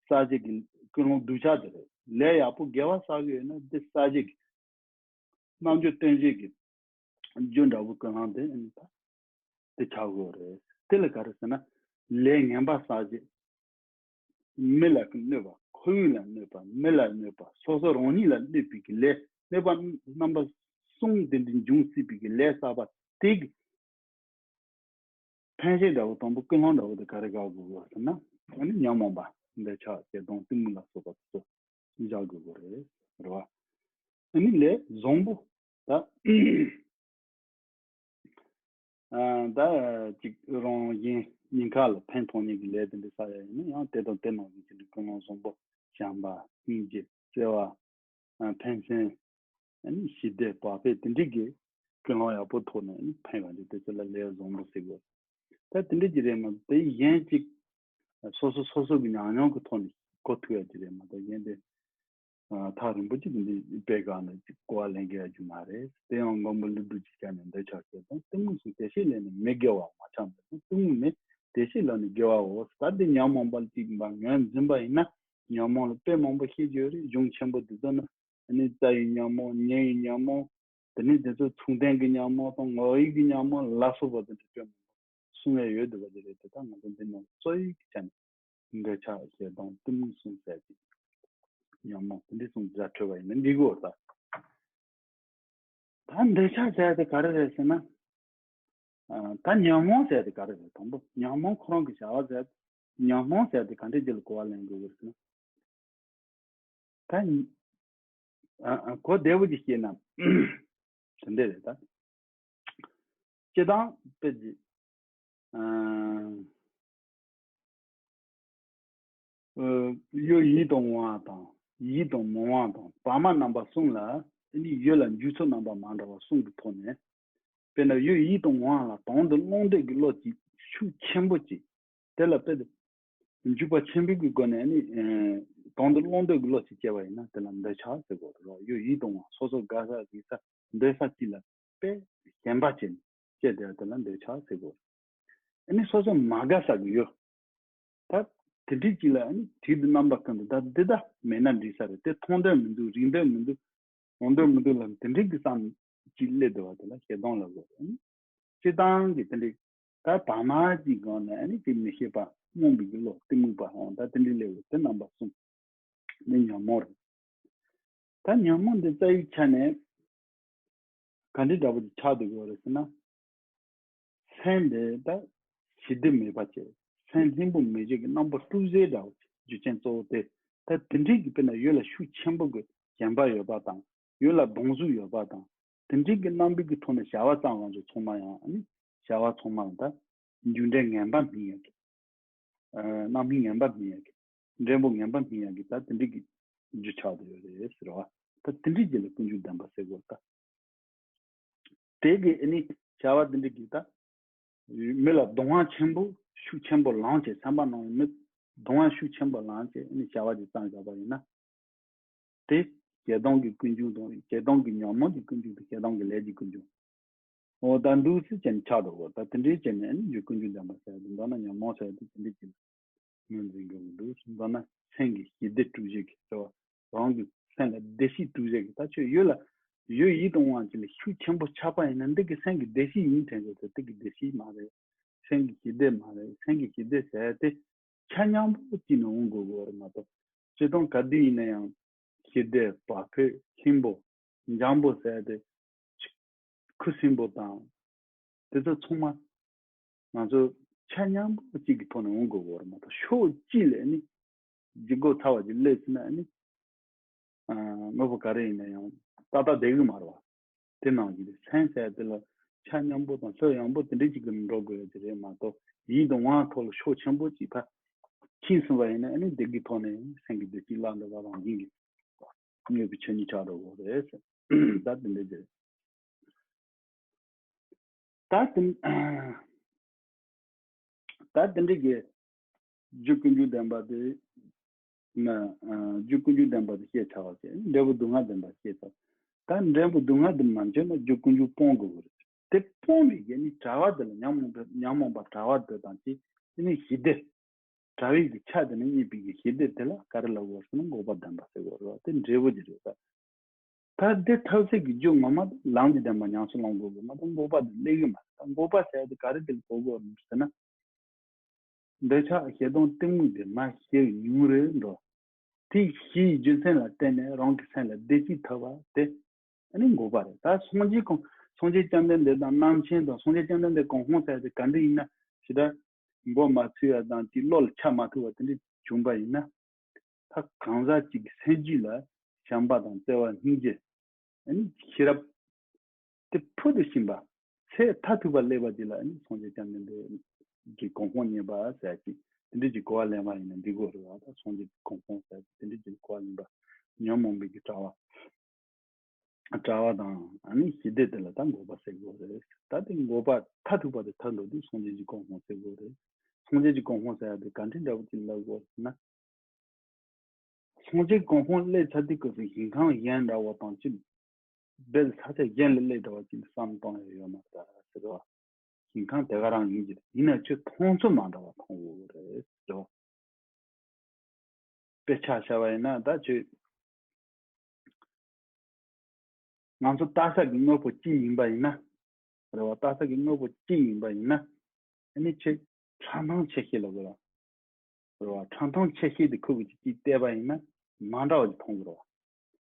བསགས་བྱེད་ཀྱི་ཀུན་སློང་སྡུག་ཅག་དེ་རེད། ལས་ཡག་པོ་དགེ་བ་བསགས་ཀྱི་ཡོད་ན་དེ་བསགས་བྱེད་ཀྱི་རྣམ་འགྱུར་སྟོན་བྱེད་ཀྱི་རྒྱུ་འདྲ་བོ་ཀུན་སློང་དེ་ཨ་ནི་ད་དེ་ཆགས་ཡོད་རེད། དེ་ལ་ག་རེ་ཟེར་ན། ལས་ངན་པ་བསགས་བྱེད། མི་ལ་གནོད་པ། ཁོར་ཡུག་ལ་གནོད་པ། མི་ལ་གནོད་པ། སོ་སོ་རང་ཉིད་ལ་གནོད་པའི་གི་ལས། གནོད་པ་རྣམ་པ་གསུམ་དེ་འདྲ་འབྱུང་སྲིད་པའི་གི་ལས་བསགས་པ་དེ་གི་ཕན་ཆད་འདྲ་བོ་དང་པོ་ཀུན་སློང་འདྲ་བོ་དེ་ག་རེ་དགག་དགོས་གོ་ཟེར་ན། ཨ་ནི་ཉོན་མོངས་པ་འདོད་ཆགས་ཞེ་སྡང་གཏི་མུག་ལ་སོགས་པ་དེ་ཚོ་བཞག་དགོས་གོ་རེད། རེད་བ། ཨ་ནི་ལས་བཟང་པོ་ད། ཨ། ད་ཅིག་རང་གཞན་གཉིས་ཀ་ལ་ཕན་ཐོགས་ནས་ཀྱི་ལས་དེ་འདྲ་བསགས་ཡ་ཡིན་ན་ཡང་དེ་དང་དེ་ནང་བཞིན་གྱི་ཀུན་སློང་བཟང་པོ་བྱམས་པ་སྙིང་རྗེ་བརྩེ་བ། ཨ། ཕན་སེམས། ཨ་ནི་ཞི་བདེ་བག་ཕེབས་དེ་འདྲའི་གི་ཀུན་སློང་ཡག་པོ་ཐོག་ནས་ཨ་ནི་ཕན་པ་འདི་དེ་ཚོ་ལ་ལས་བཟང་པོ་ཟེར་དགོས། ད་དེ་འདྲའི་གི་རེད་མ་གཏོགས་གཞན་ཅིག་སོ་སོ་སོ་སོ་གི་ཉམས་མྱོང་གི་ཐོག་ནས་གོ་ཐུབ་ཡ་ཅིག་རེད་མ་གཏོགས་གཞན་དེ། ཨ། ཐག་རིང་པོ་ཅིག་འདི་དཔེ་སྒང་ལ་ཅིག་གོ་བ་ལེན་དགོས་ཡ་རྒྱུ་མ་རེད། དེ་ཡང་མགོན་པོ་ཀླུ་སྒྲུབ་ཀྱི་ཞལ་ནས་འདི་ཆགས་ཞེས་དང་གཏི་མུག་གསུམ་བདེ་གཤེགས་ལས་ནི་མི་དགེ་བ་མ་ཆགས་པས་ན་གཏི་མུག་ནི་བདེ་གཤེགས་ལས་ནི་དགེ་བའོ། ད་འདི་ཉོན་མོངས་པ་ཅིག་ཡིན་པ་ངོས་འཛིན་པ་ཡིན་ན། ཉོན་མོངས་ལ་དཔེ་མང་པོ་བཤད་ཀྱི་ཡོད་རེད། གཞུང་ཆེན་པོ་འདི་ཚོ་ནི་ཨ་ནི་རྩ་བའི་ཉོན་མོངས། ཉེ་བའི་ཉོན་མོངས། དེ་ནས་དེ་ཚོ་མཚུངས་ལྡན་གྱི་ཉོན་མོངས་དང་ངོ་བོའི་གི་ཉོན་མོངས་ལ་སོགས་པ་དེ་འདྲ་དཔེ་མང་པོ་གསུང་ཡ་ཡོད་འདུག་པ་དེ་རེད། དེ་དག་ང་ཚོ་འདི་ནང་གཙོ་བོའི་གི་ཆ་ནས་འདོད་ཆགས་ཞེ་སྡང་གཏི་མུག་གསུམ་ཟེར་གྱི་ཉོན་མོངས་དེ་འདྲ་གསུམ་ར་འཕྲོད་པ་ཡིན་ན་འགྲིག་གོ་ད། ད་འདོད་ཆགས་ཟེར་དེ་ག་རེ་རེད་ཟེར་ན། ཨ། ད་ཉོན་མོངས་ཟེར་དེ་ག་རེ་རེད། དང་པོ་ཉོན་མོངས་ཁོ་རང་གི་བྱ་བ་ཟེར། ཉོན་མོངས་ཟེར་དེ་ག་འདྲའི་རྒྱུ་ལ་གོ་བ་ལེན་དགོས་ཀྱི་རེད་ཟེར་ན། ད་ཨ་ཨ་གོ་བདེ་པོ་ཅིག་བཤད་ན་དེ་འདྲ་རེད་ད། སྤྱིར་བཏང་དཔེ་ཅིག་ཨ། ཨ། གཡོ་ཡིད་དུ་འོང་བ་དང་ཡིད་དུ་མི་འོང་བ་དང་བར་མ་རྣམ་པ་གསུམ་ལ་ཨ་ནི་ཡུལ་ལ་འཇུག་ཚུལ་རྣམ་པ་མ་འདྲ་བ་གསུམ་གྱི་ཐོག་ནས། དཔེར་ན་གཡོ་ཡིད་དུ་འོང་བ་ལ་དོན་དུ་བླང་འདོད་ཀྱི་བློ་ཅིག་ཤུགས་ཆེན་པོ་ཅིག་དེ་ལ་དཔེ་དེ་འཇུག་པ་ཆེན་པོའི་གི་སྒོ་ནས་ཨ་ནི་ཨ་དོན་དུ་བླང་འདོད་ཀྱི་བློ་ཅིག་སྐྱེ་བ་ཡིན་ན་དེ་ལ་འདོད་ཆགས་ཟེར་དགོས་རེད། གཡོ་ཡིད་དུ་འོང་བ་སོ་སོ་དགའ་ས་རིག་ས་འདོད་ས་ཅིག་ལ་དཔེ་ཞེན་པ་བྱས་ནས་སྐྱེ་བསྡད་པ་དེ་ལ་འདོད་ཆགས་ཟེར་དགོས་རེད། ཨ་ནི་སོ་སོ་མ་དགའ་ས་གི་གཡོ། ད་དེ་འདྲའི་ཅིག་ལ་ཨ་ནི་དུས་དང་རྣམ་པ་ཀུན་ཏུ་ད་འདི་ད་མེད་ན་འགྲིག་ས་རེད། དེ་མཐོང་འདོད་མི་འདུག་རིག་འདོད་མི་འདུག་འོང་འདོད་མི་འདུག་ལབ་དེ་འདྲའི་གི་བསམ་ཅིག་སླེབས་འདུག་པ་དེ་ལ་ཞེ་སྡང་ལབ་དགོས་རེད། ཨ་ནི་སྤྱིར་བཏང་གི་དེ་འདྲའི་ད་བར་མ་ཅིག་སྒང་ནས་ཨ་ནི་དེ་མི་ཤེས་པ་རྨོངས་པའི་གི་བློ་གཏི་མུག་པ་འོང་ད་དེ་འདྲའི་སླེབས་དེ་རྣམ་པ་གསུམ་ནི་ཉོན་མོངས་རེད། ད་ཉོན་མོངས་འདི་རྩ་བའི་ཆ་ནས་ག་འདྲའི་འདྲ་པོ་ཅིག་ཆགས་འདུག་གི་རེད་ཟེར་ན། སེམས་འདི་ད་ཞི་བདེ་མེད་པ་བྱས། སེམས་ལྷིང་པོ་མེད་བྱེད་ཀྱི་རྣམ་པ་དྲུག་ཟེར་འདྲ་བོ་ཅིག་རྒྱུ་རྐྱེན་གཙོ་བོ་དེ། ད་དེ་འདྲའི་གི་དཔེར་ན་ཡུལ་ལ་ཤུགས་ཆེན་པོ་གི་ཞེན་པ་ཡོད་པ་དང་ཡུལ་ལ་སྡང་ཟུག་ཡོད་པ་དང་དེ་འདྲའི་གི་རྣམ་པའི་གི་ཐོག་ནས་བྱ་བ་བསམ་པ་ཚོ་ཚང་མ་ཡང་ཨ་ནི་བྱ་བ་ཚང་མ་ད་རྒྱུ་འབྲས་ངན་པ་སྨིན་ཡོད་ཀི། ཨ། རྣམ་སྨིན་ངན་པ་སྨིན་ཡ་གི། འབྲས་བུ་ངན་པ་སྨིན་ཡ་གི་ད་དེ་འདྲི་གི་རྒྱུ་ཆགས་བསྡད་ཡོད་རེད་ཟེར་བ། ད་དེ་འདྲི་རྒྱུ་ལ་ཀུན་འབྱུང་བདེན་པ་ཟེར་དགོས་ད། དེ་གི་ཨ་ནི་བྱ་བ་དེ་འདྲི་གི་ད། མི་ལ་སྡུག་བསྔལ་ཆེན་པོ་ཤུགས་ཆེན་པོ་ལངས་བྱས་སེམས་པ་ནང་མི་སྡུག་བསྔལ་ཤུགས་ཆེན་པོ་ལངས་བྱས་ཨ་ནི་བྱ་བ་དེ་བཏང་བཞག་པ་ཡིན་ན། དེ་ཞེ་སྡང་གི་ཀུན་འབྱུང་དང་ཞེ་སྡང་གི་ཉོན་མོངས་ཀྱི་ཀུན་འབྱུང་དང་ཞེ་སྡང་གི་ལས་ཀྱི་ཀུན་འབྱུང་། འོ་ད་འདུག་སེ་བྱས་ནས་ཆགས་འགྲོ་གོ་ད་དེ་འདྲའི་བྱས་ནས་ཨ་ནི་རྒྱུ་ཀུན་འབྱུང་ལྡན་པ་ཟེར་ཡ་དེ་མདོར་ན་ཉོན་མོངས་ཟེར་ཡ་དེ་དེ་འདྲའི་ཅིག་ངོས་འཛིན་དགོས་ཀྱི་འདུག་མདོར་ན་སེམས་ཀྱི་ཞི་བདེ་སྤྲོད་བྱེད་ཀྱི་རེད་བ། རང་གི་སེམས་ལ་བདེ་སྐྱིད་སྤྲོད་བྱེད་ཀྱི་ད་ཁྱོད་ཡུལ་ལ་ཡུལ་ཡིད་དུ་འོང་བ་ཅིག་ལ་ཤུགས་ཆེན་པོ་ཆགས་པ་ཡིན་ན་འདི་གི་སེམས་ཀྱི་བདེ་སྐྱིད་ཡིན་དྲན་དགོས་ཏེ་འདི་གི་བདེ་སྐྱིད་མ་རེད། སེམས་ཀྱི་ཞི་བདེ་མ་རེད། སེམས་ཀྱི་ཞི་བདེ་ཟེར་ཡ་དེ་ཆ་མཉམ་པོ་གཅིག་ནས་འོང་དགོས་ཀྱི་རེད་མ་གཏོགས་སྤྱིར་བཏང་ག་དུས་ཡིན་ན་ཡང་ཞི་བདེ་བག་ཕེབས་ལྷིང་པོ་འཇམ་པོ་ཟེར་ཡ་དེ་ཁུ་སིམ་པོ་དང་དེ་ཚོ་ཚང་མ་ང་ཚོ་ཆ་མཉམ་པོ་གཅིག་གི་ཐོག་ནས་འོང་དགོས་ཀྱི་རེད་མ་གཏོགས་ཕྱོགས་གཅིག་ལས་ནི་ལྗིད་ཁོག་ཚ་བ་ཅིག་སླེབས་ཟིན་ན་ནི། ཨ། དངོས་པོ་ག་རེ་ཡིན་ན་ཡང་ཏག་ཏག་བསྡད་ཀྱི་མ་རེད་བ། དེ་ནང་བཞིན་རེད། སེམས་ཟེར་དེ་ལ་ཆ་མཉམ་པོ་དང་ལྷོད་ཡངས་པོ་དེ་འདྲ་ཅིག་གི་འགྲོ་དགོས་ཡ་དེ་རེད་མ་གཏོགས་ཡིད་དུ་འོང་བ་ཐོག་ལ་ཕྱོགས་ཆེན་པོ་ཅིག་ཕར་ཁྱིམ་སོང་བ་ཡིན་ན་ཨ་ནི་བདེ་སྐྱིད་ཐོག་ནས་སེམས་ཀྱི་བདེ་སྐྱིད་བརླག་འགྲོ་བ་རང་བཞིན་གྱི་དངོས་པོའི་ཆོས་ཉིད་ཆགས་འགྲོ་དགོས་རེད་ཟེར། ད་དེ་འདྲ་ཅིག་རེད། ད་དེ། ད་དེ་འདྲ་གི་རྒྱུ་ཀུན་འབྱུང་བདེན་པ་དེ་ན། ཨ། རྒྱུ་ཀུན་འབྱུང་བདེན་པ་དེ་བཤད་ཚར་བ་བྱས། འབྲས་བུ་སྡུག་བསྔལ་བདེན་པ་བཤད་ཚར། ད་འབྲས་བུ་སྡུག་བསྔལ་དེ་མ་འཇོན་ན་རྒྱུ་ཀུན་འབྱུང་སྤོང་དགོས་ཀྱི་རེད། དེ་སྤོང་བའི་གི་ནི་དྲ་བ་དེ་ལ་ཉོན་མོངས་པ་ཉོན་མོངས་པ་དྲ་བ་དེ་དང་གཅིག་དེ་ནི་ཞི་བདེ། དྲ་བའི་གི་ཆ་དེ་ནི་གཉིས་པའི་གི་ཞི་བདེ་དེ་ལ་ག་རེ་ལབ་དགོས་ཟེར་ན་འགོག་པ་བདེན་པ་ཟེར་དགོས་རེད་བ། དེ་འབྲས་བུ་དེ་རེད་ད། ད་འདི་ཐབས་ཤེས་ཀྱི་རྒྱུ་ངོ་མ་དེ་ལམ་གྱི་བདེན་པ་ཉམས་སུ་བླང་དགོས་པ་མ་གཏོགས་འགོག་པ་དེ་སླེབས་ཀྱི་མ་རེད། ད་འགོག་པ་ཟེར་ཡ་དེ་ག་རེ་དེ་ལ་གོ་དགོས་རེད་ཟེར་ན། འདོད་ཆགས་ཞེ་སྡང་གཏི་མུག་དེ་མར་ཞི་བའི་ཉུང་རུ་འགྲོ། དེ་ཞི་བའི་རྒྱུ་མཚན་ལ་བརྟེན་ནས་རང་གི་སེམས་ལ་བདེ་སྐྱིད་ཐོབ་པ་དེ་ཨ་ནི་འགོག་པ་རེད། ད་སངས་རྒྱས་གོ་སངས་རྒྱས་བཅོམ་ལྡན་འདས་དང་རྣམ་མཁྱེན་དང་སངས་རྒྱས་བཅོམ་ལྡན་འདས་གོ་འཕང་ཟེར་ཡ་དེ་ག་འདྲ་ཡིན་ན་ཞེ་དྲག་མགོ་མ་ཚོས་ཡ་དང་དེ་བློ་ལ་འཆར་མ་ཐུབ་པ་དེ་འདྲ་བྱུང་པ་ཡིན་ན། ད་གང་ཟག་གཅིག་གི་སེམས་རྒྱུད་ལ་བྱམས་པ་དང་བརྩེ་བ་སྙིང་རྗེ། ཨ་ནི་ཤེས་རབ་དེ་ཕུལ་དུ་ཕྱིན་པ་ཚད་མཐར་ཐུག་པ་སླེབས་པ་དེ་ལ་ཨ་ནི་སངས་རྒྱས་བཅོམ་ལྡན་འདས་ཀྱི་གོ་འཕང་བརྙེས་པ་ཟེར་ཅིག་དེ་འདྲ་ཅིག་གོ་བ་ལེན་པ་ཡིན་ན་འགྲིག་གི་རེད་བ། ད་སངས་རྒྱས་ཀྱི་གོ་འཕང་ཟེར་ཅིག་དེ་འདྲ་ཅིག་གོ་བ་ལེན་པ་ཉོན་མོངས་པའི་གི་དྲ་བ། དྲ་བ་དང་ཨ་ནི་ཞི་བདེ་དེ་ལ་ད་འགོག་པ་ཟེར་དགོས་རེད། ད་དེ་འགོག་པ་མཐར་ཐུག་པ་དེ་ཐར་འགྲོ་དུས་སངས་རྒྱས་ཀྱི་གོ་འཕང་ཟེར་དགོས་རེད། སངས་རྒྱས་ཀྱི་གོ་འཕང་ཟེར་ཡ་དེ་ག་འདྲའི་འདྲ་པོ་ཅིག་ལབ་དགོས་ཟེར་ན། སངས་རྒྱས་གོ་འཕང་སླེབས་ཚར་དུས་སྐབས་སུ་ཞིང་ཁམས་གཞན་འདྲ་བ་དང་ཅིག་རྦད་ས་ཆ་གཞན་ལ་སླེབས་འདྲ་བ་ཅིག་བསམ་བཏང་ཡ་ཡོད་མ་རེད་ཟེར་བ། ཞིང་ཁམས་དེ་ག་རང་ཡིན་གྱི་རེད། ཡིན་ན་ཁྱོད་མཐོང་ཚུལ་མ་འདྲ་བ་མཐོང་དགོས་རེད་ཟེར་བ། དཔེ་ཆ་བྱ་བ་ཡིན་ན་ད་ཁྱོད། ང་ཚོ་ལྟ་ས་གི་དངོས་པོ་གཅིག་ཡིན་པ་ཡིན་ན། རེད་བ། ལྟ་ས་གི་དངོས་པོ་གཅིག་ཡིན་པ་ཡིན་ན། ཨ་ནི་ཁྱོད་ཕྲ་མཐོང་ཆེ་ཤོས་ལ་དགོས་ར། རེད་བ། ཕྲ་མཐོང་ཆེ་ཤོས་དེ་ཁོ་གི་གཅིག་གཅིག་བལྟས་པ་ཡིན་ན་མ་འདྲ་བ་ཅིག་མཐོང་གི་རེད་བ།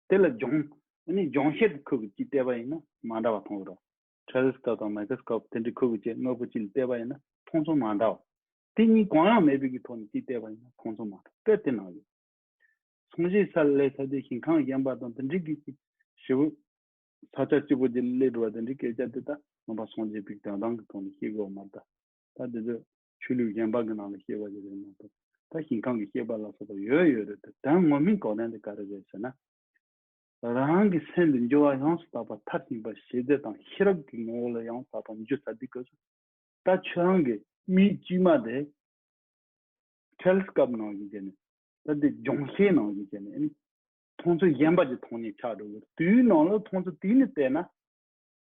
དེ་ལ་སྦྱོང་། ཨ་ནི་སྦྱོང་བྱེད་དེ་ཁོ་གི་གཅིག་བལྟས་པ་ཡིན་ན་མ་འདྲ་བ་མཐོང་གི་རེད། ཊེ་ལེ་སི་ཀོབ་དང་མའི་ཀྲོ་སི་ཀོབ་དེ་འདྲའི་ཁོ་གི་གཅིག་དངོས་པོ་གཅིག་ལ་བལྟས་པ་ཡིན་ན་མཐོང་ཚུལ་མ་འདྲ་བ། དེ་གཉིས་གང་ཡང་མེད་པའི་གི་ཐོག་ནས་གཅིག་བལྟས་པ་ཡིན་ན་མཐོང་ཚུལ་མ་འདྲ་བ་དཔེ་དེ་ནང་ཡོད། སངས་རྒྱས་ས་ལ་སླེབས་ཚར་དུས་ཞིང་ཁམས་གཞན་པ་དང་དེ་འདྲའི་གི་ཞེ་པོ། ས་ཆ་གཅིག་པོ་ཅིག་ལ་སླེབས་འགྲོ་བ་དེ་འདྲའི་སྐད་ཆ་དེ་ད་ནང་པ་སངས་རྒྱས་པའི་དོན་དམ་གྱི་ཐོག་ནས་བཤད་དགོས་མ་རེད་ད། ད་དེ་ཚོ་ཆོས་ལུགས་གཞན་པ་གི་ནང་ལ་བཤད་པ་ཅིག་རེད་མ་གཏོགས། ད་ཞིང་ཁམས་ཀྱི་བཤད་པ་ལ་སོགས་པ་ཡོད་ཡོད་རེད་དེ། ད་ངོ་མའི་གོ་དོན་དེ་ག་རེ་རེད་ཟེར་ན། རང་གི་སེམས་དེ་འགྱུར་བ་ཡོངས་སུ་དག་པ་མཐར་ཕྱིན་པ་ཞི་བདེ་དང་ཤེས་རབ་ཀྱི་ངོ་བོ་ལ་ཡོངས་སུ་དག་པ་འགྱུར་ཚར་དུས་སྐབས་སུ། ད་ཁྱོད་རང་གི་མིག་དཀྱུས་མ་དེ་ཊེ་ལེ་སི་ཀོབ་ནང་བཞིན་བྱས་ནས། ད་དེ་སྦྱོང་བྱེད་ནང་བཞིན་བྱས་ནས་ཨ་ནི་མཐོང་ཚུལ་གཞན་པ་ཅིག་མཐོང་ནས་ཆགས་འགྲོ་གི་རེད། དེའི་ནང་ལ་མཐོང་ཚུལ་དེ་ནས་བལྟས་ན། ཨ་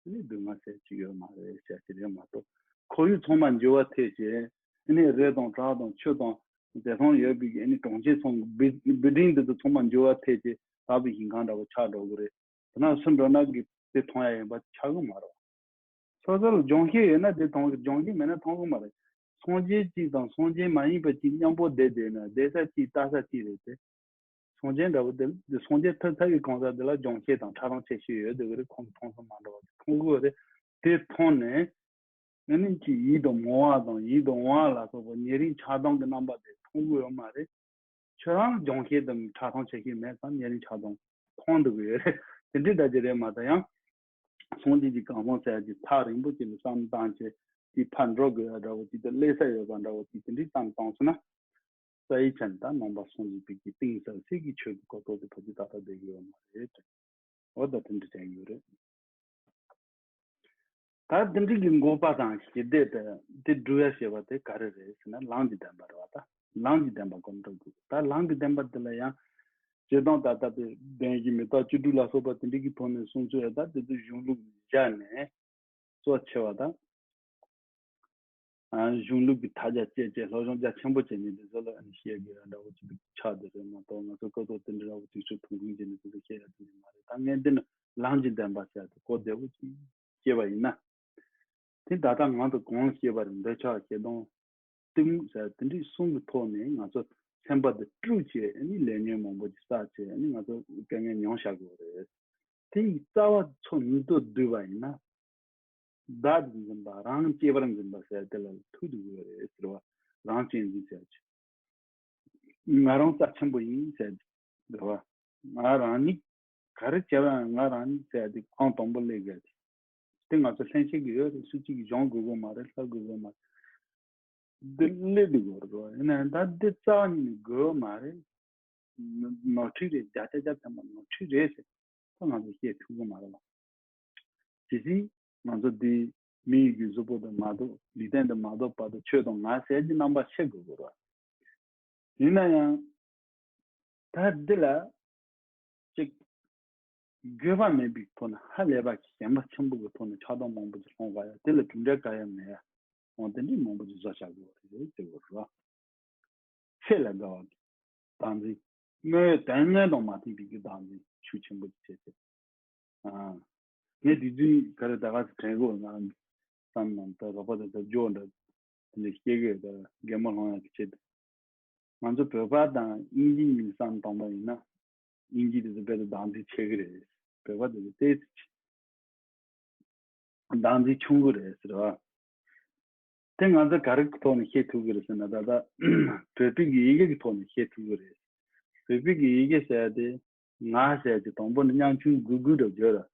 ནི་སྡུག་བསྔལ་ཟེར་གྱི་ཡོད་མ་རེད་ཟེར་གྱི་རེད་མ་གཏོགས། ཁོར་ཡུག་ཚང་མ་འགྱུར་བ་ཐེབས་བྱས། ཨ་ནི་རི་དང་བྲག་དང་ཆུ་དང་བདེ་ཐང་ཡོད་པའི་ཨ་ནི་གྲོང་ཁྱེར་ཚང་གི་བི་བི་ལྡིང་འདི་ཚོ་ཚང་མ་འགྱུར་བ་ཐེབས་བྱས་དག་པའི་ཞིང་ཁམས་འདྲ་བོ་ཆགས་འགྲོ་གི་རེད། དེ་ན་སུ་འགྲོ་ན་གི་དེ་མཐོང་ཡ་ཡིན་པ་ཆགས་གི་མ་རེད། སོ་སོ་ལ་སྦྱོང་བྱེད་ཡོད་ན་དེ་མཐོང་གི། སྦྱོང་བྱེད་མེད་ན་མཐོང་གི་མ་རེད། སངས་རྒྱས་གཅིག་དང་སངས་རྒྱས་མ་ཡིན་པ་གཅིག་མཉམ་པོ་བསྡད་བསྡད་ན་བསྡད་ས་གཅིག་ལྟ་ས་གཅིག་རེད་དེ། སངས་རྒྱས་འདྲ་བོ་དེ་འདི་སངས་རྒྱས་ཐོབ་ཚར་བའི་གང་ཟག་དེ་ལ་སྦྱོང་བྱེད་དང་ཕྲ་མཐོང་ཆེ་ཤོས་ཡོད་དེ་གི་རེད། ཁོང་གི་མཐོང་ཚུལ་མ་འདྲ་བ་དེ་མཐོང་གི་རེད། དེ་མཐོང་ནས་ཨ་ནི་གཅིག་ཡིད་དུ་འོང་བ་དང་ཡིད་དུ་འོང་བ་ལ་སོགས་པ་ཉེ་རིང་ཆགས་སྡང་གི་རྣམ་པ་དེ་མཐོང་གི་ཡོད་མ་རེད། ཁྱོད་རང་སྦྱོང་བྱེད་དང་ཕྲ་མཐོང་ཆེ་ཤོས་མེད་ཙང་ཉེ་རིང་ཆགས་སྡང་མཐོང་འདུག་གི་ཡོད་རེད། དེ་འདྲའི་ལྟ་རྒྱུ་རེད་མ་གཏོགས། ཡང་སངས་རྒྱས་ཀྱི་གང་ཟག་ཟེར་ཡ་ཅིག་ཐག་རིང་པོ་ཅིག་ལ་བསམ་བཏང་བྱས་ཅིག་ཕར་འགྲོ་དགོས་ཡ་འདྲ་བོ་ཅིག་དང་སླེབས་ས་ཡོད་པ་འདྲ་བོ་ཅིག་དེ་འདྲའི་བསམ་བཏང་སོང་ན། རྩ་བའི་ཆ་ནས་ད་ནང་པ་སངས་རྒྱས་པའི་གི་གཏིང་ཟབ་ཟིན་གྱི་ཆོས་ཀྱི་གོ་རྟོགས་དེ་ཕལ་ཆེར་ད་ལྟ་བསྡད་ཀྱི་ཡོད་མ་རེད། འོ་ད་དེ་འདྲ་བྱས་ཡོད་རེད། ད་དེ་འདྲ་གི་འགོག་པ་དང་ཞི་བདེ་དེ་དེ་སྒྲུབ་ཡ་ཞེས་པ་དེ་ག་རེ་རེད་ཟེར་ན་ལམ་གྱི་བདེན་པ་རེད་བ། ད་ལམ་གྱི་བདེན་པ་སྒོམ་སྒྲུབ་དགོས། ད་ལམ་གྱི་བདེན་པ་དེ་ལ་ཡང་། ཇི་ལྟར་ད་ལྟ་དེ་བདེན་བཞི་མི་རྟག་བཅུ་དྲུག་ལ་སོགས་པ་དེ་འདྲ་གི་ཐོག་ནས་གསུང་ཚུལ་ཡ་ད་དེ་ཚོ་གཞུང་ལུགས་བཞག་ནས་གཙོ་ཆེ་བ་དང་། ཨ། གཞུང་ལུགས་ཀྱི་དར་རྒྱས་བཅས་བཅས་སློབ་སྦྱོང་རྒྱ་ཆེན་པོ་བྱས་ནས་འདི་ཚོ་ལ་ཨ་ནི་བཤད་དགོས་ཡ་འདྲ་བོ་ཅིག་ཆགས་བསྡད་རེད་མ་གཏོགས། ང་ཚོ་སྐབས་ཐོག་དེ་འདྲ་འདྲ་བོ་དུས་ཚོད་ཐུང་ཐུང་བྱས་ནས་དེ་ཚོ་བཤད་ཡ་དེ་འདྲ་མ་རེད། ད་ངས་འདི་ནི་ལམ་གྱི་བདེན་པ་ཟེར་ཡ་དེ་གོ་བདེ་བོ་ཅིག་བཤད་པ་ཡིན་ན། དེ་ད་ལྟ་ང་ཚོ་གོང་བཤད་པ་རེད། འདོད་ཆགས་ཞེ་སྡང་གཏི་མུག་ཟེར་དེ་འདྲའི་གསུམ་གྱི་ཐོག་ནས་ང་ཚོ་སེམས་པ་དེ་དཀྲུགས་བྱས་ཨ་ནི་ལས་ཉོན་མང་པོ་ཅིག་བསགས་བྱས་ཨ་ནི་ང་ཚོ་དཀའ་ངལ་མྱོང་བཞག་དགོས་རེད། དེ་ཡི་རྩ་བ་ཚོ་ཉིད་དུ་བསྡུས་པ་ཡིན་ན། བདག་གིས་འཛིན་པ་རང་གཅེས་པར་འཛིན་པ་ཟེར་དེ་ལ་ཐུག་འདུག་ཡོད་རེད་ཟེར་བ། རང་གཅེས་འཛིན་ཟེར་གྱི། ང་རང་རྩ་ཆེན་པོ་ཡིན་ཟེར་གྱི་ཟེར་བ། ང་རང་ཉིད་ག་རེ་བྱས་པ་ཡང་ང་རང་ཉིད་ཟེར་དེ་ཨང་དང་པོ་སླེབས་དགོས་ཏེ། དེ་ང་ཚོ་ལྷན་སྐྱེས་ཀྱི་ཡོད་རེད། སུ་གཅིག་གིས་སྦྱོང་དགོས་དགོས་མ་རེད། ལྷག་དགོས་དགོས་མ་རེད། འདི་སླེབས་འདུག་གོ་རེད། ཡིན་ན་ད་འདི་རྩ་བ་ཉིད་ནས་དགོས་མ་རེད། ནོར་འཁྲུལ་རེད། བརྒྱ་ཆ་བརྒྱ་ཐམ་པ་ནོར་འཁྲུལ་རེད་ཟེར་ད་ང་ཚོ་བཤད་ཐུབ་ཀྱི་མ་རེད་བ། ཇི་སྲིད་ང་ཚོ་འདི་མི་ཡི་གི་གཟུགས་པོ་དེ་མ་གཏོགས། ལུས་རྟེན་དེ་མ་གཏོགས་བར་དུ་ཆོས་དང་ང་ཟེར་གྱི་རྣམ་པ་ཤེས་དགོས་དགོས་རེད་བ། ཡིན་ན་ཡང་ད་འདི་ལ་ཅིག་དགོས་པ་མེད་པའི་ཐོག་ནས་ཧ་ལས་པ་ཞེན་པ་ཆེན་པོ་གི་ཐོག་ནས་ཆགས་སྡང་མང་པོ་ཅིག་སློང་ག་ཡ། དེ་ལ་གྲུབ་འབྲས་ག་ཡ་མེད་ཡ། འོ་དེ་འདྲའི་མང་པོ་ཅིག་བཟོ་བྱ་དགོས་པ་རེད་ཟེར་བ་རེད། ཚེ་ལ་དགའ་བ་གི་བདག་འཛིན། དངོས་དོན་དངོས་དང་མ་མཐུན་པའི་གི་བདག་འཛིན་ཤུགས་ཆེན་པོ་ཅིག་བྱས་ཏེ། ཨ། ངས་དུས་ཚོད་ག་རེ་ད་ག་ཚོད་དྲན་གོ་ང་བསམ་ན་ད་རོགས་པ་དང་ད་ཇོ་འདྲ་དེ་འདྲ་སྐྱེ་དགོས། ད་རྒན་མོ་སློང་ཡག་གི་ཆེད་དུ། ང་ཚོ་བོད་པ་དང་དབྱིན་ཇི་གཉིས་བསམ་བཏང་པ་ཡིན་ན། དབྱིན་ཇི་དེ་ཚོ་དཔེ་ད་བདག་འཛིན་ཆེ་གི་རེད། བོད་པ་དེ་ཚོ་ཏོག་ཙམ་བདག་འཛིན་ཆུང་གི་རེད་ཟེར་བ། དེ་ང་ཚོ་ག་རེ་གི་ཐོག་ནས་ཤེས་ཐུབ་ཀྱི་རེད་ཟེར་ན། ད་ལྟ་བོད་པའི་གི་ཡི་གེ་གི་ཐོག་ནས་ཤེས་ཐུབ་ཀྱི་རེད། བོད་པའི་གི་ཡི་གེ་ཟེར་ཡ་དེ་ང་ཟེར་ཡ་དེ་དང་པོ་ནས་དབྱངས་ཆུང་གུ་གུ་འདྲ་བརྗོད་ར།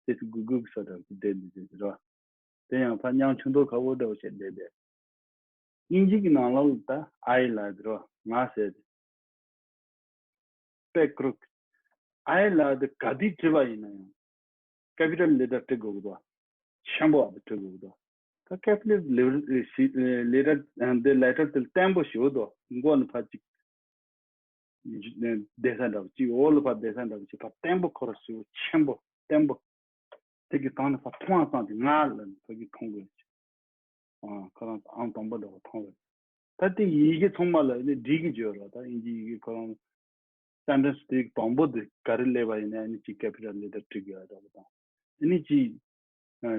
དེ་ཚོ་གུ་གུ་གི་ས་འདྲ་བོ་ཅིག་བསྡད་འདུག་ཟེར་ར། དེ་ཡང་ཕར་དབྱངས་ཆུང་དོ་ཁ་བོ་འདྲ་བོ་ཞིག་བསྡད་བསྡད། དབྱིན་ཇི་གི་ནང་ལོགས་ལ་ད་I ལབ་དེ་ར་ང་ཟེར་ཡ་དེ། པེ་ཀྲུག I ལབ་དེ་ག་དུས་བྲིས་པ་ཡིན་ན་ཡང་ཀེ་པི་ཊལ་ལེ་ཊར་བྲི་དགོས་ཀྱི་འདུག་ཆེན་པོ་བ་དེ་བྲི་དགོས་ཀྱི་འདུག་ད་ཀེ་པི་ཊལ་ལེ་ཊར་ལེ་ཊར་དེ་ལེ་ཊར་དེ་བརྟན་པོ་ཞེ་པོ་འདུག་མགོ་ནས་ཕར་ཅིག་བསྡད་ས་འདྲ་བོ་ཅིག་འོག་ལ་ཕར་བསྡད་ས་འདྲ་བོ་ཅིག་ཕར་བརྟན་པོ་ཁོ་ར་ཞེ་པོ་ཆེན་པོ་བརྟན་པོ། དེ་གི་སྟེང་ནས་ཕར་མཐོང་བ་ཙམ་གྱིས་ང་ལ་ཕ་གི་མཐོང་དགོས་ཀྱི། ཨ། ཁོ་རང་ཨང་དང་པོ་འདྲ་བོ་མཐོང་བས། ད་དེ་ཡི་གེ་ཚང་མ་ལ་ནི་བྲིས་ཀྱི་བརྗོད་ར། ད་དབྱིན་ཇི་ཡི་གེ་ཁོ་རང་སེན་ཊེན་སི་དེ་དང་པོ་དེ་ག་རེ་སླེབས་པ་ཡིན་ན་ཨ་ནི་གཅིག་ཀེ་པི་ཊལ་ལེ་ཊར་བྲིས་དགོས་ཡ་འདྲ་པོ་དང་། ཨ་ནི་གཅིག་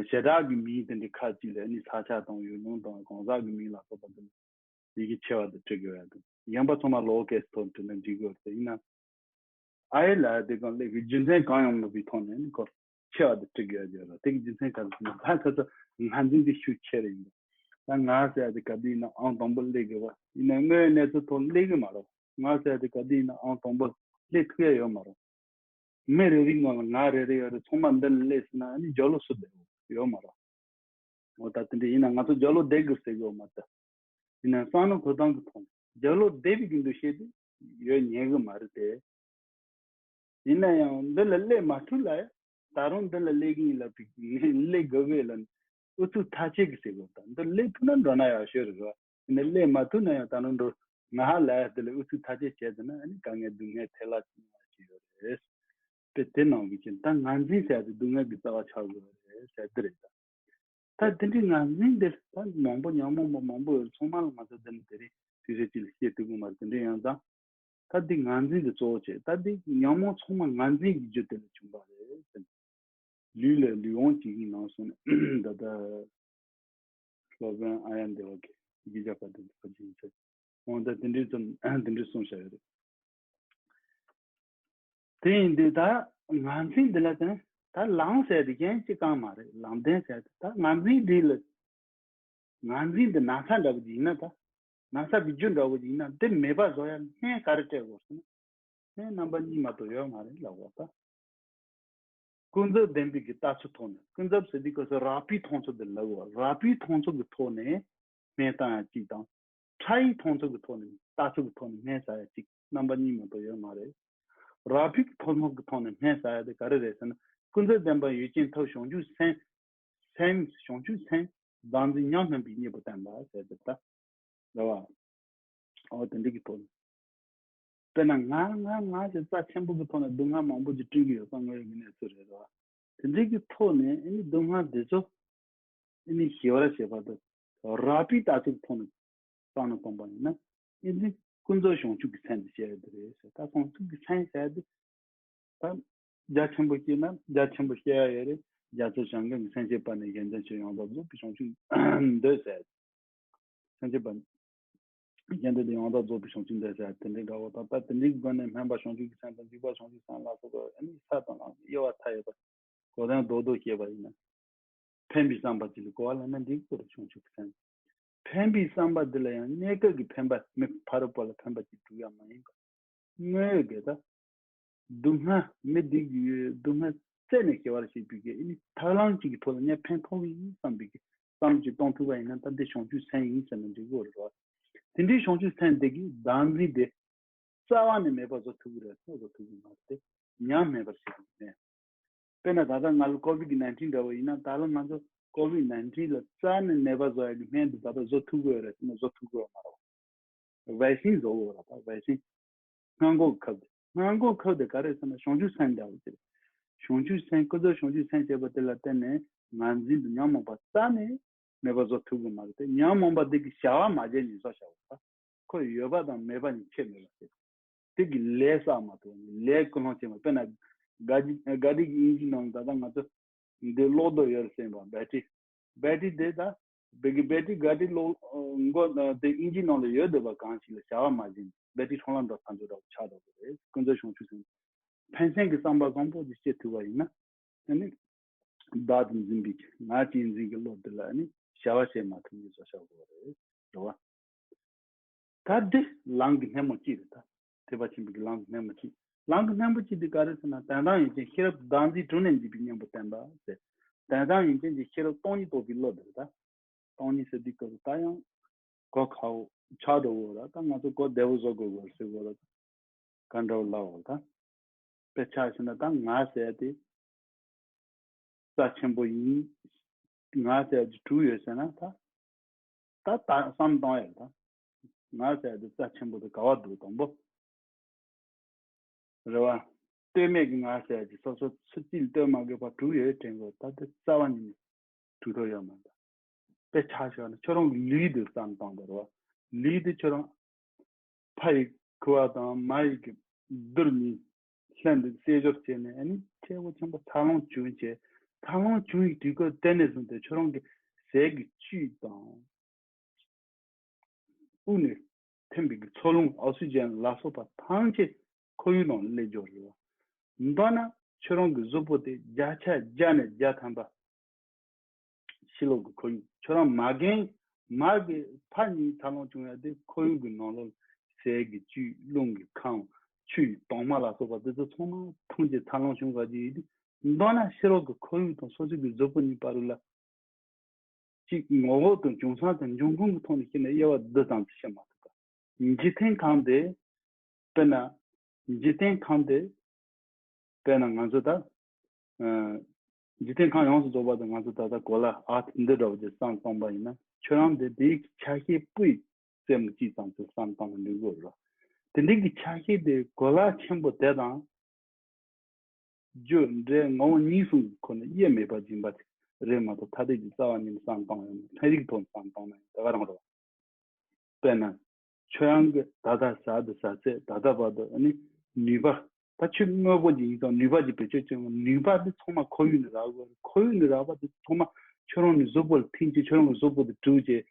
ཞེ་དྲག་གི་མིང་དེ་འདྲའི་ཁ་ཅིག་ལ་ཨ་ནི་ས་ཆ་དང་ཡུལ་ལུང་དང་གང་ཟག་གི་མིང་ལ་སོགས་པ་དེ་ཡི་གེ་ཆེ་བ་དེ་བྲིས་དགོས་ཡ་དང་། གཞན་པ་ཚང་མ་ལོ་ཝར་ཀེ་སི་ཐོག་བྲིས་ན་འགྲིག་གི་ཡོད་རེད། ཡིན་ན། ཨའི་ལ་དེ་གང་ལེགས་ཀྱི་རྒྱུ་མཚན་གང་ཡང་མེད་པའི་ཐོག་ནས་ནི་ཁོ་ཆེ་བ་དེ་བྲིས་དགོས་ཡ་ཡོད་རེད། དེ་གི་རྒྱུ་མཚན་ག་རེ་ཟེར་ན་ད་ཁ་ཚ་ངར་འཛིན་དེ་ཤུགས་ཆེ་རེད་ཡིན། ད་ང་ཟེར་ཡ་དེ་ག་དུས་ཡིན་ན་ཨང་དང་པོ་སླེབས་དགོས་པ་ཡིན་ན་དངོས་གནས་ཚུལ་ཐོག་སླེབས་གི་མ་རེད། ང་ཟེར་ཡ་དེ་ག་དུས་ཡིན་ན་ཨང་དང་པོ་སླེབས་ཐུབ་ཡ་ཡོད་མ་རེད། མི་རེ་རེའི་ངོ་ལ་ང་རེ་རེ་ཡོད་རེད། ཚང་མ་འདི་ལ་སླེབས་ཟིན་ན་ཨ་ནི་རྒྱབ་ལོགས་སུ་བསྡད་ཡོད་མ་རེད། འོ་ད་དེ་འདྲ་ཡིན་ན་ང་ཚོ་རྒྱབ་ལོགས་བསྡད་དགོས་ཟེར་གི་ཡོད་མ་རེད། ཡིན་ན་བསམ་བློ་འཁོར་སྟངས་ཀྱི་ཐོག་ནས་རྒྱབ་ལོགས་བསྡད་པའི་གི་འདུ་ཤེས་དེ་ཡོད་ཉན་གི་མ་རེད་དེ། ཡིན་ན་ཡང་འདི་ལ་སླེབས་མ་ཐུབ་ལ་ཡ། ད་རུང་འདི་ལ་སླེབས་ཀྱི་ཡིན་ལབ་པའི་སླེབས་དགོས་གི་ལ་ཨུ་ཚུགས་མཐའ་གཅིག་གི་ཟེར་གི་ཡོད། ད་འདི་སླེབས་ཐུབ་ན་འགྲོ་ན་ཡག་ཤོས་རེད་ར། ཡིན་ན་སླེབས་མ་ཐུབ་ན་ཡང་ད་རུང་འགྲོ་ང་ཧ་ལ་ཡ། དེ་ལ་ཨུ་ཚུགས་མཐའ་གཅིག་བྱས་ཟིན་ན་ཨ་ནི་དཀའ་ངལ་སྡུག་བསྔལ་ཐལ་བ་ཅིག་ཡོང་བ་ཅིག་ཡོད་རེད། དེ་དེ་ནང་གི་ཅན་ད་ངར་འཛིན་ཟེར་ཡ་དེ་སྡུག་བསྔལ་གྱི་རྩ་བ་ཆགས་དགོས་རེད་ཟེར་འདི་རེད་ད། ད་དེ་འདྲའི་ངར་འཛིན་འདིར་ད་མང་པོ་ཉོན་མོངས་པ་མང་པོ་ཡོད་རེད། ཚང་མ་ལ་ང་ཚོ་འདི་ནི་དེ་རིང་དུས་ཚོད་གཅིག་ལ་བཤད་ཐུབ་ཀྱི་མ་རེད། དེ་འདྲ་ཡིན་ཙང་ད་འདི་ངར་འཛིན་འདི་གཙོ་བོ་བྱས། ད་འདི་ཉོན་མོངས་ཚང་མ་ངར་འཛིན་གྱི་རྒྱུ་དེ་ལས་བྱུང་བ་རེད་ཟེར། ལུས་ལས་ལུས་དབང་བྱེད་ཀྱི་ནང་སོང་ནས་ད་ལྟ་སློབ་དཔོན་ཨཱརྱ་དེ་ཝ་གིས་གཞི་རྒྱ་བཀའ་དང་བཀའ་ཅི་ཡིན་ཚེ། འོ་ད་དེ་འདྲའི་ཙམ་དེ་འདྲའི་གསུངས་བཞག་ཡོད་རེད། དེ་ཡིན་དུས་ད་ངར་འཛིན་འདི་ལ་བརྟེན་ད་ལམ་ཟེར་དེ་གཞན་གཅིག་ཀྱང་མ་རེད། ལམ་བདེན་ཟེར་དེ་ད་ངར་འཛིན་འདི་ལ་ངར་འཛིན་འདི་ན་ཚ་འདྲ་བོ་ཅིག་ཡིན་ན། ད་ན་ཚ་གི་རྒྱུ་འདྲ་བོ་ཅིག་ཡིན་ན་འདི་མེད་པ་བཟོ་ཡ་སྨན་ག་རེ་སྤྲད་དགོས་ཟེར་ན། སྨན་རྣམ་པ་གཉིས་མ་གཏོགས་ཡོད་མ་རེད་ལབ་པ་ད། ཀུན་རྫོབ་བདེན་པའི་གི་ལྟ་ཚུལ་ཐོག་ནས། ཀུན་རྫོབ་ཟེར་དུས་སྐབས་སུ་རགས་པའི་མཐོང་ཚུལ་འདི་ལབ་དགོས། རགས་པའི་མཐོང་ཚུལ་གྱི་ཐོག་ནས་སྨན་བཏང་ཡ་གཅིག་དང་། ཕྲ་བའི་མཐོང་ཚུལ་གྱི་ཐོག་ནས་ལྟ་ཚུལ་གྱི་ཐོག་ནས་སྨན་ཟ་ཡ་གཅིག་རྣམ་པ་གཉིས་མ་གཏོགས་ཡོད་མ་རེད། རགས་པའི་མཐོང་ཚུལ་གྱི་ཐོག་ནས་སྨན་ཟ་ཡ་དེ་ག་རེ་རེད་ཟེར་ན། ཀུན་རྫོབ་བདེན་པ་ཡུལ་ཅན་ཐོབ་བྱང་ཆུབ་སེམས། སེམས་བྱང་ཆུབ་སེམས་བདག་འཛིན་ཉམས་སྨིན་པའི་གཉེན་པོ་བསྟེན་པ་ཟེར་དེ་ད། རེད་བ། འོ་དེ་འདྲ་གི་ཐོག་ནས། དཔེར་ན་ང་ང་ང་ཞེས་རྩ་ཆེན་པོ་གི་ཐོག་ནས་སྡུག་བསྔལ་མང་པོ་ཅིག་བསྐྲུན་གྱི་ཡོད་པ་དངོས་ཡོད་ཀྱི་གནས་ཚུལ་རེད་ར། དེ་འདྲའི་གི་ཐོག་ནས་ཨ་ནི་སྡུག་བསྔལ་དེ་ཚོ་ཨ་ནི་ཞི་བར་བྱེད་པ་དང་རགས་པའི་ལྟ་ཚུལ་ཐོག་ནས་བསམ་བློ་གཏོང་པ་ཡིན་ན་ཨ་ནི་ཀུན་རྫོབ་བྱང་ཆུབ་ཀྱི་སེམས་དེ་བཤད་ཡ་དེ་རེད་ཟེར། ད་བྱང་ཆུབ་ཀྱི་སེམས་ཟེར་ཡ་དེ་ད་རྒྱ་ཆེན་པོ་བཤད་ན་རྒྱ་ཆེན་པོ་བཤད་ཡ་ཡོད་རེད། རྒྱ་མཚོ་བྱང་ཁམས་ཀྱི་སེམས་བསྐྱེད་པ་ནི་གཞན་དོན་ཕྱིར་ཡང་དག་རྫོགས་པའི་བྱང་ཆུབ་འདོད་ཟེར། སེམས་བསྐྱེད་པ། གཞན་དོན་དུ་ཡང་དག་རྫོགས་པའི་བྱང་ཆུབ་འདོད་ཟེར་དེ་འདྲའི་འདྲ་བོ་དང་། ད་དེ་འདྲའི་སྒོ་ནས་སྨོན་པ་བྱང་ཆུབ་ཀྱི་སེམས་དང་འཇུག་པ་བྱང་ཆུབ་སེམས་ལ་སོགས་པ་ཨ་ནི་ས་དང་ལམ་དབྱེ་བ་མཐའ་ཡས་པ་གོ་དོན་རྡོག་རྡོག་བཤད་པ་ཡིན་ན། ཕན་པའི་བསམ་པ་ཅིག་ལ་གོ་བ་ལེན་ན་འགྲིག་གི་རེད། བྱང་ཆུབ་ཀྱི་སེམས། ཕན་པའི་བསམ་པ་འདི་ལ་ཡང་གནས་སྐབས་ཀྱི་ཕན་པ་མི་ཕ་རོལ་པོ་ལ་ཕན་པ་ཅིག་སྒྲུབ་ཡ་མ་ཡིན་པ། དངོས་ཡོད་དགེ་ད། སྡུག་བསྔལ་མི་སྡུག་གི་སྡུག་བསྔལ་རྩད་ནས་ཞི་བར་བྱེད་པའི་གི་ཨ་ནི་ཐབས་ལམ་གཅིག་གི་ཐོག་ལ་ངས་ཕན་ཐོགས་ཀྱི་ཡིན་བསམ་པའི་གི་བསམ་གྱིས་གཏོང་ཐུབ་པ་ཡིན་ན་ད་འདི་བྱང་ཆུབ་སེམས་ཡིན་ཟེར་ན་འགྲིག་གི་རེད་བ། དེ་འདྲའི་བྱང་ཆུབ་སེམས་དེ་གི་བདག་འཛིན་དེ་རྩ་བ་ནས་མེད་པ་བཟོ་ཐུབ་ཀྱི་རེད། བཟོ་ཐུབ་ཀྱི་མ་རེད་དེ། ཉམས་མེད་པར་བྱེད་དགོས་ནས། དཔེར་ན་ད་ལྟ་ང་ལ་ཀོ་བིད་ཀྱི་ནའིན་ཊིན་འདྲ་བོ་ཡིན་ན། ད་ལྟ་ང་ཚོ་ཀོ་བིད་ནའིན་ཊིན་ལ་རྩ་ནས་མེད་པ་བཟོ་ཡ་གི་སྨན་དེ་ད་ལྟ་བཟོ་ཐུབ་ཀྱི་ཡོད་རེད་ཟེར་ན་བཟོ་ཐུབ་ཀྱི་ཡོད་མ་རེད། ཝེག་སིན་བཟོ་དགོས་རེད། ད་ཝེག་སིན། སྔོན་འགོག་ཁབ་དེ། སྔོན་འགོག་ཁབ་དེ་ག་རེ་ཟེར་ན་བྱང་ཆུབ་སེམས་འདྲ་བོ་ཅིག་རེད། བྱང་ཆུབ་སེམས་ཀུན་རྫོབ་བྱང་ཆུབ་སེམས་བྱས་པ་དེ་ལ་བརྟེན་ནས་ངར་འཛིན་དང་ཉོན་མོངས་པ་རྩ་ནས་མེད་པ་བཟོ་ཐུབ་ཀྱི་མ་རེད་དེ། ཉོན་མོངས་པ་དེ་གི་བྱ་བ་མ་བྱས་ནས་བཟོ་བྱ་བ་ད། ཁོ་ཡོད་པ་དང་མེད་པ་གཉིས་ཁྱད་མེད་པ་དེ། དེ་གི་ལས་བསགས་མ་ཐུབ་ནས་ལས་ཀུན་སློང་བྱེད་མ། དཔེར་ན་ག་གི་ག་དེ་གི་ཨིན་ཇི་ནང་ད་ལྟ་ང་ཚོ་འདི་གློག་རྡོ་ཡོད་རེད་ཟེར་བ། བེ་ཊི་རི། བེ་ཊི་རི་དེ་ད་བེ་གི་བེ་ཊི་རི་ག་དེ་གློག་མགོ་དེ་ཨིན་ཇི་ནང་ལ་ཡོད་འདོད་པ་གང་ཞིག་ལ་བྱ་བ་མ་བྱས་ནས་བེ་ཊི་རི་ཁྲོམ་ལ་འགྲོ་ཐག་ཆོད་འདྲ་བོ་ཆགས་འགྲོ་གི་རེད། ཀུན་རྫོབ་བྱང་ཆུབ་སེམས། ཕན་སེམས་ཀྱི་བསམ་པ་བཟང་པོ་ཅིག་སྐྱེ་ཐུབ་པ་ཡིན་ན། ཨ་ནི་བདག་ཏུ་འཛིན་པའི་ང་ཅེས་འཛིན་གྱི་བློ་དེ་ལ་ཨ་ནི་བྱ་བ་བྱེད་མ་ཐུབ་ནས་བཟོ་བྱ་དགོས་པ་རེད། རེད་བ། ད་འདི་ལམ་གྱི་སྣེ་མོ་གཅིག་རེད་ད། ཐེག་པ་ཆེན་པོའི་གི་ལམ་གྱི་སྣེ་མོ་གཅིག་ལམ་གྱི་སྣེ་མོ་གཅིག་དེ་ག་རེ་ཟེར་ན། དོན་དམ་ཡོན་ཏན་ཤེས་རབ་བདག་འཛིན་དྲུངས་ནས་འཛིན་པའི་གཉེན་པོ་བསྟེན་པ་ཟེར། དོན་དམ་ཡོན་ཏན་གྱི་ཤེས་རབ་སྟོང་ཉིད་རྟོགས་པའི་བློ་དེ་རེད་ད། སྟོང་ཉིད་ཟེར་དུས་སྐབས་སུ་ད་ཡང་གོ་ཁག་པོ་ཆགས་འགྲོ་གི་ཡོད་རེད། ད་ང་ཚོ་གོ་བདེ་པོ་བཟོ་དགོས་པ་ཟེར་གི་ཡོད་རེད། ག་འདྲ་བོ་ལབ་པ་ད། དཔེ་ཆ་བཞག་ན་ད་ང་ཟེར་ཡ་དེ་རྩ་ཆེན་པོ་ཡིན། ང་ཟེར་ཡ་དེ་དྲུག་ཡོད་ཟེར་ན་ད། ད་ད་བསམ་བཏང་ཡ་ད། ང་ཟེར་ཡ་དེ་རྩ་ཆེན་པོ་དེ་ག་བ་འདུག་དང་པོ། རེད་བ། ལྟོས་མེད་ཀྱི་ང་ཟེར་ཡ་དེ་སོ་སོ་ཚུར་ཅིག་ལྟོས་མ་དགོས་པ་དྲུག་ཡོད་དྲན་གོ། ད་དེ་རྩ་བ་ཉིད་ནས་གྲུབ་ཐོབ་ཡོད་མ་རེད། དཔེ་ཆ་བཞག་ན་ཁྱོད་རང་གི་ལུས་དེ་བསམ་བཏང་དགོས་རེད་བ། ལུས་དེ་ཁྱོད་རང་ཕ་ཡི་ཁུ་བ་དང་མ་ཡི་གི་རྡུལ་གཉིས་ལྷན་དུ་བསྲེས་སྦྱོར་བྱས་ནས། ཨ་ནི་ཁྲེ་བོ་ཆེན་པོ་འཚར་ལོངས་བྱུང་བྱས། འཚར་ལོངས་བྱུང་བའི་དུས་སྐབས་དེ་ནས་བཟུང་སྟེ་ཁྱོད་རང་གི་ཟས་ཀྱི་བཅུད་དང་། དབུགས་ནས་ཐོན་པའི་གི་འཚོ་རླུང་ཨོག་སི་ཇན་ལ་སོགས་པ་ཐམས་ཅད་ཁོར་ཡུག་ནང་སླེབས་འགྱོ་རེད་བ། མདོར་ན་ཁྱོད་རང་གི་གཟུགས་པོ་དེ་བརྒྱ་ཆ་བརྒྱ་ནས་བརྒྱ་ཐམ་པ་ཕྱི་ལོགས་ཀྱི་ཁོར་ཡུག། ཁྱོད་རང་མ་རྒན་མ་གི་ཕ་གཉིས་འཚར་ལོངས་བྱུང་ཡ་དེ་ཁོར་ཡུག་གི་ནང་ལོགས་ཟས་ཀྱི་བཅུད། རླུང་གི་ཁམས། ཆུ་ཡི་དྭངས་མ་ལ་སོགས་པ་དེ་ཚོ་ཚང་མ་ཐམས་ཅད་འཚར་ལོངས་བྱུང་བ་ཅིག་ཡིན་དུས། མདོར་ན་ཕྱི་ལོགས་ཀྱི་ཁོར་ཡུག་དང་སོ་སོ་གི་གཟུགས་པོ་གཉིས་བར་ལ། གཅིག་ངོ་བོ་དང་འབྱུང་སྲང་དང་འབྱུང་ཁུངས་ཀྱི་ཐོག་ནས་བཤད་ན་དབྱེ་བ་འདི་ཙམ་དུ་བཤད་མ་ཐུབ་པ། འཇིག་རྟེན་ཁམས་དེ། དཔེར་ན། འཇིག་རྟེན་ཁམས་དེ། དཔེར་ན་ང་ཚོ་ད། ཨ། འཇིག་རྟེན་ཁམས་ཡོངས་སུ་རྫོགས་པ་དེ་ང་ཚོ་ད་ལྟ་གོ་ལ་ཨར་ཐི་འདི་འདྲ་བོ་ཅིག་བསམ་བཏང་པ་ཡིན་ན། ཁྱོད་རང་དེ་དེའི་ཆ་ཤས་སྤུ་ཡི་རྩེ་མོ་གཅིག་ཙམ་དུ་བསམ་བཏང་ན་འགྲིག་གི་རེད། དེ་འདྲའི་གི་ཆ་ཤས་དེ་གོ་ལ་ཆེན་པོ་དེ་དང་། རྒྱུ་འབྲས་ངོ་བོ་གཉིས་གསུམ་གྱི་ཁོ་ནས་དབྱེར་མེད་པ་སྦྱིན་པ་དེ་རེད་མ་གཏོགས། ཐ་དད་ཀྱི་རྩ་བ་ཉིད་ནས་བསམ་བཏང་ཡང་། ཚན་རིག་ཐོག་ནས་བསམ་བཏང་ན་ཡང་དེ་ག་རང་རེད། དཔེར་ན། ཁྱོད་རང་གི་ད་ལྟ་ཟ་དུ་ཟ་ཚད། ད་ལྟ་བར་དུ་ཨ་ནི་ནུས་པ། ད་ཆུ་དངོས་པོ་ཅིག་ཡིན་ཙང་ནུས་པ་ཅིག་བེད་སྤྱོད་བྱེད་ཡོང་། ནུས་པ་དེ་ཚང་མ་ཁོར་ཡུག་ནས་རག་དགོས། ཁོར་ཡུག་ནས་རག་པ་དེ་ཚང་མ་ཁྱོད་རང་གི་གཟུགས་པོ་ལ་ཐིམ་བྱས། ཁྱོད་རང་གི་གཟུགས་པོ་དེ་དྲུད་བྱས།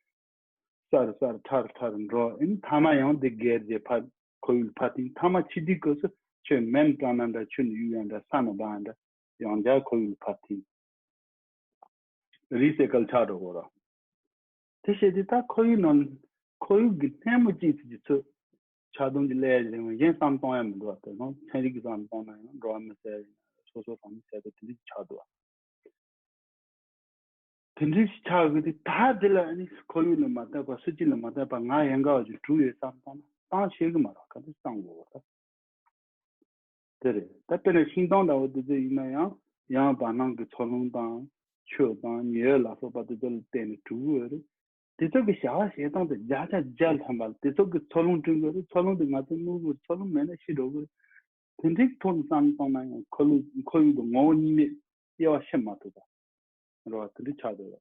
ས་རུ་ས་རུ་ཁྲ་རུ་ཁྲ་རུ་འགྲོ། ཨེ་ནི་མཐའ་མ་ཡང་དེ་བརྒལ་རྗེས་ཕར་ཁོར་ཡུག་ལ་ཕར་ཐིམ། མཐའ་མ་ཕྱི་དུས་སྐབས་སུ་ཁྱོད་མེ་ནས་སྐྲག་ན་འདྲ། ཆུ་ནས་གཡུག་ཡ་འདྲ། ས་ནས་འབབ་ཡ་འདྲ། ཡང་བསྐྱར་ཁོར་ཡུག་ལ་ཕར་ཐིམ། རི་སའི་ཀལ་ཆགས་འགྲོ་གོ་ར། དེ་བྱས་དུས་ད་ཁོར་ཡུག་ནང་ཁོར་ཡུག་གི་སྣེ་མོ་གཅིག་ཙམ་གྱི་ཚོད་ཆགས་སྡང་གི་ལས་གཞན་གཞན་བསམ་གཏོང་ཡ་མི་འདུག་བ། དེ་ཚོ་ཚན་རིག་གི་བསམ་གཏོང་ན་ཡང་འགྲོ་བ་མི་ཟེར་ཡ་ཡིན་ན། སོ་སོ་རང་མི་ཟེར་དུས་དེ་འདྲ་ཆགས་འདུག་བ། དེ་འདྲ་ཞིག་ཆགས་དགོས་དུས། ད་དེ་ལ་ཨ་ནི་ཁོར་ཡུག་ལ་མ་བལྟས་པ། སུ་གཅིག་ལ་མ་བལྟས་པ་ང་ཡན་ག་བ་ཅིག་གྲུབ་ཡོད་བསམ་བཏང་ན་བཏང་ཤེས་གི་མ་རེད། ག་དུས་བསམ་དགོས་པ་ད། དེ་རེད། ད་དཔེར་ན་ཤིང་སྡོང་འདྲ་བོ་དེ་ཚོ་ཡིན་ན་ཡང་། ཡང་བར་སྣང་གི་འཚོ་རླུང་དང་། ཆུ་དང་ཉི་འོད་ལ་སོགས་པ་དེ་ཚོ་ལ་བརྟེན་ནས་གྲུབ་ཀྱི་ཡོད་རེད། དེ་ཚོ་གི་བྱ་བ་བྱེད་སྟངས་དེ་བརྒྱ་ཆ་བརྒྱ་ལྷན་པ་ལ་དེ་ཚོ་གི་འཚོ་རླུང་བསྐྲུན་དགོས་རེད། འཚོ་རླུང་དེ་ང་ཚོ་དངོས་པོ་རེད། འཚོ་རླུང་མེད་ན་ཤི་འགྲོ་གི་རེད། དེ་འདྲའི་ཐོག་ནས་བསམ་བཏང་ན་ཡང་ཁོར་ཡུག་ཁོར་ཡུག་དང་ངོ་བོ་གཉིས་མེད་དབྱེ་བ་ཕྱེ་མ་ཐུབ་པ་རེད་བ། དེ་འདྲའི་ཆགས་འདུག་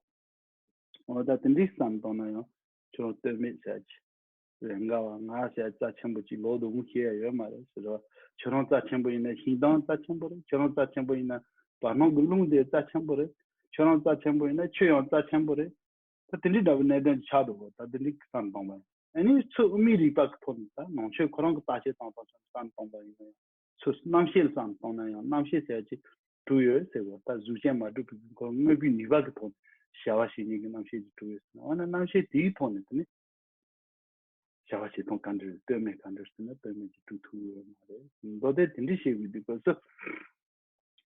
བ། འོ་ད་དེ་འདྲའི་བསམ་བཏང་ན་ཡང་ཁྱོད་རང་ལྟོས་མེད་ཟེར་གྱི་རེད། འགའ་བ་ང་ཟེར་རྩ་ཆེན་པོ་ཅིག་ལོག་འདུག་ཤེས་ཡ་ཡོད་མ་རེད་ཟེར་བ། ཁྱོད་རང་རྩ་ཆེན་པོ་ཡིན་ན་ཤིང་སྡོང་རྩ་ཆེན་པོ་རེད། ཁྱོད་རང་རྩ་ཆེན་པོ་ཡིན་ན་བར་སྣང་གི་རླུང་དེ་རྩ་ཆེན་པོ་རེད། ཁྱོད་རང་རྩ་ཆེན་པོ་ཡིན་ན་ཆུ་ཡང་རྩ་ཆེན་པོ་རེད། ད་དེ་འདྲའི་འདྲ་བའི་གནད་དོན་ཆགས་འདུག་གོ། ད་དེ་འདྲའི་བསམ་བཏང་བ་ཡིན། ཨ་ནི་ཚུར་དབུ་མའི་རིགས་པ་གི་ཐོག་ནས། ད་ནང་ཆོས་ཁོ་རང་གི་བརྟག་དཔྱད་བཏང་བཏང་བསམ་བཏང་བ་ཡིན་ན་ཡང་། ཚུར་རྣམ་ཤེས་ལ་བསམ་བཏང་ན་ཡང་རྣམ་ཤེས་ཟེར་ཅིག་གྲུབ་ཡོད་ཟེར་གོ། ད་གཟུགས་ཅན་མ་གྲུབ་པའི་ཁོ་དངོས་པོའི་ནུས་པ་གི་ཐོག་ནས་བྱ་བ་བྱེད་མཁན་གྱི་རྣམ་ཤེས་ཅིག་གྲུབ་ཡོད་ཟེར་ན། འོ་ན་རྣམ་ཤེས་དེའི་ཐོག་ནས་དེ་ནི་བྱ་བ་བྱེད་སྟངས་ག་འདྲ་རེད། ལྟོས་མེད་ག་འདྲ་ཟེར་ན་ལྟོས་མེད་ཅིག་གྲུབ་ཐུབ་ཡོད་མ་རེད། མདོ་སྡེ་དེ་འདྲ་བཤད་དགོས་དུས་སྐབས་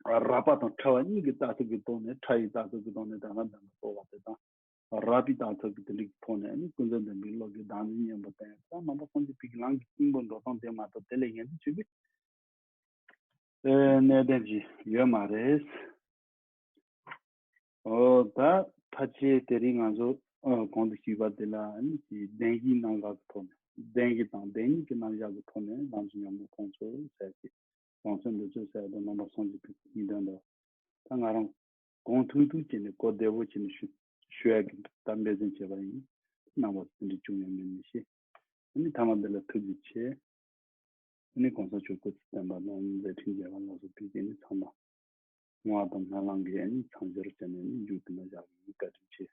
སུ། རགས་པ་དང་ཕྲ་བ་གཉིས་ཀྱི་ལྟ་ཚུལ་གྱི་ཐོག་ནས། ཕྲ་ཡི་ལྟ་ཚུལ་གྱི་ཐོག་ནས་གདམས་ངག་དམ་པ་གསོལ་བ་དེ་དང་། རགས་པའི་ལྟ་ཚུལ་གྱི་དེ་འདྲའི་ཐོག་ནས་ནི་ཀུན་རྫོབ་བདེན་པའི་བློ་གི་བདག་འཛིན་གཉེན་པོ་བསྟེན་ཡ་དང་། ནང་པ་སངས་རྒྱས་པའི་ལམ་གྱི་སྙིང་པོ་འགྲོ་སྟངས་དེ་མ་གཏོགས་དེ་ལས་གཞན་དུ་ཆུད་པའི་གནད་དོན་ཅིག་ཡོད་མ་རེད། ཨོ་ད་ཕལ་ཆེར་དེ་རིང་ང་ཚོ་ཨ་གོང་དུ་ཞུས་པ་དེ་ལ་ནི་གདན་ཞུའི་རྣམ་གཞག་གི་ཐོག་ནས། གདན་ཞུ་དང་གདན་ཞུ་གི་རྣམ་གཞག་གི་ཐོག་ནས་ལམ་གྱི་ཉམས་མྱོང་ཁོང་ཚོ་ཟེར་གྱི། རང་སེམས་འདུལ་ཚུལ་ཟེར་དང་། ནང་པ་སངས་རྒྱས་པའི་སྙིང་དོན་དང་། ད་ང་རང་གོང་ཐུང་ཐུང་བྱས་ནས་གོ་བདེ་པོ་བྱས་ནས་ཞུ་ཞུ་ཡག་གི་ད་འབད་བརྩོན་བྱས་པ་ཡིན། རྣམ་པ་དེ་འདྲ་བྱུང་ཡང་མིན་མི་ཤེས། ཨ་ནི་མཐའ་མ་འདི་ལ་ཐུགས་རྗེ་ཆེ། ཨ་ནི་གོང་ས་མཆོག་སྐུ་ཚེ་བརྟན་པ་དང་། མཛད་འཕྲིན་རྒྱས་པ་ལ་སོགས་པའི་ཨ་ནི་ཚང་མ་བསྔོ་བ་དང་སྨོན་ལམ་གྱིས་ཨ་ནི་མཚམས་སྦྱོར་བྱས་ནས་ཨ་ནི་མཇུག་དེ་ན་བཞག་གི་ཡིན། བཀའ་དྲིན་ཆེ།